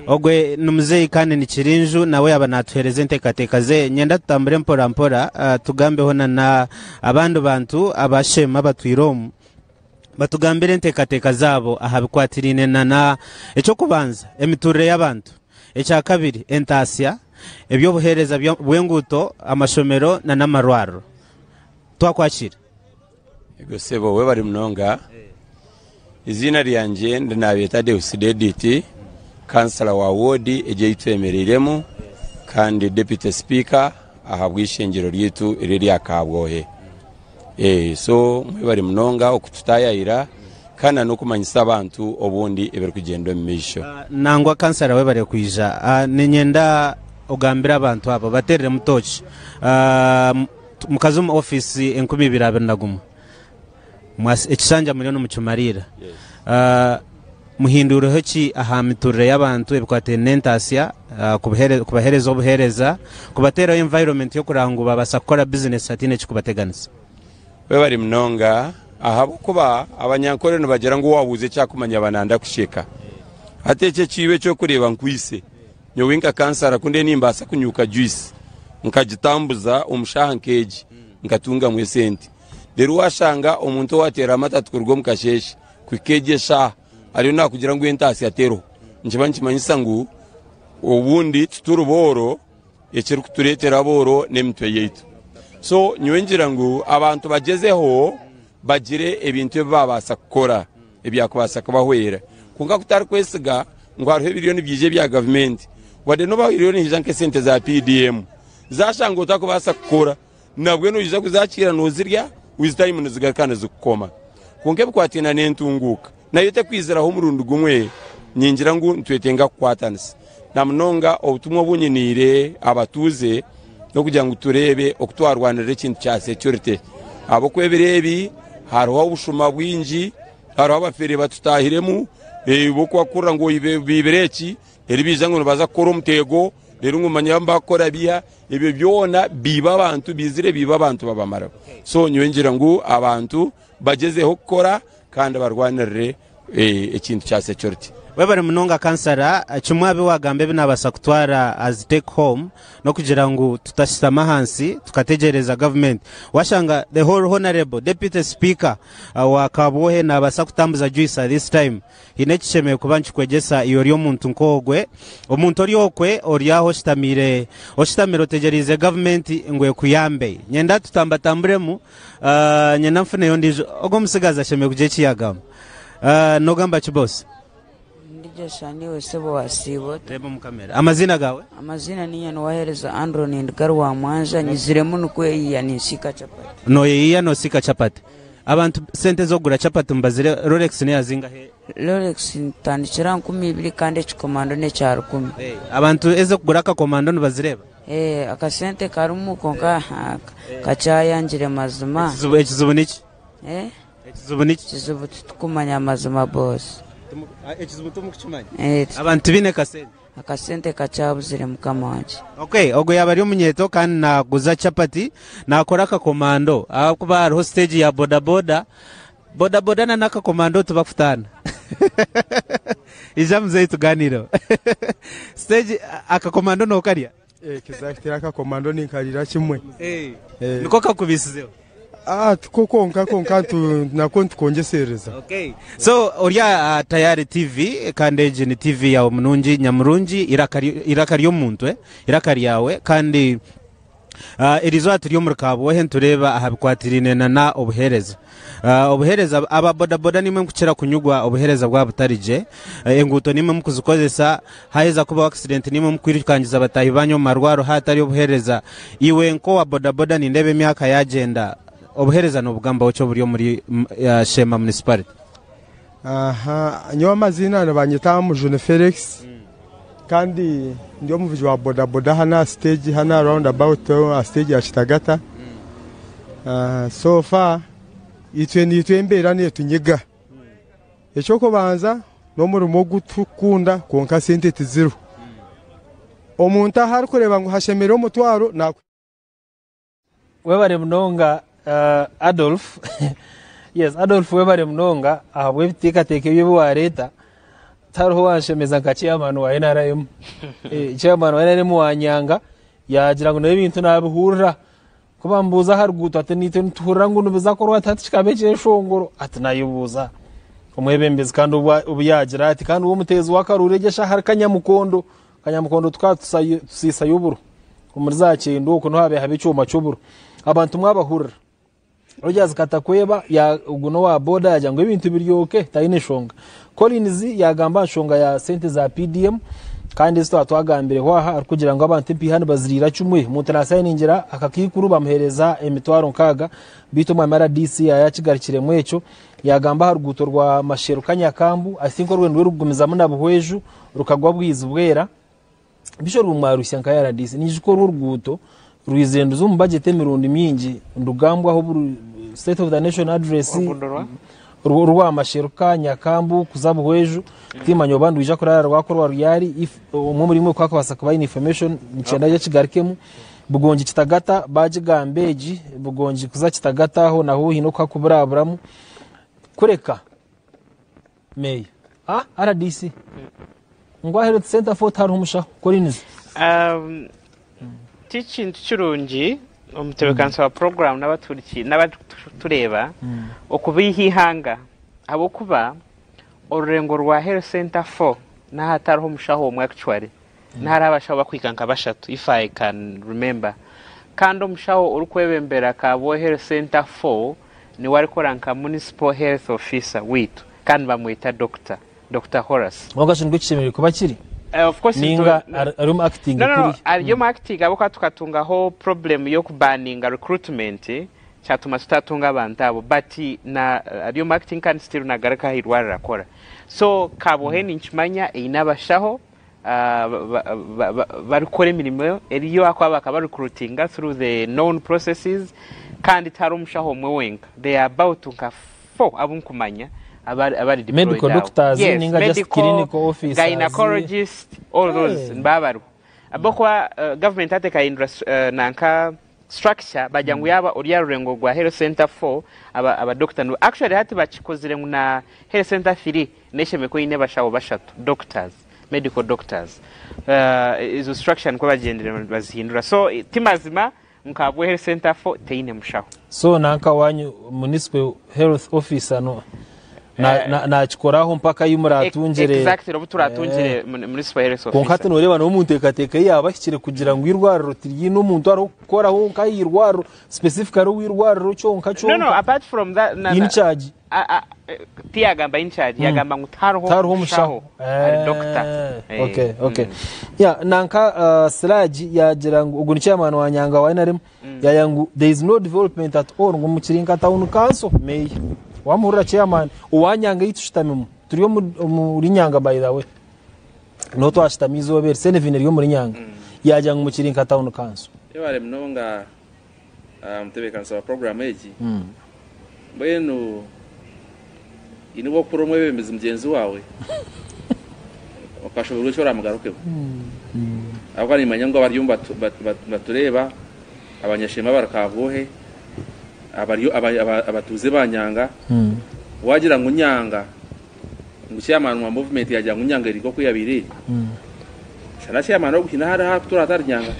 Ogwe ni muzeeyi kandi ni Kirinju nawe yaaba naatuheereza enteekateeka ze. Nyenda tutambure mpora mpora tugambeho na abandi bantu aba Sheema abatwire omu batugambire enteekateeka zaabo aha bikwatiraine na eky'okubanza emituurire y'abantu, ekyakabiri entaasya, eby'obuheereza bw'enguuto, amashomero na n'amarwariro. Twakwakira. Ego sebo webare munonga. Eiziina ryangye ndi Nabeeta Deus Dedit, kansala wa woodi egi ei twemereiremu kandi deputy speaker ahabw'eishengyero ryaitu eri erya Kabwohe. So mwebare munonga okututaayayira kandi na n'okumanyisa abantu obundi ebirikugyenda omu maisho. Nangwa kansala webare kwija. Niinyenda ogambire abantu abo bateereremu tooki. Mukaza omu ofiisi 2021, ekishangya muriyo nimukimariira. Muhindwireho ki aha miturire y'abantu ebikwatiraine n'entaasya, kubaheereza obuheereza, kubateeraho environment y'okureba ngu baabaasa kukora bizinesi hataine ekirikubateganisa? Webare munonga ahabw'okuba abanyankore nibagira ngu owaabuuza eki akumanya aba nanda kusheka. Hati eki ekiibo eky'okureeba nkwitse. Nyowe nka kansara ku ndiyo nimbaasa kunyuuka juice nkagitambuza omu shaaha nk'egi nkatungamu esente. Reero waashanga omuntu owaateera amatatu kuruga omu kasheeshe. Kuhika egi eshaaha ariyo naakugira ngu entaasya teriho. Nikiba nikimanyisa ngu obundi tituri booro, ekirikutureetera abooro n'emitwe yaitu. So nyowe ngira ngu abantu bagyezeho bagire ebintu ebi baabaasa kukora ebyakubaasa kubahwera. Kwonka kutarikwesiga ngu hariho ebiriyo nibyija ebya gavumenti, wadde n'obu hariyo nihaija nk'esente za PDM, zaashanga otakubaasa kukora, nabwe noija kuzakiira nozirya with time nizigaruka nizikukoma. Kwonka ebikwataine n'entunguuka nayo tekwiziraho omurundi gumwe, ningira ngu nitwetenga kukwatanisa. Na munonga obutumwa obu nyiniire abatuuze n'okugira ngu tureebe oku twarwanirira ekintu kya security ahabw'okuba ebiro ebi hariho obushuma bwingi, hariho abafere batutaahiremu, b'okubakurira ngu oibire eki, reero baija ngu nibaza kukora omuteego, reero ngu manya nibakukora biiha. Ebyo byona biiba abantu, biizire biiba abantu babamaraho. So nyowe ngira ngu abantu bagyezeho kukora kandi barwanirire ekintu kya security. Webare munonga kansara, kimwe aha bi wagamba ebi nabasa kutwara as take home nokugira ngu tutashutama ahansi tukategyereza government. Washanga the whole honourable deputy speaker wa Kabwohe nabasa kutambuza juice at this time. Haine ekishemereire kuba nikikwegyesa iwe ori omuntu nk'ogwe, omuntu ori okwe ori aho oshutamiire, oshutamire otegyereize gavumenti ngu ekuyambe. Nyenda tutambatamburemu, ah, nyenda nfuneyo ondiijo. Ogwo omutsigazi ashemereire kugira eki yaagamba. Ah, noogamba ki bosi? Ndigyesha niiwe sebo wasiiba ota? Reeba omu kamera. Amaziina gaawe? Amaziina niinye Niwahereza Andrew ninduga Rwamwanja nyiziremu nikweyiya ninsiika chapati. Nooyeyiya noosiika chapati. Abantu sente z'okugura chapati mubazire Rolex neya zingahe? Rolex nitutandikira aha 2000 kandi ekikomando n'ekya rukumi. Abantu ez'okugura akakomando nibazireeba? Ee akasente karimu kwonka kakyayangire mazima. Ekizibu niki? Ekizibu niki? Ekizibu titukumanya mazima boss. Ekizibu timukukimanya? Abantu tibaine kasente? Akasente kakyabuzire mukama wangye. Ok, ogwo yaaba ari omunyeeto kandi naaguza chapati, naakora akakomando ahabw'okuba hariho siteegi ya bodaboda, bodaboda na n'akakomando tibakutaana. Ija muzeeyi tugaaniireho. Siteegi, akakomando nookarya? Exactly, akakomando ninkarira kimwe. Niko kakubiisizeho? Ah, tiko konka konka ntu, nako ntukongyesereza. Okay. So ori aha Tayari TV kandi egi ni TV yawe munungi nyamurungi iraka iraka ry'omuntu eh? Iraka ryawe kandi uh, erizooba turi omuri Kabwohe nitureeba aha bikwatiraine na na obuheereza. Uh, obuheereza aba bodaboda nimwe mukukira kunyugwa obuheereza bwaba butari gye. Eh, enguuto nimwe mukuzikozesa haheza kubaho accident nimwe mukwirukangiza bataahi banyu omu marwaro haatari obuheereza. Iwe nk'owa bodaboda nindeeba emyaka yaagyenda, obuheereza noobugambaho ki oburi omuri Sheema Municipality? Aha, nyowe amaziina nibanyeta Mujuni Felix kandi ndi omuvugi wa bodaboda hanu aha siteegi hanu aha round about aha siteegi ya Kitagata. So far itwe niitwe embeera neetunyiga. Eky'okubanza n'omurimo ogu turikukunda kwonka sente tiziriho. Omuntu ahu arikureeba ngu hashemereire omutwaro naku. Webare munonga Adolf. Yes, Adolf webare munonga ahabw'ebiteekateeko ebi ebi wareeta. Tihariho owanshemeza nka chairman wa NRM. Chairman wa NRM wa Nyanga yaagira ngu nawe ebintu naabihurira. Ku bamubuuza aha ruguuto ati naitwe nituhurira ngu nibiza korwa ati hati kikaba ekyeshongoro ati nayebuuza omwebembezi kandi obu yaagira ati kandi we omuteezi w'akaruuru egyo eshaaha ari Kanyamukondo. Kanyamukondo tukaba tusiisayo oburo omuri za kyenda okwo niho haabaire haba ekyoma ky'oburo. Abantu mwabahurira. Rogers Katakweba ogu n'owa boda yaagira ngu ebintu biri ok taine nshonga. Collins yaagamba aha nshonga ya sente za PDM kandi ezi twaba twagambireho aha arikugira ngu abantu empiiha nibaziriira kimwe. Omuntu naasayiningira akakaikuru bamuheereza 60,000 beitu omwami RDC yaaba yaakigarukiremu ekyo. Yaagamba aha ruguuto rwa Masheru Kanyakambu I think orwo nirwo rurikugumizamu na Buhweju rukagwa Bwizi Bwera. Beitu orwo mwarusya nka RDC niijuka orwo oruguuto rwizire nduza omu budget emirundi mingi ndugambwaho buri state of the nation address orwa Masheruka, Nyakambu kuza Buhweju timanya oba ndwija kurara rwakorwa ryari if omwe omuri imwe ku akubaasa kuba aine information nikyenda aije akigarukemu. Bugongi Kitagata baagigamba egi, Bugongi kuza Kitagata aho naho haine oku hakuburaburamu kureka Meeya. Ah, RDC. Ngu aha Health Centre Fort hariho omushaho. Collins. Um, ti kintu kirungi omutebeekanisa wa puroguraamu n'abaturiki n'abarikutureeba okubeiha eihanga. Ahabw'okuba orurengo rwa Health Centre 4 n'ahatariho omushaho omwe actually, nihariho abashaho bakuhika nka bashatu if I can remember. Kandi omushaho orikwebembera Kabwohe Health Centre 4 niwe arikukora nka Municipal Health Officer waitu kandi bamweta Doctor, Doctor Horace. Kwonka shi nikwo kishemereire kuba kiri? Of course Ninga ari omu acting No, no, no, kuri? ari omu acting ahabw'okuba tukatungaho problem y'okubaninga recruitment kyatuma tutatunga abantu abo but na ari omu acting kandi still nagaruka aha irwariro akora. So Kabwohe ninkimanya eine abashaho barikukora emirimo eriyo ahakuba bakaba recruitinga through the known processes kandi tihariho omushaho omwe wenka they are about nka 4 abu nkumanya abari abari deployed Medical aho. doctors Yes, ninga just medical, clinical officers. gynecologist all those Hey. nibaba bariho ahabw'okuba government hati ekahindura nanka structure bagira ngu yaaba ori aha rurengo rwa health center 4 aba abadokita nibo actually hati bakikozire ngu na health center 3 neshemereire kuba eine abashaho bashatu doctors medical doctors ezo structure nikwo bagyendire bazihindura so timazima nka ahabwa health center 4 teine mushaho. So nanka wanyu municipal health officer no nakikoraho mpaka ahi muratungire. Exactly obu turatungire municipal health officer. Kwonka hati noreeba nawe omu nteekateeka ye yaaba ahikire kugira ngu eirwariro tiryine omuntu arikukoraho nka aha irwariro specifically ow'eirwariro kyonka No, no, kyonka. apart from that, na, In charge. Tiyagamba in charge, yagamba ngu tihariho Tihariho omushaho. Omushaho ari doctor. Okay. Yeah, nanka Siraji yagira ngu ogu ni chairman wa Nyanga wa NRM yaya ngu there is no development at all ngu mukiri nka town council mayor. Wamuhurira chairman owa Nyanga ei tushutamimu. Turi omuri Nyanga by the way. Niho twashutami izooba eri Senevin eri omuri Nyanga. Yagira ngu mukiri nka town council. Yebare munonga mutebeekanisa wa puroguraamu egi. Mbwenu haine obu orikukora omwebembezi mugyenzi waawe okashoberwa eki oraamugarukeho. Ahabw'okuba niimanya ngu abari omu nibatureeba, abanyashema abari Kabwohe, abari abatuuze ba Nyanga, waagira ngu Nyanga ngu chairman wa movement yaagira ngu Nyanga eri nk'oku yaabaire eri, shana chairman ogu haine ahu arikutuura hatari Nyanga.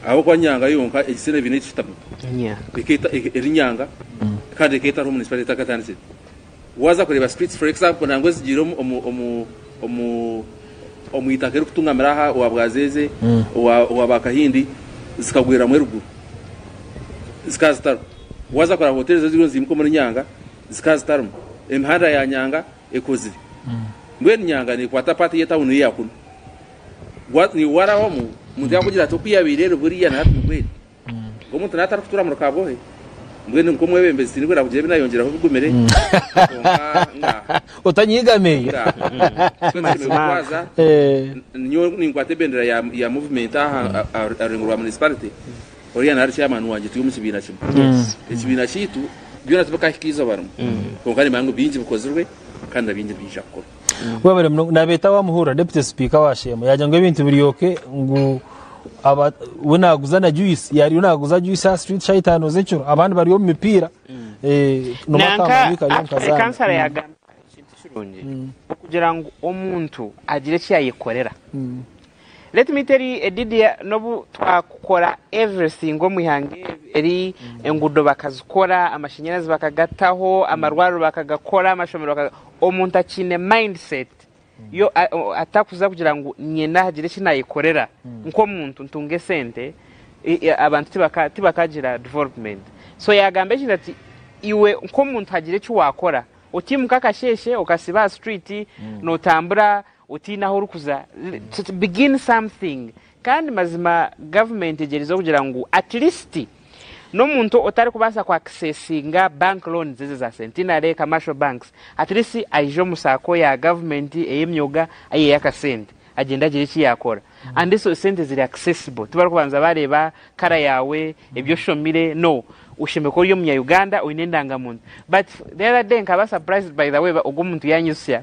Ahabw'okuba Nyanga yonka egisena ebiine ekishutami eri Nyanga kandi ekaba etariho municipality etakatandikire. Waaza kureeba streets for example nangwa ezigiire omu itaka erikutungamira aha owa Bwazeeze, owa Bakahindi zikagweramu eruguru zikaba zitariho. Waaza kureeba hoteri eziriyo niziimuka omuri Nyanga zikaba zitarimu. Emihanda ya Nyanga ekozire. Mbwenu Nyanga neekwata part y'etawuni eya kunu. Niiwe warabamu, omuntu yaakugira ati oku yaabaire eri buriya na hati nikwo eri. Nk'omuntu naaba atarikutuura omuri Kabwohe, mbwenu nk'omwebembezi tindikwenda kugira ebi naayongyeraho bigumire, kwonka ngaaha. Otanyiga meeya. Ngaaha. Twena tushemereire kutwaza, nyowe ninkwata ebendera ya ya movement aha aha rurengo rwa municipality, oriya naari chairman wangye turi omu kibiina kimwe. Ekibiina kyaitu byona tibikahika eizooba rimwe, kwonka nimanya ngu bingi bikozirwe kandi na bingi nibiija kukorwa. Webare munonga nabeeta wamuhurira deputy speaker wa Sheema yagira ngu ebintu biri okay ngu aba we naguza na juice yariyo naguza juice aha street shaaha itaano z'ekiro abandi bari omu mipiira Nanka actually kansara yagamba ekintu kirungi okugira ngu omuntu agire eki yayekorera. Let me tell you Edidia n'obu twakukora everything omu ihanga eri enguudo bakazikora, amashanyarazi bakagataho, amarwariro bakagakora, amashomero bakaga omuntu akiine mindset yo atakuza kugira ngu nyenda hagire eki nayekorera nk'omuntu ntunge esente abantu tibakagira development. So yagamba ekintu ati iwe nk'omuntu hagire eki wakora otiimuka akasheeshe okasiiba aha street notambura otiine ahu orikuza begin something kandi mazima government egyerizeho kugira ngu at least n'omuntu otarikubaasa ku accessinga bank loans ezi za Centenary, commercial banks at least aije omu sacco ya government ey'emyoga ayiheyo akasente agyende agire eki yaakora and ezo sente ziri accessible tibarikubanza bareeba kara yaawe ebi oshomire no oshemereire kuba ori omunya Uganda oine endangamuntu but the other day nkaba surprised by the way ogwo omuntu yanyizusya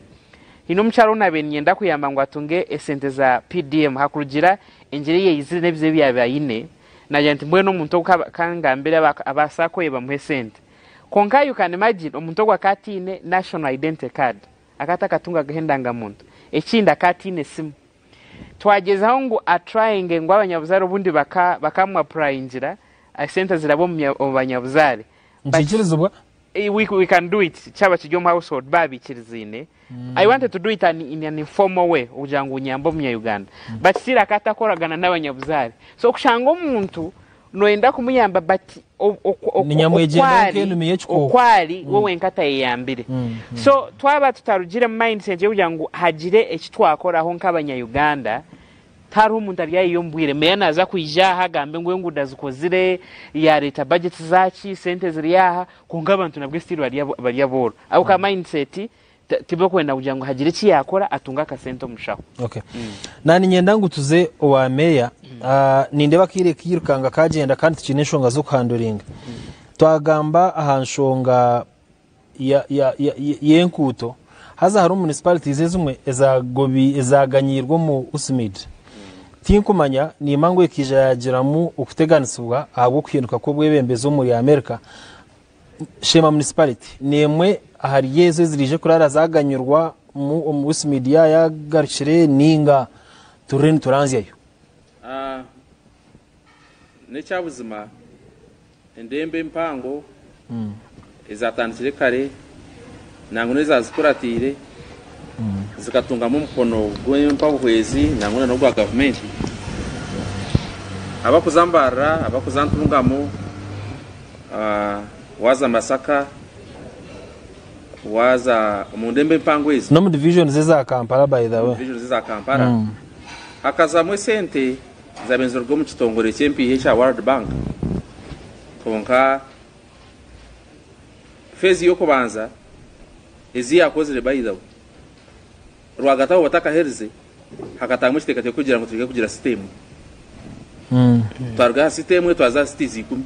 Haine omukyara ou naabaire niinyenda kuyamba ngu atunge esente za PDM hakurugiirira engyeri ei yaizire n'ebizibu ebi yaabaire aine, naagira nti mbwenu omuntu ogu ka ngambire aba sacco ye bamuhe esente. Kwonka you can imagine omuntu ogu akaba ataine national identity card, akaba atakatungagaho endangamuntu. Ekindi akaba ataine simu. Twagyezaho ngu atrayinge ngu abanyabuzaare obundi bakamu apurayingira, esente zirabe omu banyabuzaare. Nikiikirizibwa? We can do it kyaba kiri omu household baabikirizaine. I wanted to do it an, in an informal way okugira ngu nyambe omunya-Uganda. But still akaba atakoragana n'abanyabuzaare. So okushanga omuntu noyenda kumuyamba but Ni nyamwegyenda nk'enumi y'ekikooko. oku ari we wenka atayeyambire. So twaba tutarugire mu mindset y'okugira ngu hagire eki twakoraho nk'abanya-Uganda, Tihariho omuntu aryayiha omu bwire. Meya naaza kwija aha agambe ngu enguudo azikozire, yaareeta budgets zaaki, sente ziri aha, kwonka abantu nabwe still bari abooro. Ahabw'okuba mindset tibarikwenda kugira ngu hagire eki yaakora atunge akasente omu shaho. Okay. Na niinyenda ngu tuze owa meeya. Ah, nindeeba akaire kairukanga kaagyenda kandi tukiine enshonga z'okuhanduringa. Twagamba aha nshonga y'enkuuto haza hariho municipalities ezimwe ezaganyiirwe omu USMID. Tinkumanya nimba ngu ekaija yagiramu okuteganisibwa ahabw'okuhinduka kw'obwebembezi omuri America. Sheema municipality n'emwe ahari ezo eziraije kurara zaganyirwamu omu USMID yaaba yagarukire ninga turire nituranzyayo. N'ekyabuzima Endembo empango ezatandikire kare nangwa n'ezazikuratiire zikatungamu omukono gw'empabuhwezi nangwa na n'ogwa gavumenti. Abakuza Mbarara, abakuza Ntungamo, waaza Masaka, waaza omu ndembo empango ezo. N'omu divisions eza Kampala by the way. Omu divisions eza Kampala hakazamu esente. Zabaire niziruga omu kitongore ky'empiiha ekya World Bank kwonka feezi y'okubanza ezi yaakozire by the way rwagati aho batakaherize hakatangwa ekiteekateeko kugira ngu tureke kugira site emwe. Twaruga aha site emwe twaza aha cities ikumi.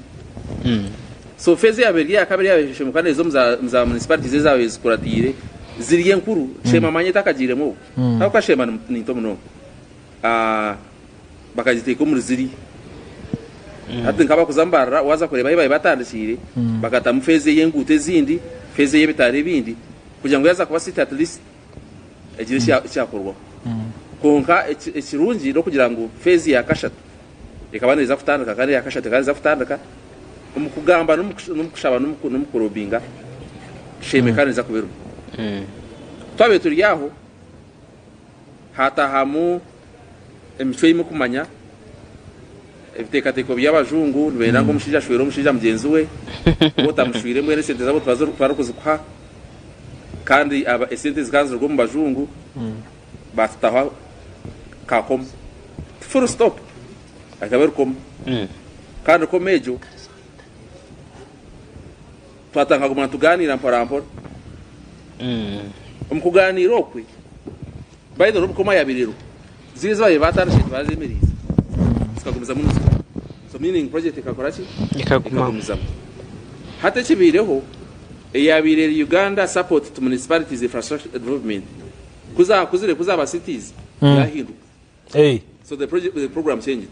So feezi eyaabaire eri eya kabiri eyaabaire eshemuka neeza omu za municipalities ezaabaire zikuratiire ziri enkuru Sheema manya etakagiiremu obwo ahabw'okuba Sheema ni nto munonga. Bakagiteeka omuri ziri. Hati nk'abakuza Mbarara waaza kureeba ahu baabaire batandikiire, bakatamu feezi ey'enguuto ezindi, feezi ey'ebitaara ebindi kugira ngu yaaza kuba city at least egire eki yaakorwaho. Kwonka ekirungi n'okugira ngu feezi ya kashatu ekaba neeza kutandika kandi eya kashatu ekaba neeza kutandika omu kugamba n'omu kushaba n'omu kurobinga Sheema ekaba neeza kuba erimu. Ku twabaire turi aho, Haatahamu emicwe ei murikumanya, ebiteekateeko by'abajungu nibenda ngu omushaija ashwere omushaija mugyenzi we, waaba otamushwire mbwenu esente zaabo tibarikuzikuha kandi esente zikaba niziruga omu bajungu baatutaho ka koma. Full stop ekaba eri koma kandi koma egyo twatandika kuguma nitugaaniira mporampora. Omu kugaaniira okwe, by the way n'obu koma yaabaire eriho, ziriya ezi baabaire baatandikire tibazemereize, zikagumizamu nizikora. So meaning project ekakora ki? Ekagumizamu. Hati ekibaireho, eyaabaire eri Uganda Support to Municipalities Infrastructure Development, ku zaakuzire ku zaaba cities, yaahinduka. So the project, the program changed.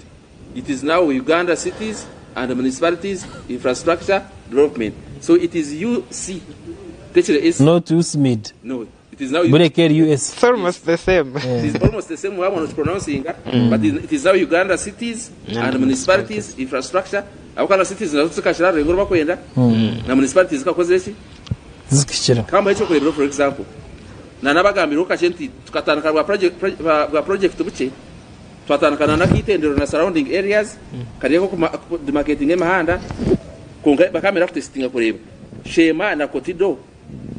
It is now Uganda Cities and Municipalities Infrastructure Development. So it is UC. Tekire S. Not USMID. No, it is now UC. Bureka eri US. It's almost the same. It is almost the same way I pronouncing, but it is now Uganda Cities and Municipalities Infrastructure. Aho kana cities nazo zikashira rurengo rubakwenda na municipalities zikakozire ki? Zikikira. Kambahe ekyokureeberaho for example. Nanabagambireho kakye nti tukatandika bwa project bukye, twatandika na n'akaitendero na surrounding areas kari ak'oku demarcatinga emihanda kwonka bakamera kutesitinga kureeba Sheema na Kotido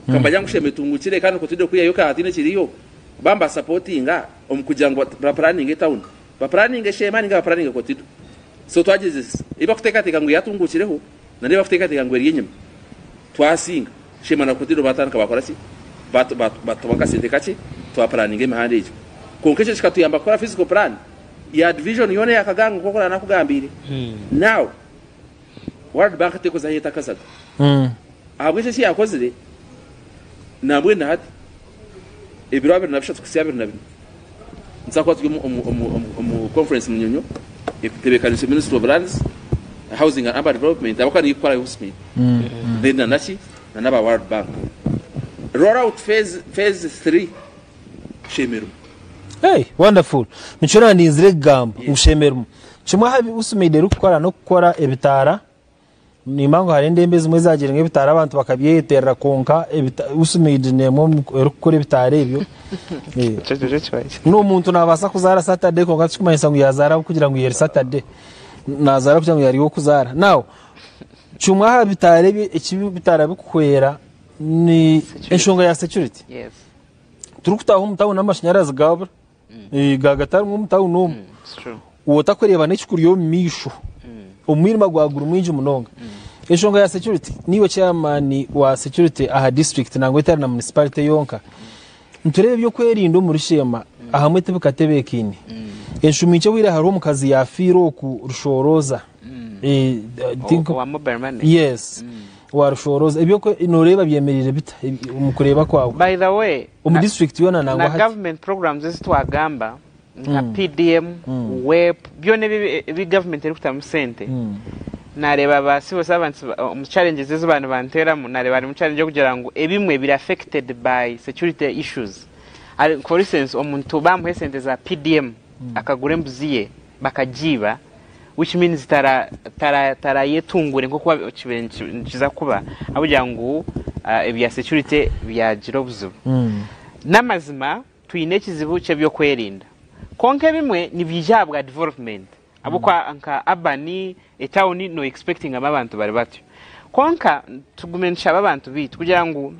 kambagira ngu Sheema etungukire kandi Kotido kwihayo ka hatiine ekiriyo baba nibasapotinga omu kugira ngu bapuraninge etawuni bapuraninge Sheema ninga bapuraninge Kotido so twagyezesa ei bakuteekateeka ngu yatungukireho na n'ei bakuteekateeka ngu eri enyima twasinga. Sheema na Kotido baatandika baakora ki? Baatuha akasente kakye twapuraninga emihanda egyo. Kwonka ekyo kikatuyamba kukora physical plan ya division yoona eya Kaganga nk'oku naanakugambiire. Now, World Bank terikuza ahu etakazaga. Ahabw'ekyo eki yaakozire, nambwenu na hati, ebiro 23 kuhitsya 24, nituza kuba turi omu conference Munyonyo etebeekaniise Ministry of Lands, Housing and Urban Development ahabw'okuba niyo erikukora Housmith then na naki na n'aba World Bank. Roll out phase phase 3 shemeremu. Hey, wonderful. Nikyo nandinzire kugamba ngu shemeremu. Kimwe aha bi Usmaid erikukora n'okukora ebitaara. Nimba ngu hariho endembo ezimwe ezagiire ngu ebitaara abantu bakabyeyeterera kwonka USMAID n'emwe erikukora ebitaara ebyo. N'omuntu nabaasa kuzaara Saturday kwonka tikikumanyisa ngu yazaara ahabw'okugira ngu eri Saturday. Nazaara kugira ngu yari ow'okuzaara. Now, kimwe aha bitaara ebi eki ebitaara bikuhwera ni enshonga ya security. Turikutaaha omu tawuni amashanyarazi gabura. Gagatarimu omu tawuni omu. Otakureeba n'ekikuri omu maisho. Omwirima gwaba guri mwingi munonga. Enshonga ya security, niiwe chairman wa security aha district nangwa etari na municipality yonka. Nitureeba eby'okwerinda omuri Sheema ahamwe tibikatebeekaine. Enshumi nkye obwire hariho omukazi yaafiire oku Rushoroza. Owa mobile money? Yes. Owa Rushoroza. Eby'okwe nooreeba byemereire bita omu kureeba kwawe? By the way, Omu district yoona nangwa na hati. government programs ezi twagamba nka PDM, WEP, byona ebi ebi government erikutamu sente, nareeba ba civil servants omu challenges ezi baba nibanteeramu, nareeba harimu challenge y'okugira ngu ebimwe biri affected by security issues. For instance, omuntu bamuha esente za PDM akagura embuzi ye bakagiiba, which means tara tara tarayetunguure nk'oku kibaire nikiza kuba ahabw'okugira ngu ebya security byagira obuzibu. N'amazima twine ekizibu ky'ebyokwerinda kwonka ebimwe nibyija ahabwa development ahabw'okuba nka urban etawuni no expectingamu abantu bari batyo kwonka tugume nitushaba abantu baitu kugira ngu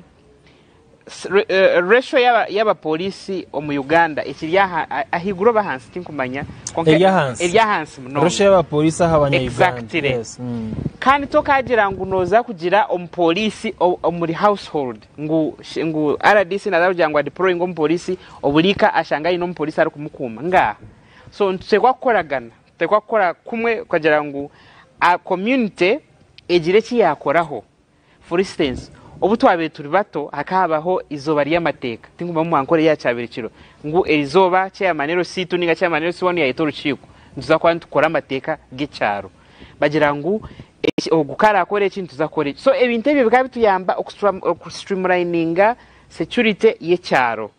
Ratio y'abapoliisi omu Uganda ekiri ahaiguru oba ahansi tinkumanya kwonka Eri ahansi. eri ahansi munonga. Ratio y'abapoliisi aha banya-Uganda. Exactly. Yes. Kandi tokagira ngu noza kugira omupoliisi omuri household ngu ngu RDC naza kugira ngu adeployinge omupoliisi oburiika ashange aine omupoliisi arikumukuuma. Ngaaha. So nituteekwa kukoragana, nituteekwa kukora kumwe kugira ngu community egire eki yaakoraho. For instance, obu twabaire turi bato hakaba habaho eizooba ry'amateeka, tinkumanya omu Ankole yaaba kyabaire kiro, ngu erizooba chairman LC2 ninga chairman LC1 yayeta orukiiko, nituza kuba nitukora amateeka g'ekyaro. Bagira ngu ogu ku araakore eki nituza kukora eki. So ebintu ebyo bikaba bituyamba oku streamlininga security y'ekyaro.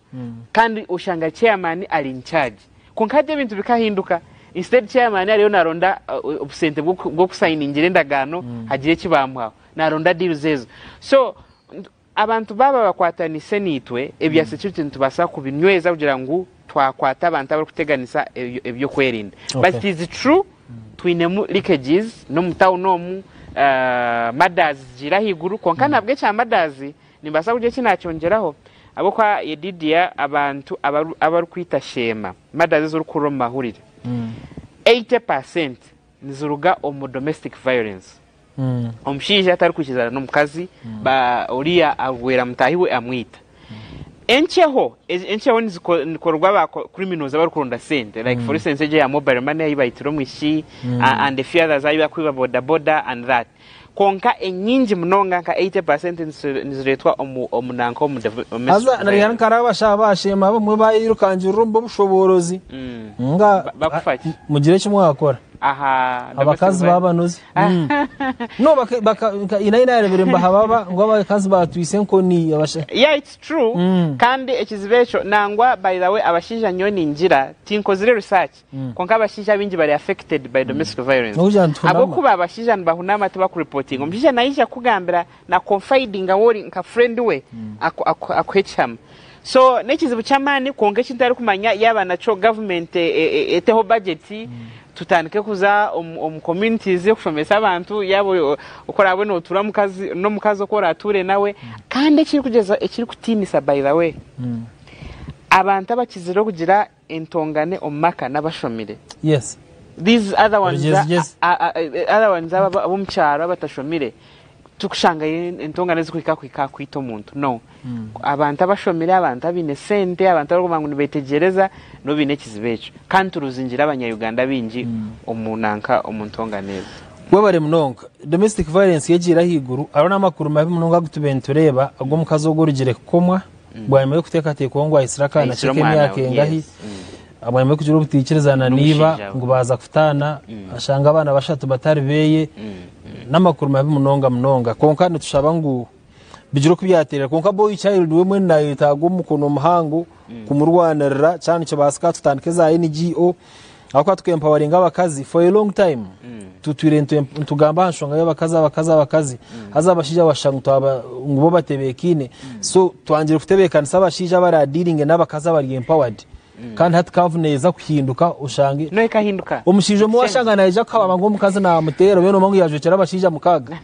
Kandi oshanga chairman ari in charge. Kwonka hati ebintu bikahinduka, instead chairman ariyo naronda obusente bw'okusayiningira endagaano hagire eki bamuhaho, naronda deals ezo. So abantu baaba bakwatanise naitwe, ebya security nitubaasa kubinyweza kugira ngu twakwata abantu abarikuteganisa eby'okwerinda. But it is true twinemu leakages n'omu town omu, murders zigiire ahaiguru, kwonka nabwo ekya murders Nimbaasa kugira eki naakyongyeraho? Ahabw'okuba Yedidia abantu abarikwita Sheema, murders ezi orikuhurira omu mahurire, 80% niziruga omu domestic violence. Omushaija tarikwikirizana n'omukazi, oriya agwera mutaahi we amwita. Enkyeho, enkyeho nizikorwa ba criminals abarikuronda sente like for instance egyo eya mobile money ei baitire omwishiki and a few others ahu barikwiba boda boda and that. Kwonka enyingi munonga nka 80% nizireetwa omu nanka omu Haza na rihari nkari abashaho abashema abamwe bayirukangirira omu b'obushoboorozi nga Bakufa ki? mugire eki mwakora. Aha Abakazi babanoze. No baka baka nka ina ina yarebire mbahababa ngu abakazi batwise enkoni abasha. Yeah it's true kandi ekizibu ekyo nangwa by the way abashaija nyowe ningira tinkozire research Kwonka abashaija abaingi bari affected by domestic violence. N'okugira ngu tuhunama. Ahabw'okuba abashaija nibahunama tibakureportinga. Omushaija naija kukugambira na confidinga waaba ori nka friend we akuhe ekihama. So n'ekizibu ky'amaani kwonka eki ntarikumanya yaaba nakyo government eteho budget tutandike kuza omu communities kushomesa abantu yaaba oku oraabe nootuura n'omukazi oku oraatuure nawe. Kandi ekirikugyeza ekirikutiinisa by the way, abantu abakizire okugira entongane omu maka n'abashomire. Yes. These other ones, Orugyezgyezi. other ones aba ab'omu kyaro abatashomire tikushanga entongane zikuhika kuhika aha kwita omuntu no. Abantu abashomire, abantu abaine sente, abantu abarikugira ngu nibetegyereza nibo baine ekizibu ekyo. Kandi turuzingira abanya Uganda baingi omu nanka omu ntongane ezo. Webare munonga. Domestic violence yegiire ahaiguru. Hariho n'amakuru mabi munonga agu tubaire nitureeba ag'omukazi ogu orugire kukomwa. Bwanyima y'okuteekateekwaho ngu aitsire akaana ke Aitsire omwana k'emyaka we, engahi, yes. bwanyima y'okugira obutaikirizana n'iba N'omushaija we. ngu baaza kutaana, ashanga abaana bashatu batari beeye, n'amakuru mabi munonga munonga. Kwonka nitushaba ngu bigire oku byateerera. Kwonka boy child we mbwenu nayetaaga omukono muhango kumurwanirira, kyaba nikibaasika tutandike za NGO. Ahabw'okuba tuka-empawaringa abakazi for a long time. Tutwire nitugamba aha nshonga y'abakazi, abakazi, abakazi. Haza abashaija washusha ngu twaba ngu bo batebeekaine. So twangire kutebeekanisa abashaija abaradiiringe n'abakazi abari empowered. Kandi hati kaavu neeza kuhinduka oshange No ekahinduka. omushaija omwe washanga naija kuhababa ngu omukazi naamuteera obe noomanya ngu yaajwekyera abashaija mukaaga.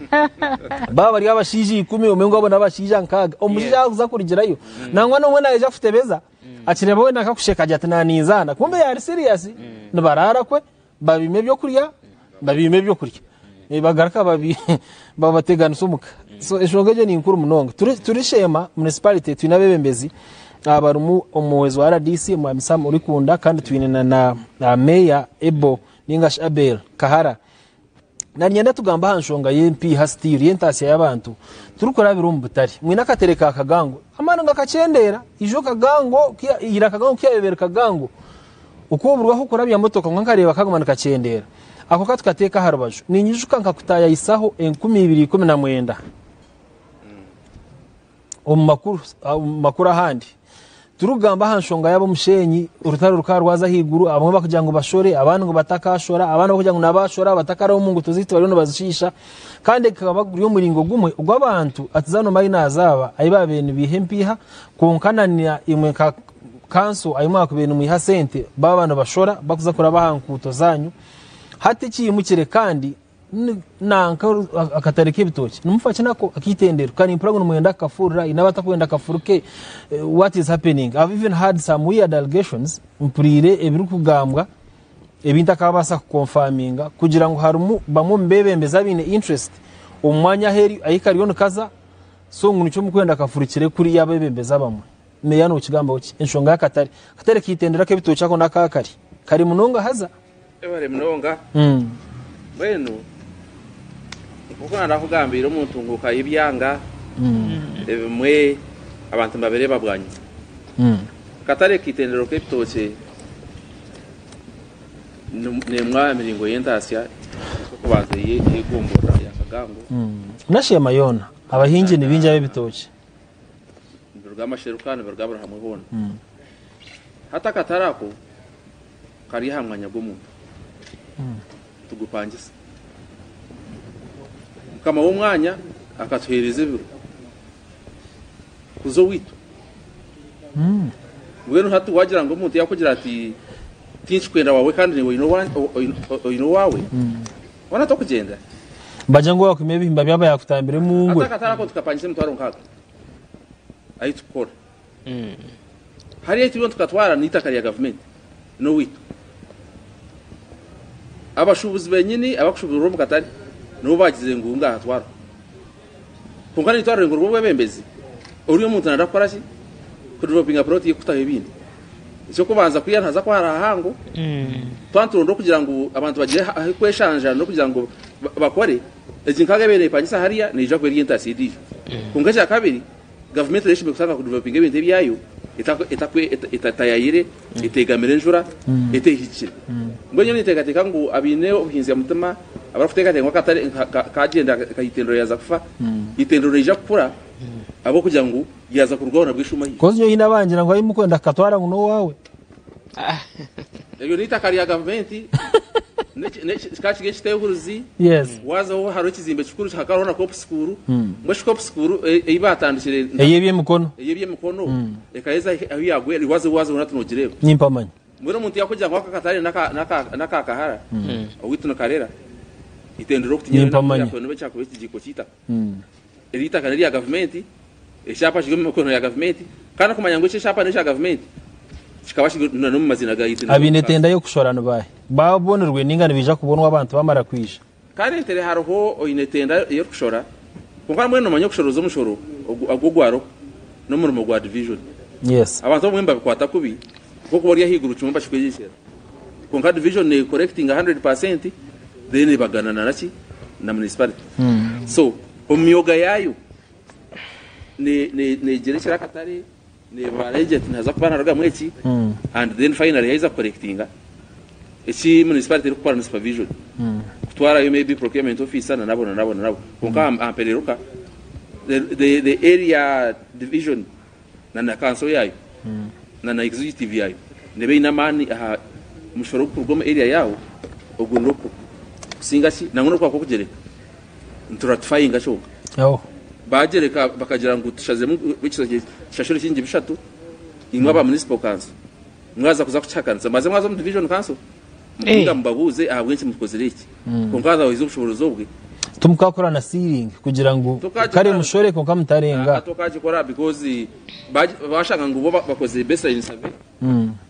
Baaba bari abashaija ikumi omanye ngu abo n'abashaija nkaaga. Omushaija yaakuza kurugirayo nangwa n'omwe naija kutebeza Akireeba weena akakusheka agira ati naninzaana kumbe yari serious nibaraara kwe babiima ebyokurya babiima ebyokurya Eh, bagaruka babi babateganisa omuka so enshonga egyo ni nkuru munonga Turi- turishema municipality twine abebembezi ah, barimu omuhwezi wa rdc omwami sam orikunda kandi twine na, na, na meya ebo ningashi abel kahara Nanyenda tugambe aha nshonga y'empiiha still y'entaasya y'abantu turikurabira omu butare. Mwine akatere ka Kagango, amaani gakakyendeera. Ijo Kagango, ira Kagango kuyayobeire Kagango, okwoburwa ah'okurabya motoka kwonka nkareeba kaguma nikakyendeera. Ako ka tukateeka aha rubaju. Ninyijuka nkakutaayayisaho 2019. Omu makuru omu makuru ahandi turikugamba aha nshonga y'ab'omushenyi orutaro rukaba rwaza ahaiguru abamwe bakugira ngu bashore abandi ngu batakashora abandi bakugira ngu nabashora batakaraho omu nguuto zaitu bariyo nibazishiisha kandi gukaba guri omuringo gumwe ogw'abantu ati zanu mayinazi aba ahu baabaire nibaiha empiiha kwonka na imwe nka kanso ahu mwakubaire nimwiha sente baaba nibashora bakuza kuraba aha nguuto zaanyu hati ekiimukire kandi Nanka akatare k'ebitookye nimufa ki nako ak'eitendero ka nimpurira ngu nimwenda kukafurura haine abatakwenda kafuruke what is happening I've even heard some weird allegations mpuriire ebirikugambwa ebi ntakabaasa kukonfaminga kugira ngu harimu bamwe omu beebembezi abaine interest omu mwanya ahu ahu kariyo nikaza so ngu nikyo mukwenda kafurukire kuriya abeebembezi abamwe. Meeya nokigambaho ki enshonga y'akatare? Akatare k'eitendero ak'ebitookye ako n'akaakari kari munonga haza. Webare munonga. Mbwenu nk'oku naarakugambiire omu ntunguuka y'ebyanga, ebimwe abantu nibabireeba bwanyima. Akatare k'eitendero k'ebitookye n'emwe aha miringo y'entaasya erikw'okubanza ey'egomborora ya Kagango. Nasheema yoona, abahingi ni baingi ab'ebitookye. Nibiruga amasheruka, nibiruga buri hamwe hoona. Hati akatare ako kari aha mwanya gw'omuntu. Tugupangisa. Mukama w'omwanya akatuheereza ebiro kuza owaitu. Mbwenu hati waagira ngu omuntu yaakugira ati tinkikwenda waawe kandi naiwe oine owaawe, hoona tokugyenda. Bagira ngu owaakwima ebihimba byaba yaakutambira emungwe. Hati akatare ako tukapangisa emitwaro nkaaga ahu tukukora. Hariya itwe tukatwara n'eitaka rya gavumenti n'owaitu. Abashuubuzi benyini abakushuuburira omu katare nibo baagizire ngu ngahatwarwa. Kwonka naitwe aha rurengo rw'obwebembezi, oriya omuntu naayenda kukora ki? Kudivelopinga puloti ye kutaho ebindi. Eky'okubanza kuriya nihaza kuba hari hahango, twaba nituronda okugira ngu abantu bagire ah'okweshanja n'okugira ngu bakore, egi nkaaga ebaire neepangisa hariya neija kuba eri entaasya endiijo. Kwonka ekya kabiri, Gavumenti nayo eshemereire kutandika kudivelopinga ebintu ebyayo etayayire, eteegamire enjura, etehikire. Mbwenu nyowe ninteekateeka ngu abaine obuhinzya mutima abarikuteekateeka ngu akatare kaagyenda nka eitendero yaaza kufa, eitendero neija kukura ahabw'okugira ngu yaaza kurugaho nabwo eshuuma ahaifo. Kozi nyowe haine abangira ngu ahi mukwenda kukatwara ngu n'owaawe. Eryo n'eitaka rya gavumenti, kikaba kiri ekiteehurizi. Yes. Waazaho hariho ekizimbe kikuru hakaba hariho na Coop School. Mbwenu shi Coop School ei baatandikire. Ey'eby'emikono. Ey'eby'emikono ekaheza ahu yaagwera, waaza waaza hati noogireeba. Nimpamanya. Mbwenu omuntu yaakugira ngu aka akatare n'aka kahara, owaitu nikarera, eitendero okutinyera Nimpamanya. nobu kyakuba ekigiiko ky'eitaka. Eri eitaka n'erya gavumenti, ekyapa kiri omu mikono ya gavumenti, kandi okumanya ngu eki ekyapa n'ekya gavumenti kikaba kiri n'omu maziina ga Itendero Abaine Council. tenda y'okushora ni baahi? Baabonirwe ninga nibaija kubonwa abantu bamara kwija? Currently hariho oine tenda y'okushora, kwonka mbwenu nomanya okushoroza omushoro ogu ogwariho n'omurimo gwa division. Yes. Abantu abamwe nibabikwata kubi ahabw'okuba ori ahaiguru kimwe bakikwegyekyera. Kwonka division ne collectinga 100% then ebagana na naki na municipality. So omu myoga yaayo neegyerekyera akatare neebara egye ati nihaza kuba niharugamu eki and then finally yaaheza kucollectinga eki municipality erikukora ni supervision kutwarayo maybe procurement officer na nabo na nabo na nabo. Kwonka aha mpereruka the area division na na kanso yaayo na na executive yaayo neeba eine amaani aha. omushoro ogurikuruga omu area yaabo ogwo local kusinga ki nangwa n'obu kwakuba okugyereka nituratifayinga kyonka. Baagyereka bakagira ngu tushaziremu ekishashuro ekingi bishatu imwe aba municipal council mwaza kuza kukihakanisa mubanze mwaza omu division council mukuhinga mubabuuze ahabw'enki mukozire eki kwonka otherwise obushoboorozi obwe Timukakora na ceiling kugira ngu kare mushore kwonka mutarenga. Tokagikora because bashanga ngu bo bakozire baseline survey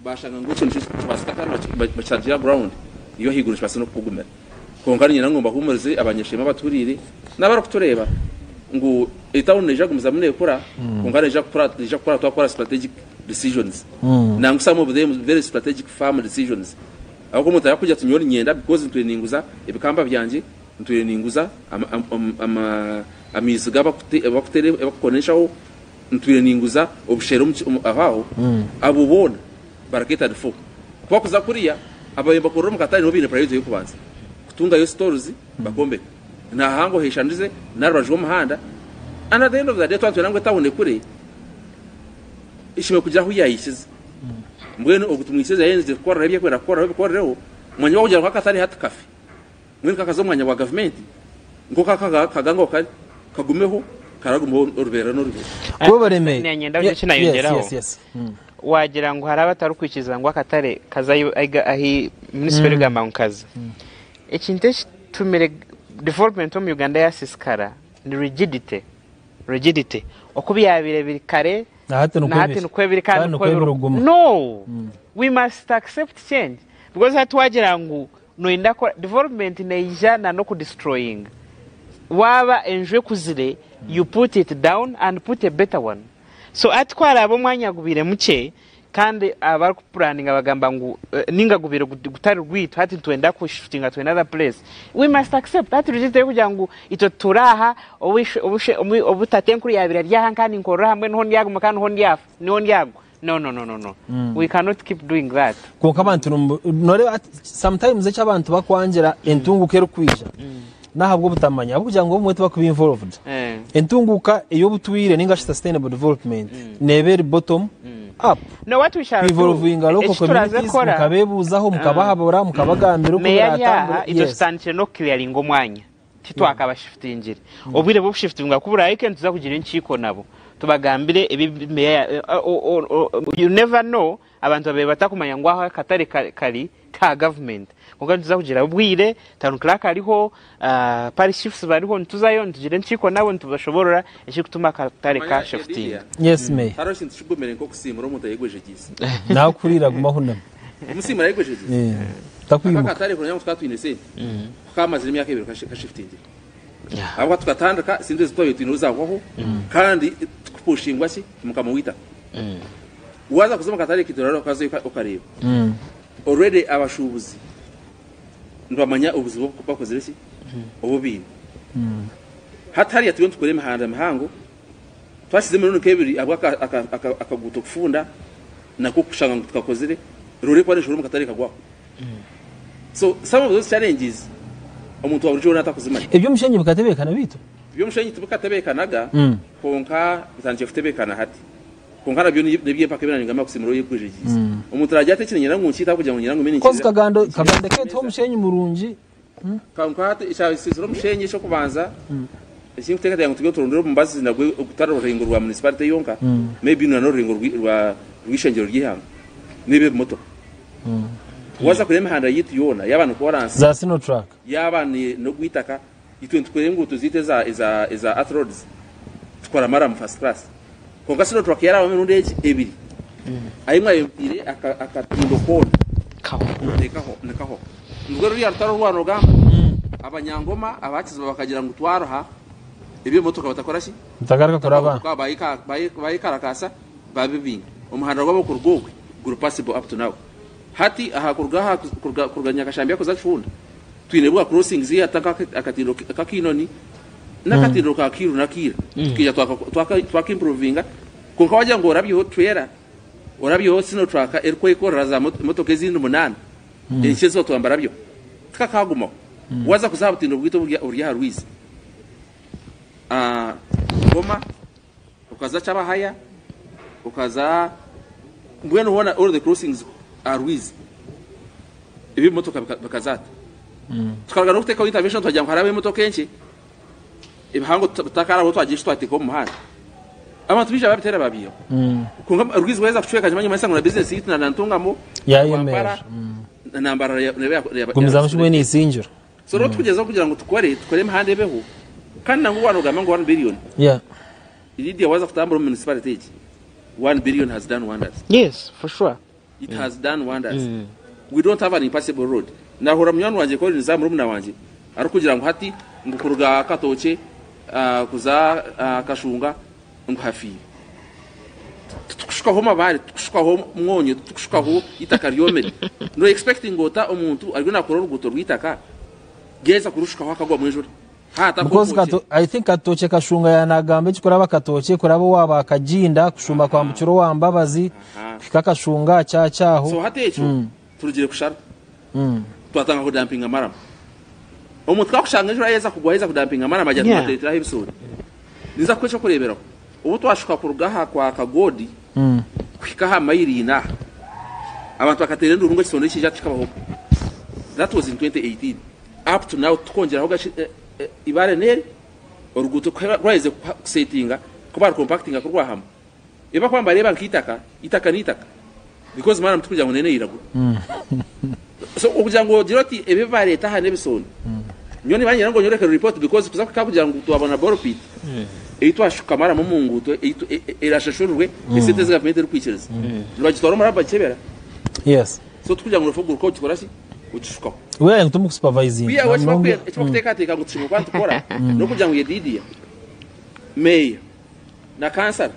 bashanga ngu ekyo nikyo kibaasika kandi bakiragira ground yo ahaiguru nikibaasa n'okukugumira. Kwonka niinyenda ngu mbahuumurize abanyeshema abatuhuriire n'abarikutureeba ngu etawuni neija kugumizamu neekura kwonka neija kukura neija kukura twakora strategic decisions. Nangwa some of them very strategic firm decisions. Ahabw'okuba omuntu arikugira ati nyowe niinyenda because ntwire ninguza ebikamba byangye, ntwire ninguza amaizi g'abarikuteera enshaho, ntwire ninguza obushera aho aho, abo boona bari catered for. Ku bakuza kuriya, ababaire nibakorera omu katare nibo baine priority y'okubanza kutungayo stalls bakombeka. Nahango heshandize n'aha rubaju rw'omuhanda and at the end of the day twaba nitwenda ngu etawuni ekure, eshemereire kugira ahu yaahikize. Mbwenu ogu tumwikirize yayenzire kukoreraho ebi arikwenda kukoreraho abikorereho, omwanya gw'okugira ngu akatare hati kafe. Mbwenu kakaza omu mwanya gwa gavumenti nk'oku aka akagangaho kari, kagumeho, karagumaho orubeerera n'orubeerera. Kuba bareme. Niinyenda kugira eki naayongyeraho. Waagira ngu hariho abatarikwikiriza ngu akatare kaze ahu munisipa erikugamba ngu kaze. Ekintu ekitumire development omu Uganda yaasiisikara ni rigidity, rigidity. Oku byabaire biri kare Na hati nikwo na hati biri. nikwo biri kandi Kandi nikwo nikwo biri. biriguma. No! We must accept change because hati waagira ngu noyenda kukora development neija na n'okudestroyinga. Waaba enju ekuzire you put it down and put a better one. So hati ku haraabe omwanya gubaire mukye kandi abarikupuraninga bagamba ngu ninga gubaire gutari gwaitu hati nitwenda kushifutinga to another place, we must accept. Hati rigidity erikugira ngu itwe tutuure aha, obu tatenkuru yaabaire ari aha nka ninkorera aha mbwenu niho ndyaguma kandi niho ndyafa, niho ndyagwa. No no no no no. We cannot keep doing that. Kwonka abantu noreeba hati sometimes eki abantu bakwangira entunguka erikwija n'ahabw'obutamanya ahabw'okugira ngu obumwe tibakuba involved. Entunguka ey'obutwire ninga shi sustainable development neeba eri bottom up. No what we shall do, Ku-involvinga local eki turaze communities kukora, mukabeebuuzaho mukabahabura mukabagambira oku Meya ari aha, biratambura. itwe Yes. tutandikire n'okuclearinga omwanya. Titwakabashifutingire. Obwire bw'okushifutinga ku burahike nituza kugira enkiiko nabo tubagambire ebi meya ya you never know abantu babaire batakumanya ngu ahu akatare kari ti aha government. Kwonka nituza kugira obwire, town clerk ariho, parish chiefs bariho, nituzayo nitugira enkiiko nabo nitubashoborora ekirikutuma akatare Omanya kashifutinga. Edidia, Yes Mayor. hariho ekintu kigumire nk'okusiimura omuntu ayegwejegyeise. Nakuhurira aguma ahunami. Omusiimura ayegwejegyeise. Takwimuka. Aka katare kuramya ngu tukaba twine sente. Ku kaamazire emyaka ebiri kashifutingire. Ahabw'okuba tukatandika sente ezi twabaire twine zahwaho kandi tukupushingwa ki? Mukama w'eitaka. Waaza kuza omu katare kaitu orare okazayo okareeba. Already abashuubuzi nibamanya obuzibu obu bakozire ki? Obu baine. Hati hariya turiyo nitukora emihanda mihango, twasize emirundi nk'ebiri ahabw'akaguuto kufunda nako kushanga ngu tukakozire, roore ekuba neeshohora omu katare ekagwaho. So some of those challenges omuntu wa burijo weena atakuzimanya. Eby'omushenyi bikatebeekana beitu? Eby'omushenyi tibikatebeekanaga kwonka bitandikire kutebeekana hati. Kwonka nabyo n'eby'empaka ebi nangamba kusiimura oyegwejegyeise. Omuntu araagira ati eki niinyenda ngu nkiite ahabw'okugira ngu niinyenda ngume Kozi ninkirira kagando kagando keetuha omushenyi murungi. Kwonka hati ekyasiisire omushenyi eky'okubanza eki ndikuteekateeka ngu turiyo niturondera omubazi nagwo gutari orurengo rwa municipality yonka maybe na n'orurengo rw'eishengyero ry'eihanga n'ebi ebimotoka. Waaza kureeba emihanda yaitu yoona yaaba ni kooransi, Za Sinotruck. yaaba ni n'ogw'eitaka, itwe nitukora enguuto zaitu eza eza eza earth roads tukora maramu first class. Kwonka Sinotruck yaarabamu emirundi egi ebiri ahi mwayebutiire aka akatindo koona nikaho nikaho. Nirwo ruriya rutaro oru waanoogamba, Abanyangoma aba Kiziba bakagira ngu twaruha eby'ebimotoka batakora ki? Batagaruka kuraba. Bayekarakaasa Baabibinga. Omuhanda gwabo kuruga okwe guri passable up to now. Hati aha kuruga aha kuruga kuruga Nyakashambya kuza Kihunda twine bwa crossings hati akatindo k'Akinoni n'akatindo ka Kiiru na Kiira tukaija twaka twaka improvinga kwonka wagira ngu orabyeho trailer orabyeho Sinotruk erikwekorera za motoka ezindi munaana enkye ezi batwamba rabyo tikakagumaho. Waaza kuza aha butindo bwaitu oburi aha rwizi Ngoma Okaza Kyabahaya, okaza mbwenu hoona all the crossings aha rwizi. Eby'ebimotoka bikazaata. Tukaruga n'okuteekaho intervention twagira ngu harabaho emotoka enkye, ebihango bitakarabaho twagira eki twateekaho omu muhanda. Abantu baija babiteera babiihaho. Kwonka orwizi rwaheza kucweka nikimanyisa ngu na bizinesi yaitu na Ntungamo, na Rwampara na Mbarara neeba Gumizamu kimwe n'eisingiro. So rero tukugyezaho kugira ngu tukore, tukore emihanda ebeho kandi nangwa waaba nogamba ngu one billion, Lydia waaza kutambura omu municipality egi, one billion has done wonders. Yes, for sure. It has done wonders. We don't have an impassable road. Nahurira munywani wangye Collins murumuna wangye arikugira ngu hati ngu kuruga Katookye kuza Kashunga ngu hafiire. Titukushukaho mabaare, titukushukaho mwonyo, titukushukaho itaka ryomire. No expectinga ota omuntu ariyo nakora oruguuto rw'itaka gyeza kurushukaho akagwamu enjura. Because kato, I think Katookye Kashunga yanagamba eki kuraba Katookye kuraba owa ba Kaginda kushumba kwambukira owa Mbabazi kuhika Kashunga Kyakya aho. So hati ekyo turugire kushara twatandika kudampinga maramu. Omuntu ku akushanga enjura yaheza kugwa yaheza kudampinga maramu agira ati mwatereteraho ebisooni. Ninza kukuha ekyokureberaho obu twashuka kuruga aha kwa Kagodi kuhika aha mayiro ina aha abantu bakateera enduuru ngu ekisooni nikiija kikabaho. That was in 2018. Up to now tukongyeraho gashi ibare neri oruguuto ku rwaherize kusetinga ku barukompakitinga ku rwahama ebi bakuba nibareeba nk'eitaka, eitaka n'eitaka because maramu tikugira ngu n'eiragura so okugira ngu ogire oti ebi bareeta aha n'ebisooni nyowe niba niinyenda ngu onyoreke report because kuza kuhika kugira ngu twabona borrow pit ei twashuka maramu omu nguuto erashashururwe esente ezi gavumenti erikwikiriza nibagitwara omu lab bagikyebera Yes. so tikugira ngu nofa oguruka ogikora ki ogishukaho. Wewe ngu tumukusupervisinga. Kwihaho eki bakuteekateeka ngu tushemereire kuba nitukora n'okugira ngu Yedidia, meeya na kansara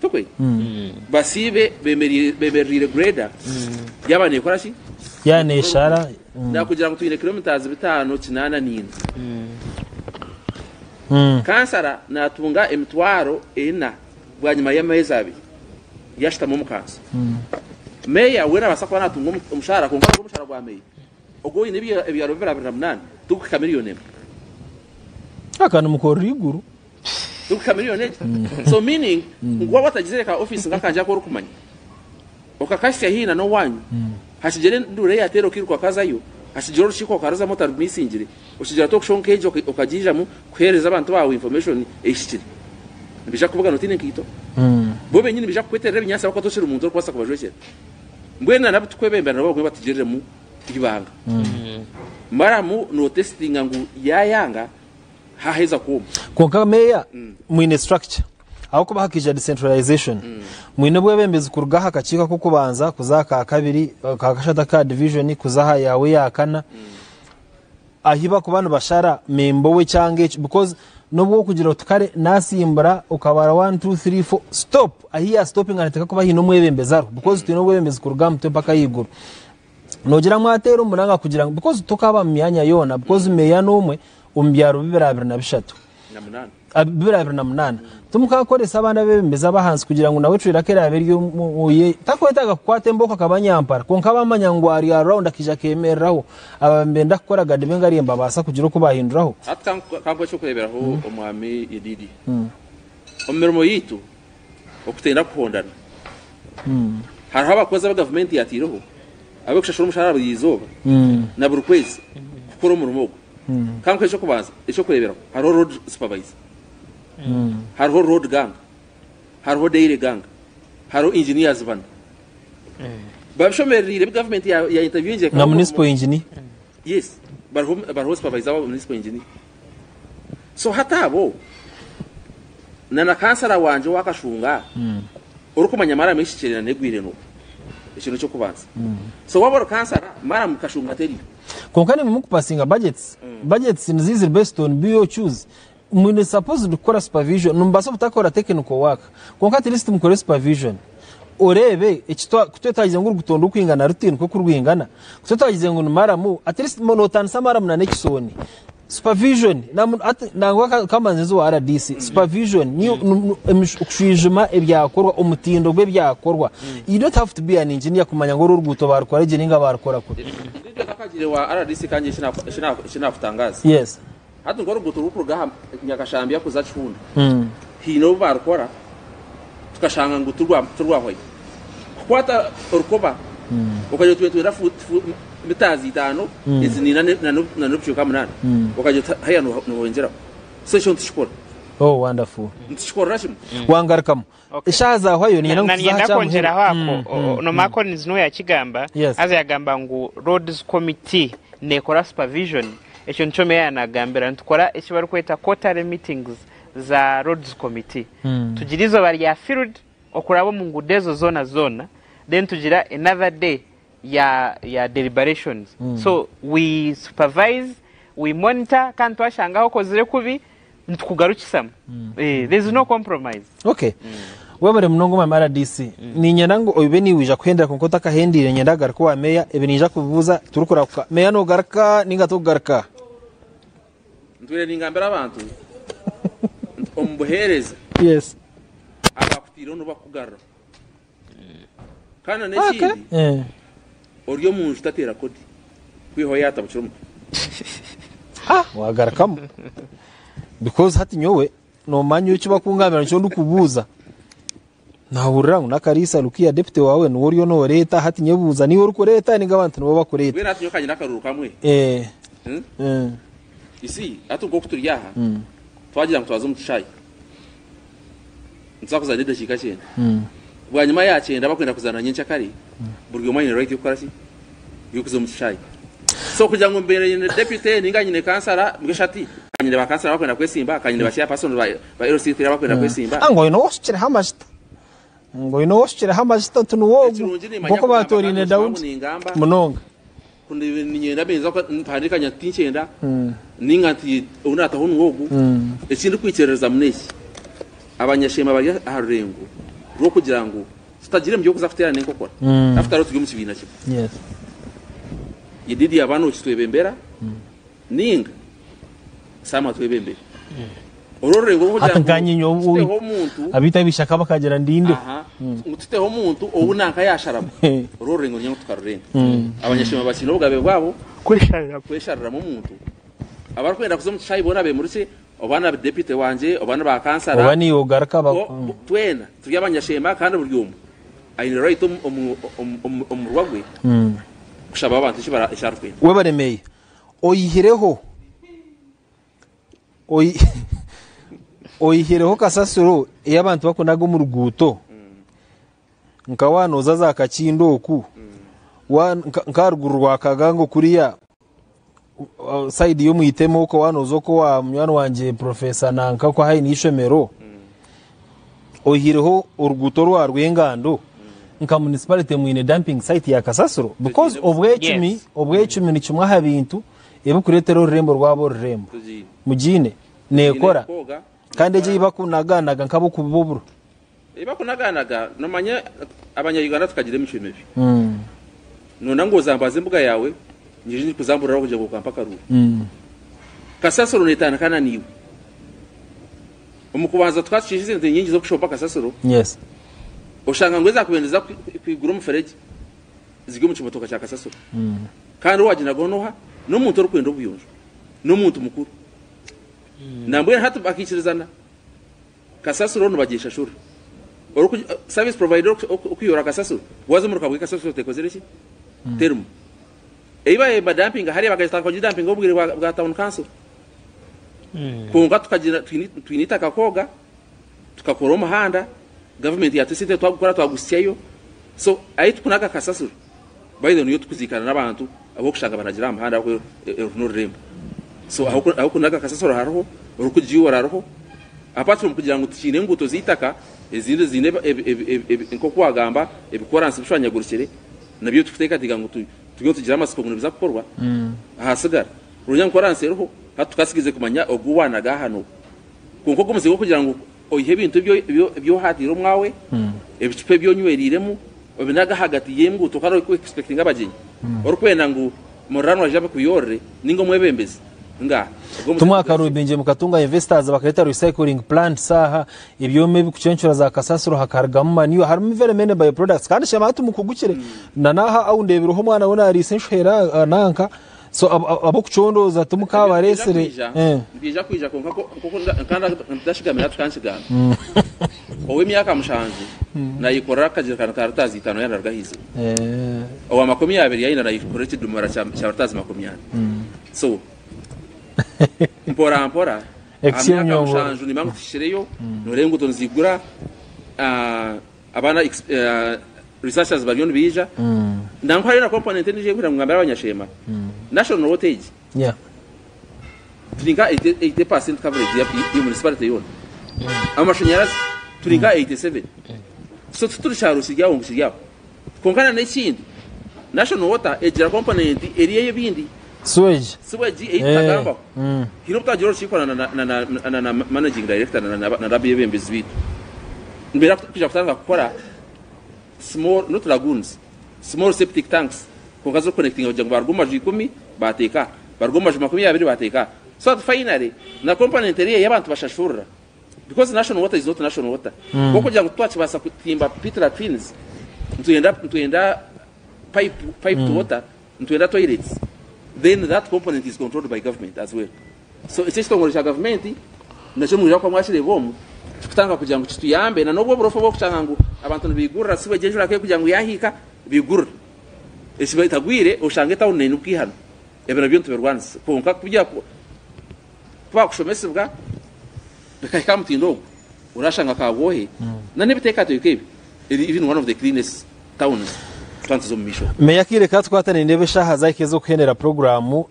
tikwe basiibe beemereire grader yaaba neekora ki? Yaaba neeshara. Nakugira ngu twine kilometres 584. Kansara naatunga 400,000 bwanyima y'ameezi abiri yashutama omu kanso. Meeya we naabaasa kuba naatunga omushaara kwonka nabwo omushaara gwa meeya ogwo oine ebyaro 208 tigukuhika miriyoni emwe. Aka nimukorera eiguru. Tigukuhika miriyoni egi. So meaning ngu waaba otagizire ka ofiisi nk'akangye aku orikumanya okakahitsya haihi na n'owaanyu, hakigira enduura eyateera okairuka okazayo, hakigira orukiiko okaruzamu otarumisingire, okigira oti okushonka egyo okagiijamu kuheereza abantu baawe information ehikire. Nibaija kukubugana otaine nkaito. Bo benyini nibaija kukweterera ebinyaatsi ahabw'okuba tokiri muntu orikubaasa kubajwekyera. Mbwenu na n'abu turikwebembera nabo bagume batugiriremu eibanga. Maramu nootesitinga ngu yaayanga haaheza kwoma. Kwonka meeya mwine structure ahabw'okuba hakaija decentralization. Mwine obwebembezi kuruga aha kakiiko ak'okubanza kuza aha ka kabiri, aka kashatu aka division kuza aha yaawe eya kana. Ahi bakuba nibashara memba ow'ekyanga ekyo because n'obu okugira oti kare nasimbura okabara one, two, three, four stop ahi ya stopinga nihateekwa kuba haine omwebembezi ariho because twine obwebembezi kuruga aha mutwe mpaka ahaiguru. Noogira mwateera omuranga kugira ngu because tokaaba mu myanya yoona because meeya n'omwe omu byaro 223. 228. Timukakoresa abandi abeebembezi ab'ahansi kugira ngu nawe ecwera ke eraabe eri oye. Takwetaaga kukwata embooko akaba nyampara, kwonka baamanya ngu ari around akaija akeemereraho. Aba nibenda kukora gadibe ngariye nibabaasa kugira oku baahinduraho. Hati ka nkuhe eky'okureeberaho Omwami Yedidia. Omu mirimo yaitu, okutenda kuhondana. Hariho abakozi abu gavumenti yaataireho abarikushashura omushaara buri izooba na buri kwezi kukora omurimo ogwo. Ka nkuhe eky'okubanza, eky'okureeberaho, hariho road supervisor, hariho road gang, hariho daily gang, hariho engineers bana. Babishomerereire ebi gavumenti ya, ya interviewingire Na municipal engineer. Yes, bariho, bariho supervisor wa municipal engineer. So hati abo, na na kansara wangye owa Kashunga, orikumanya maramu ehikire na n'egwire n'oha. Ekyo n'eky'okubanza. So waaba ori kansara, maramu Kashunga teriyo. Kwonka nimwe mukupasinga budgets. Budgets nizo eziri based on BOQs. Mwine supposed kukora supervision. Nimubaasa obutakora technical work. Kwonka at least mukore supervision. Oreebe eki twa ku twetwagize ngu oruguuto nirwingana ruti nikwo ku rwingana. Ku twetwagize ngu ni maramu, at least notaanisa maramu na n'ekisooni. Supervision nangwa kamanzi owa RDC supervision niyo okushwijuma ebyakorwa omutindo gw'ebyakorwa you don't have to be an engineer kumanya ngu oru oruguuto barukora gye ninga barukora kubi. Beitu ntakagire wa RDC kangye eki nakutangaza. Yes. Hati nk'oruguuto rurikuruga aha Nyakashambya kuza Kihunda haine obu barukora tukashanga ngu tirwahwayo. Kukwata orukoba okagira oti twine mitaazi itaano ezi niina na n'obucweka munaana okagira oti haiya noohongyeraho. So ekyo nitukikora. Oh wonderful. Nitukikorera kimwe. Wangarukamu. Eshaaha zahwayo niinyenda ngu Na tuze aha niinyenda kya kwongyeraho muheru. ako Nomar Collins niwe yakigamba haza yagamba ngu roads committee nekora supervision ekyo nikyo meeya yanagambira nitukora eki barikweta quarterly meetings za roads committee tugira eizooba rya field okuraba omu nguudo ezo zoona zoona then tugira another day ya ya deliberations so we supervise we monitor kandi twashanga ahu okozire kubi nitukugarukisamu Eh, there is no compromise. Okay. Webare munonga omwami RDC. Niinyenda ngu oibe niiwe oija kuhendera kwonka otakahendeire niinyenda kugaruka owa meeya ebi niija kubibuuza turikurahuka. Meeya nogaruka ninga tokugaruka? Ntwire ningambira abantu nti omu buheereza Yes. abakutaireho nibo bakukugaruraho. Kandi n'ekindi Eh. ori omu nju tateera kodi kwihaho yaatabukire omutwe. Ah, wagarukamu. Because hati nyowe nomanya eki bakungambira nikyo ndikubuuza. Nahurira ngu n'akariisa Lukia deputy wawe niwe oriyo noreeta hati nyebuuza niiwe orikureeta ninga abantu nibo bakureeta. Mbwenu hati nyowe ka nyine akaruru kamwe. Eh. Hmm? Eh. You see, hati nk'oku turi aha, twagira ngu twaza omu kishaayi. Nituza kuzaana edakiika kyenda. Bwanyima ya kyenda bakwenda kuzaana nyenkyakare, buri omwe aine right y'okukora ki? Y'okuza omu kishaayi. So kugira ngu mbeere nyine deputy ninga nyine kansara, mbwenu shi hati nyine ba kansara abakwenda kwesimba, ka nyine ba chairperson ba LC3 abakwenda kwesimba. Ah, ngu oine owoshukireho amajita. Ngu oine owoshukireho amajita nti niwe ogu. Ekirungi nimanya Nk'oku kugamba kandi baatoraine noshanga ngu Daudi. ningamba. Munonga. Ku niinyenda mbenza mpandiika nti tinkyenda ninga nti ou naataho niwe ogu. Eki ndikwikiririzamu n'eki, abanyashema bari aha rurengo rw'okugira ngu tutagira emigisha y'okuza kuteerana enkokora after all turi omu kibiina kimwe. Yedidia yaaba nookitwebembera ninga Sam atwebembere. Oru orurengo rw'okugira Hati ngu nkanye nyowe tuteho omuntu abiita ab'eishaka bakagira ndindeho. Aha, ngu tuteho omuntu ou nanka yaasharamu. Oru orurengo niinyenda ngu tukarurenga. Abanyashema bakiine obugabe bwabo kweshariramu omuntu. Abarikwenda kuza omu kishaayi boona beemurukye, oba na deputy wangye, oba ni ba kansara. Oba niiwe ogaruka ba. Twena turi abanyashema kandi buri omwe aine right omu murwa gwe kushaba abantu eki arikwenda. Webare Meeya. Oihireho Oihireho kasasiro ei abantu barikunaga omu ruguuto, nka waaba nooza za Kakindu oku, nk'aharuguru rwa Kagango kuriya sayidi y'omu iteme okwo waaba nooza okwo owa munywani wangye Professor nanka okwo haihi n'eishomero, oihireho oruguuto orwa Rwengando, nka municipality mwine dumping site ya kasasiro? Because obwecumi, obwecumi ni kimwe aha bintu ebirikureetera orurembo rwaba orurembo. Mugiine? Neekora. Kandi egyo ei bakunaganaga nk'ab'okubiba oburo. Ei bakunaganaga, noomanya abanya-Uganda tukagira emicwe mibi. Noona ngu ozambaze embuga yaawe, nyije ndikuzamburiraho kugira ngu okampa akaruuru. Kasasiro neetandika na naiwe. Omu kubanza tukaba tushiisha esente nyingi z'okushomba kasasiro, oshanga ngu ezaakubaire niziza kwigura omufuregye ziri omu kimotoka kya kasasiro. Kandi owaagyendagaho n'oha? N'omuntu orikwenda obuyonjo, n'omuntu mukuru. Nambwenu hati bakaikirizana, kasasiro nibagyeshashura. Service provider orikuyora kasasiro, waaza omu rukago kasasiro tekozire ki? Terimu. Ei baabaire nibadampinga hariya bakagitandika kugidampinga obwire bwa town council. Kwonka tukagira twine eitaka kwoga, tukakora omuhanda, gavumenti yaatuha esente twagukora twaguhitsyayo. So ahi turikunaga kasasiro by the way niyo turikuziikana n'abantu abu orikushanga banagire aha muhanda ahabw'okuba oru n'orurembo. So ah'okunaga kasasiro hariho, orikugiyoora hariho. Apart from kugira ngu tikiine enguuto z'eitaka, ezindi ziine nk'oku waagamba ebikoransi bishwanyagurikire, nabyo turikuteekateeka ngu turiyo nitugira amatsiko ngu nibiza kukorwa. Ahasigara runyankoransi eriho, hati tukasigize kumanya ogu waanaga aha n'ogu. Kwonka ogwo omuze gw'okugira ngu oihe ebintu ebi ohaatiire omwawe, ebicupa ebi onywereiremu, obinage ahagati y'enguuto kandi oriku-expectinga abagyenyi, orikwenda ngu muriranwa aije abikuyoorere nainga omwebembezi. Ngaaha. Ogwo omuze Tumwe tiguhikire. akarubingye mukatunga investors bakareeta recycling plants aha, ebyoma ebikucencura za kasasiro hakarugamu manure, harimu very many by products kandi shema hati mukugukire na n'aha ahu ndeebireho omwana we naariisa enshohera nanka. So ab'okucondooza timukabareetsire. Nibiija kwija kwonka nk'oku ndashigamire hati ka nkigamba. Ow'emyaka mushanju. Nayekorera akajerikani ka ritazi itano yaaba naaruga ahaiziba. Owa 20 yaayenda nayekorera ekidomora kya ritazi 40. So mpora mpora aha myaka 7 nimba ngu tuhikireyo, nooreeba enguuto niziigura, abaana researchers bariyo nibaija. Nangwa hariyo na component endiijo ei nkwenda ngu ngambire abanyasheema, National Water egi turi nka 80% coverage ya municipality yoona. Amashanyarazi turi nka 87. So tituri kyaro kiri aho ngu kiri aho. Kwonka na n'ekindi National Water egira component eri ey'ebindi. Sewage. Sewage ei tutagambaho. Haine obu twagira orukiiko na na managing director na n'abeebembezi baitu. Nibaija kwija kutandika kukora small not lagoons, small septic tanks kwonka zirikuconnectinga kugira ngu baruga omu maju ikumi baateeka aha, baruga omu maju 20 baateeka aha. So that finally na component eriya ei abantu bashashurira because national water is not national water. Kwonka kugira ngu titwakibaasa kutimba pit latrines, nitwenda nitwenda pipe piped water, nitwenda toilets, then that component is controlled by government as well. So eki ekitongore kya gavumenti nakyo nimwija kuba mwakireeba omu kikutandika kugira ngu kituyambe na n'obwo oburofa obw'okushanga ngu abantu nibaigurira sewage enjura ku erikugira ngu yaahiika baigurira. Eki etagwire oshanga etawuni neyinuka eihano. Ebyo nabyo nitubirwanisa kwonka ku baakushomesibwa bikahika aha mutindo ogwo orashanga Kabwohe na n'ebiteekateeko ebi eri even one of the cleanest towns twaba nituza omu maisho. Meya akaire katukwata nindeeba eshaaha zahika ez'okuhendera puroguraamu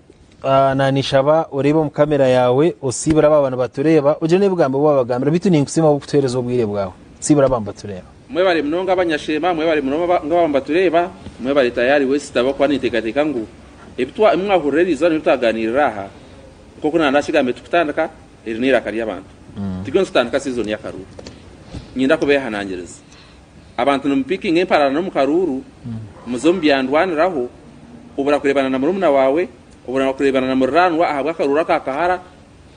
Nanishaba oreebe omu kamera yaawe osiibure aba nibatureeba ogire n'ebigambo ebi waabagambira beitu ninkusiima ahabw'okutuheereza obwire bwawe. Siibura aba nibatureeba. Mwebare munonga abanyasheema, mwebare munonga aba nibatureeba, mwebare Tayari West ahabw'okuba ninteekateeka ngu ebi mwahurira eri izooba n'ebi twaganiirira aha, nk'oku naanakigambire turikutandika, eri n'eiraka ry'abantu. Turiyo nitutandika siizoni y'akaruuru. Niinyenda kubeehanangiriza. Abantu nimupikinga emparara n'omu karuuru, muze omu byandwaniraho, obura kureebana na murumuna waawe, obura kureebana na muriraanwa ahabw'akaruuru aka kahara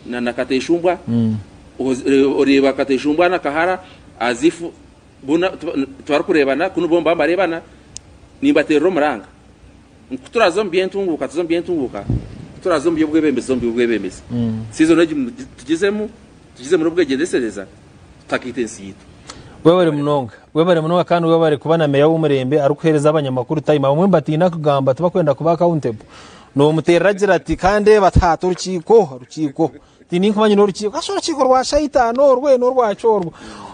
na na kateshumbwa, oreeba kateshumbwa na kahara as if boona tibarikureebana kunu bo nibaba nibareebana, nimbateerera omuranga ngu ku turaaze omu by'entunguuka tuze omu by'entunguuka, ku turaaze omu by'obwebembezi tuze omu by'obwebembezi. Season egi tugizemu, tugizemu n'obwegyendesereza. Tutakaita ensi yaitu. Webare munonga webare munonga kandi webare kuba na meya w'omurembe arikuhereza abanyamakuru time abamwe nibatiina kugamba tibakwenda kuba accountable nomuterera agira ati kandeeba taata orukiiko orukiiko tindinkumanya n'orukiiko kasha orukiiko rwa shaitaani orwe n'orwaki orwo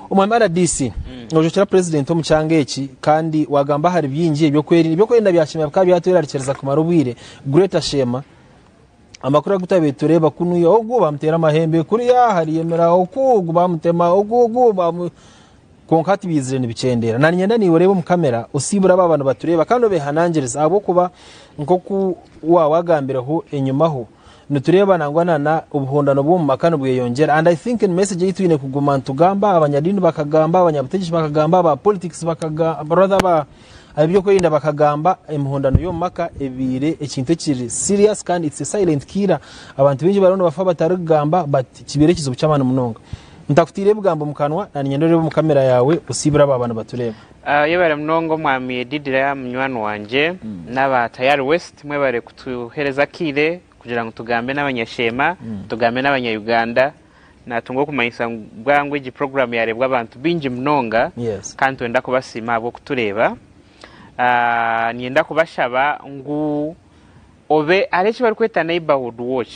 omwami RDC nojwekyera president omu kyanga eki kandi wagamba ahari bingi ebyokwerinda ebyokwerinda bya Sheema bikaba byatwerarikiriza kumara obwire Greater Sheema Amakuru agu twabaire nitureeba kunuya ogu bamuteera amahembe kuriya hariyo emira oku ogu bamutema ogu ogu bamu kwonka hati biizire nibikyendeera. Naniinyenda naiwe oreebe omu kamera osiibure abo abaaba nibatureeba kandi obeehanangirize ahabw'okuba nk'oku waawagambireho enyimaho nitureeba nangwa na na obuhondano bw'omu maka nibweyongyera and I think ni message ei twine kuguma nitugamba abanyadiini bakagamba, abanyabutegyeki bakagamba, aba politics bakagamba rather aba Ab'ebyokwerinda bakagamba emihondano y'omu maka ebaire ekintu ekiri serious kandi it's a silent killer. Abantu baingi bariho nibafa batarikugamba but kibaire ekizibu ky'amaani munonga. Ntakutaire ebigambo omu kanwa na niinyenda oreebe omu kamera yaawe osiibure abo abanibatureba. Yebare munonga omwami Yedidira munywani wangye n'aba Tayari West mwebare kutuhereza akaire kugira ngu tugambe n'abanyasheema tugambe n'abanya Uganda. Natunga okumanyisa ngu bwangu egi puroguraamu yaareebwa abantu baingi munonga kandi nitwenda kubasiima ahabw'okutureeba. Niinyenda kubashaba ngu obe hariho eki barikweta neighbourhood watch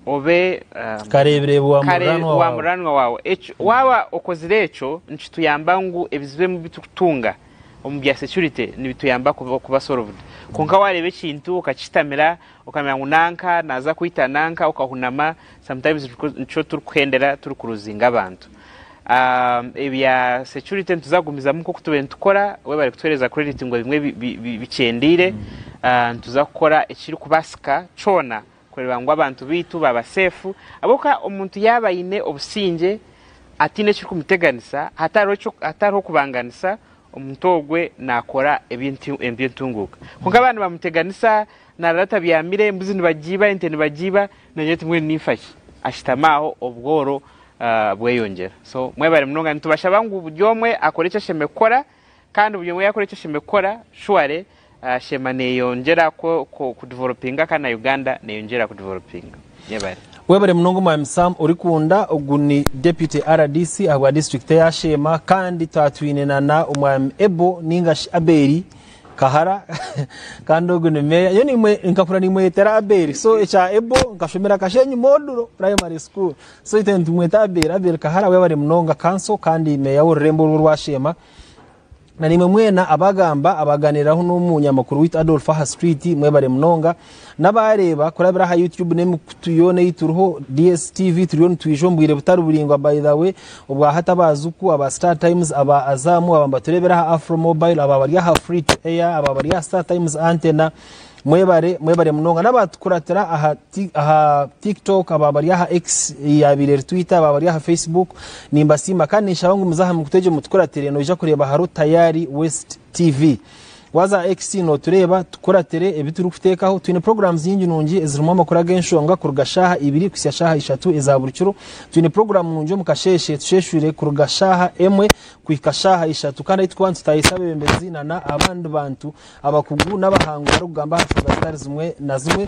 obe Kareebireebi wa muriranwa wa muriranwa waawe. Waaba okozire ekyo nikituyamba ngu ebizibu ebimwe ebi turikutunga omu bya security nibituyamba kuba solved. Kwonka waareeba ekintu okakihitamira Okamanya ngu nanka naaza kwita nanka okahunama sometimes nikyo turikuhendera turikuruzinga abantu. Ebya security nituza kugumizamu nkoku tubaire nitukora webare kutuhereza credit ngu ebimwe bikyendeire nituza kukora ekirikubasika kyona kureba ngu abantu beitu baba safe ahabwokuba omuntu yaba ayine obusingye ataine ekirikumuteganisa hatariho kubanganisa omuntu ogwe nakora ebyentunguka kwonka baaba nibamuteganisa Naarara atabyamire, embuzi nibagiiba, ente nibagiiba, naagira ati mbwenu ninfa ki? Ashutama aho obworo bweyongyera. So mwebare munonga nitubashaba ngu buri omwe akore eki ashemereire kukora kandi buri omwe yaakora eki ashemereire kukora surely Sheema neeyongyera kudevelopinga kandi na Uganda neeyongyera kudevelopinga. Mwebare. Webare munonga Omwami Sam Orikunda, ogu ni Deputy RDC ahabwa disiturikiti eya Sheema kandi twatwine na na Omwami Ebo ninga shi Abeli Kahara kandi ogu ni meeya. Nyowe nimwe nkakura nimweyetera Abeli so ekya Ebo nkashomera Kashenyi Moduro Primary School so itwe nitumweta Abeli, Abeli Kahara webare munonga kanso kandi meeya w'orurembo oru orwa Sheema. Na naimwe mwena abagamba abaganiraho n'omunyamakuru waitu Adolf aha street mwebare munonga. N'abareeba kurabira aha YouTube n'emikutu yoona ei turiho DSTV turiyo nitwija omu bwire butari buraingwa by the way obwa hati aba Zuku, aba Star Times, aba Azam, aba nibatureebera aha Afro Mobile, aba bari aha Free to Air, aba bari aha Star Times Antenna Mwebare, mwebare munonga. N'abatukuratira aha, aha TikTok, aba bari aha X eyabaire eri Twitter, aba bari aha Facebook, nimbasiima kandi ninshaba ngu muze aha mikutu egyo mutukuratire, noija kureeba hariho Tayari West TV. Waaza aha X nootureeba, tukuratire ebi turikuteekaho. Twine programs nyingi nungi ezirimu amakuru ag'enshonga kuruga shaaha ibiri kuhitsya shaaha ishatu eza buri kiro. Twine program nungi omu kasheeshe tusheeshwire kuruga shaaha emwe kuhika shaaha ishatu kandi ahi turikuba nitutaahisa abeebembezi nana abandi bantu Abakugu n'abahangu barikugamba aha nshonga zitari zimwe na zimwe.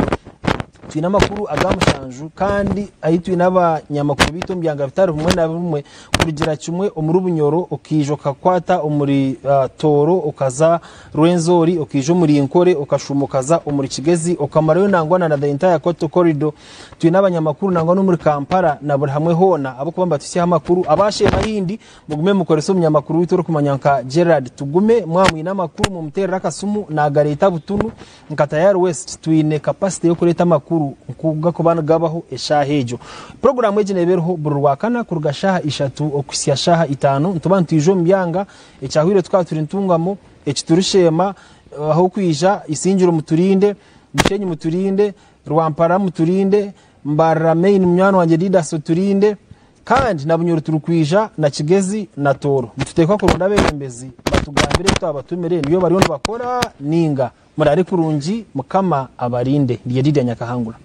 Twine amakuru aga mushanju kandi ahi twine abanyamakuru baitu omu byanga bitari bimwe na bimwe kurugira kimwe omuri Bunyoro okaija okakwata omuri Tooro okaza Rwenzori okaija omuri Nkore okashuuma okaza omuri Kigezi okamarayo nangwa na the entire Coastal Corridor. Twine abanyamakuru nangwa n'omuri Kampala na buri hamwe hoona ahabw'okuba nibatuhitsyaho amakuru. Abaasheema ahindi Mugume mukorese omunyamakuru waitu orikumanywa nka Gerald Tugume, mwaba mwine amakuru mumuteerere akasimu naagareeta butunu. Nka Tayari West twine capacity y'okureeta amakuru nku gakuba nigabaho eshaaha egyo. Puroguraamu egi neeba eriho buri Rwakana kuruga shaaha ishatu okuhitsya shaaha itaano. Nituba nitwija omu byanga, ekyahweire tukaba turi Ntungamo, eki turi Sheema, ah'okwija Isingiro muturinde, Bushenyi muturinde, Rwampara muturinde, Mbarara Main munywani wangye Didas oturinde. Kandi na Bunyoro turikwija na Kigezi na Tooro. Nituteekwa kuronda abeebembezi batugambire ebi twabatumire nibyo bariyo nibakora ninga. Muraare kurungi Mukama abarinde. Ndi Yedidia Nyakahangura.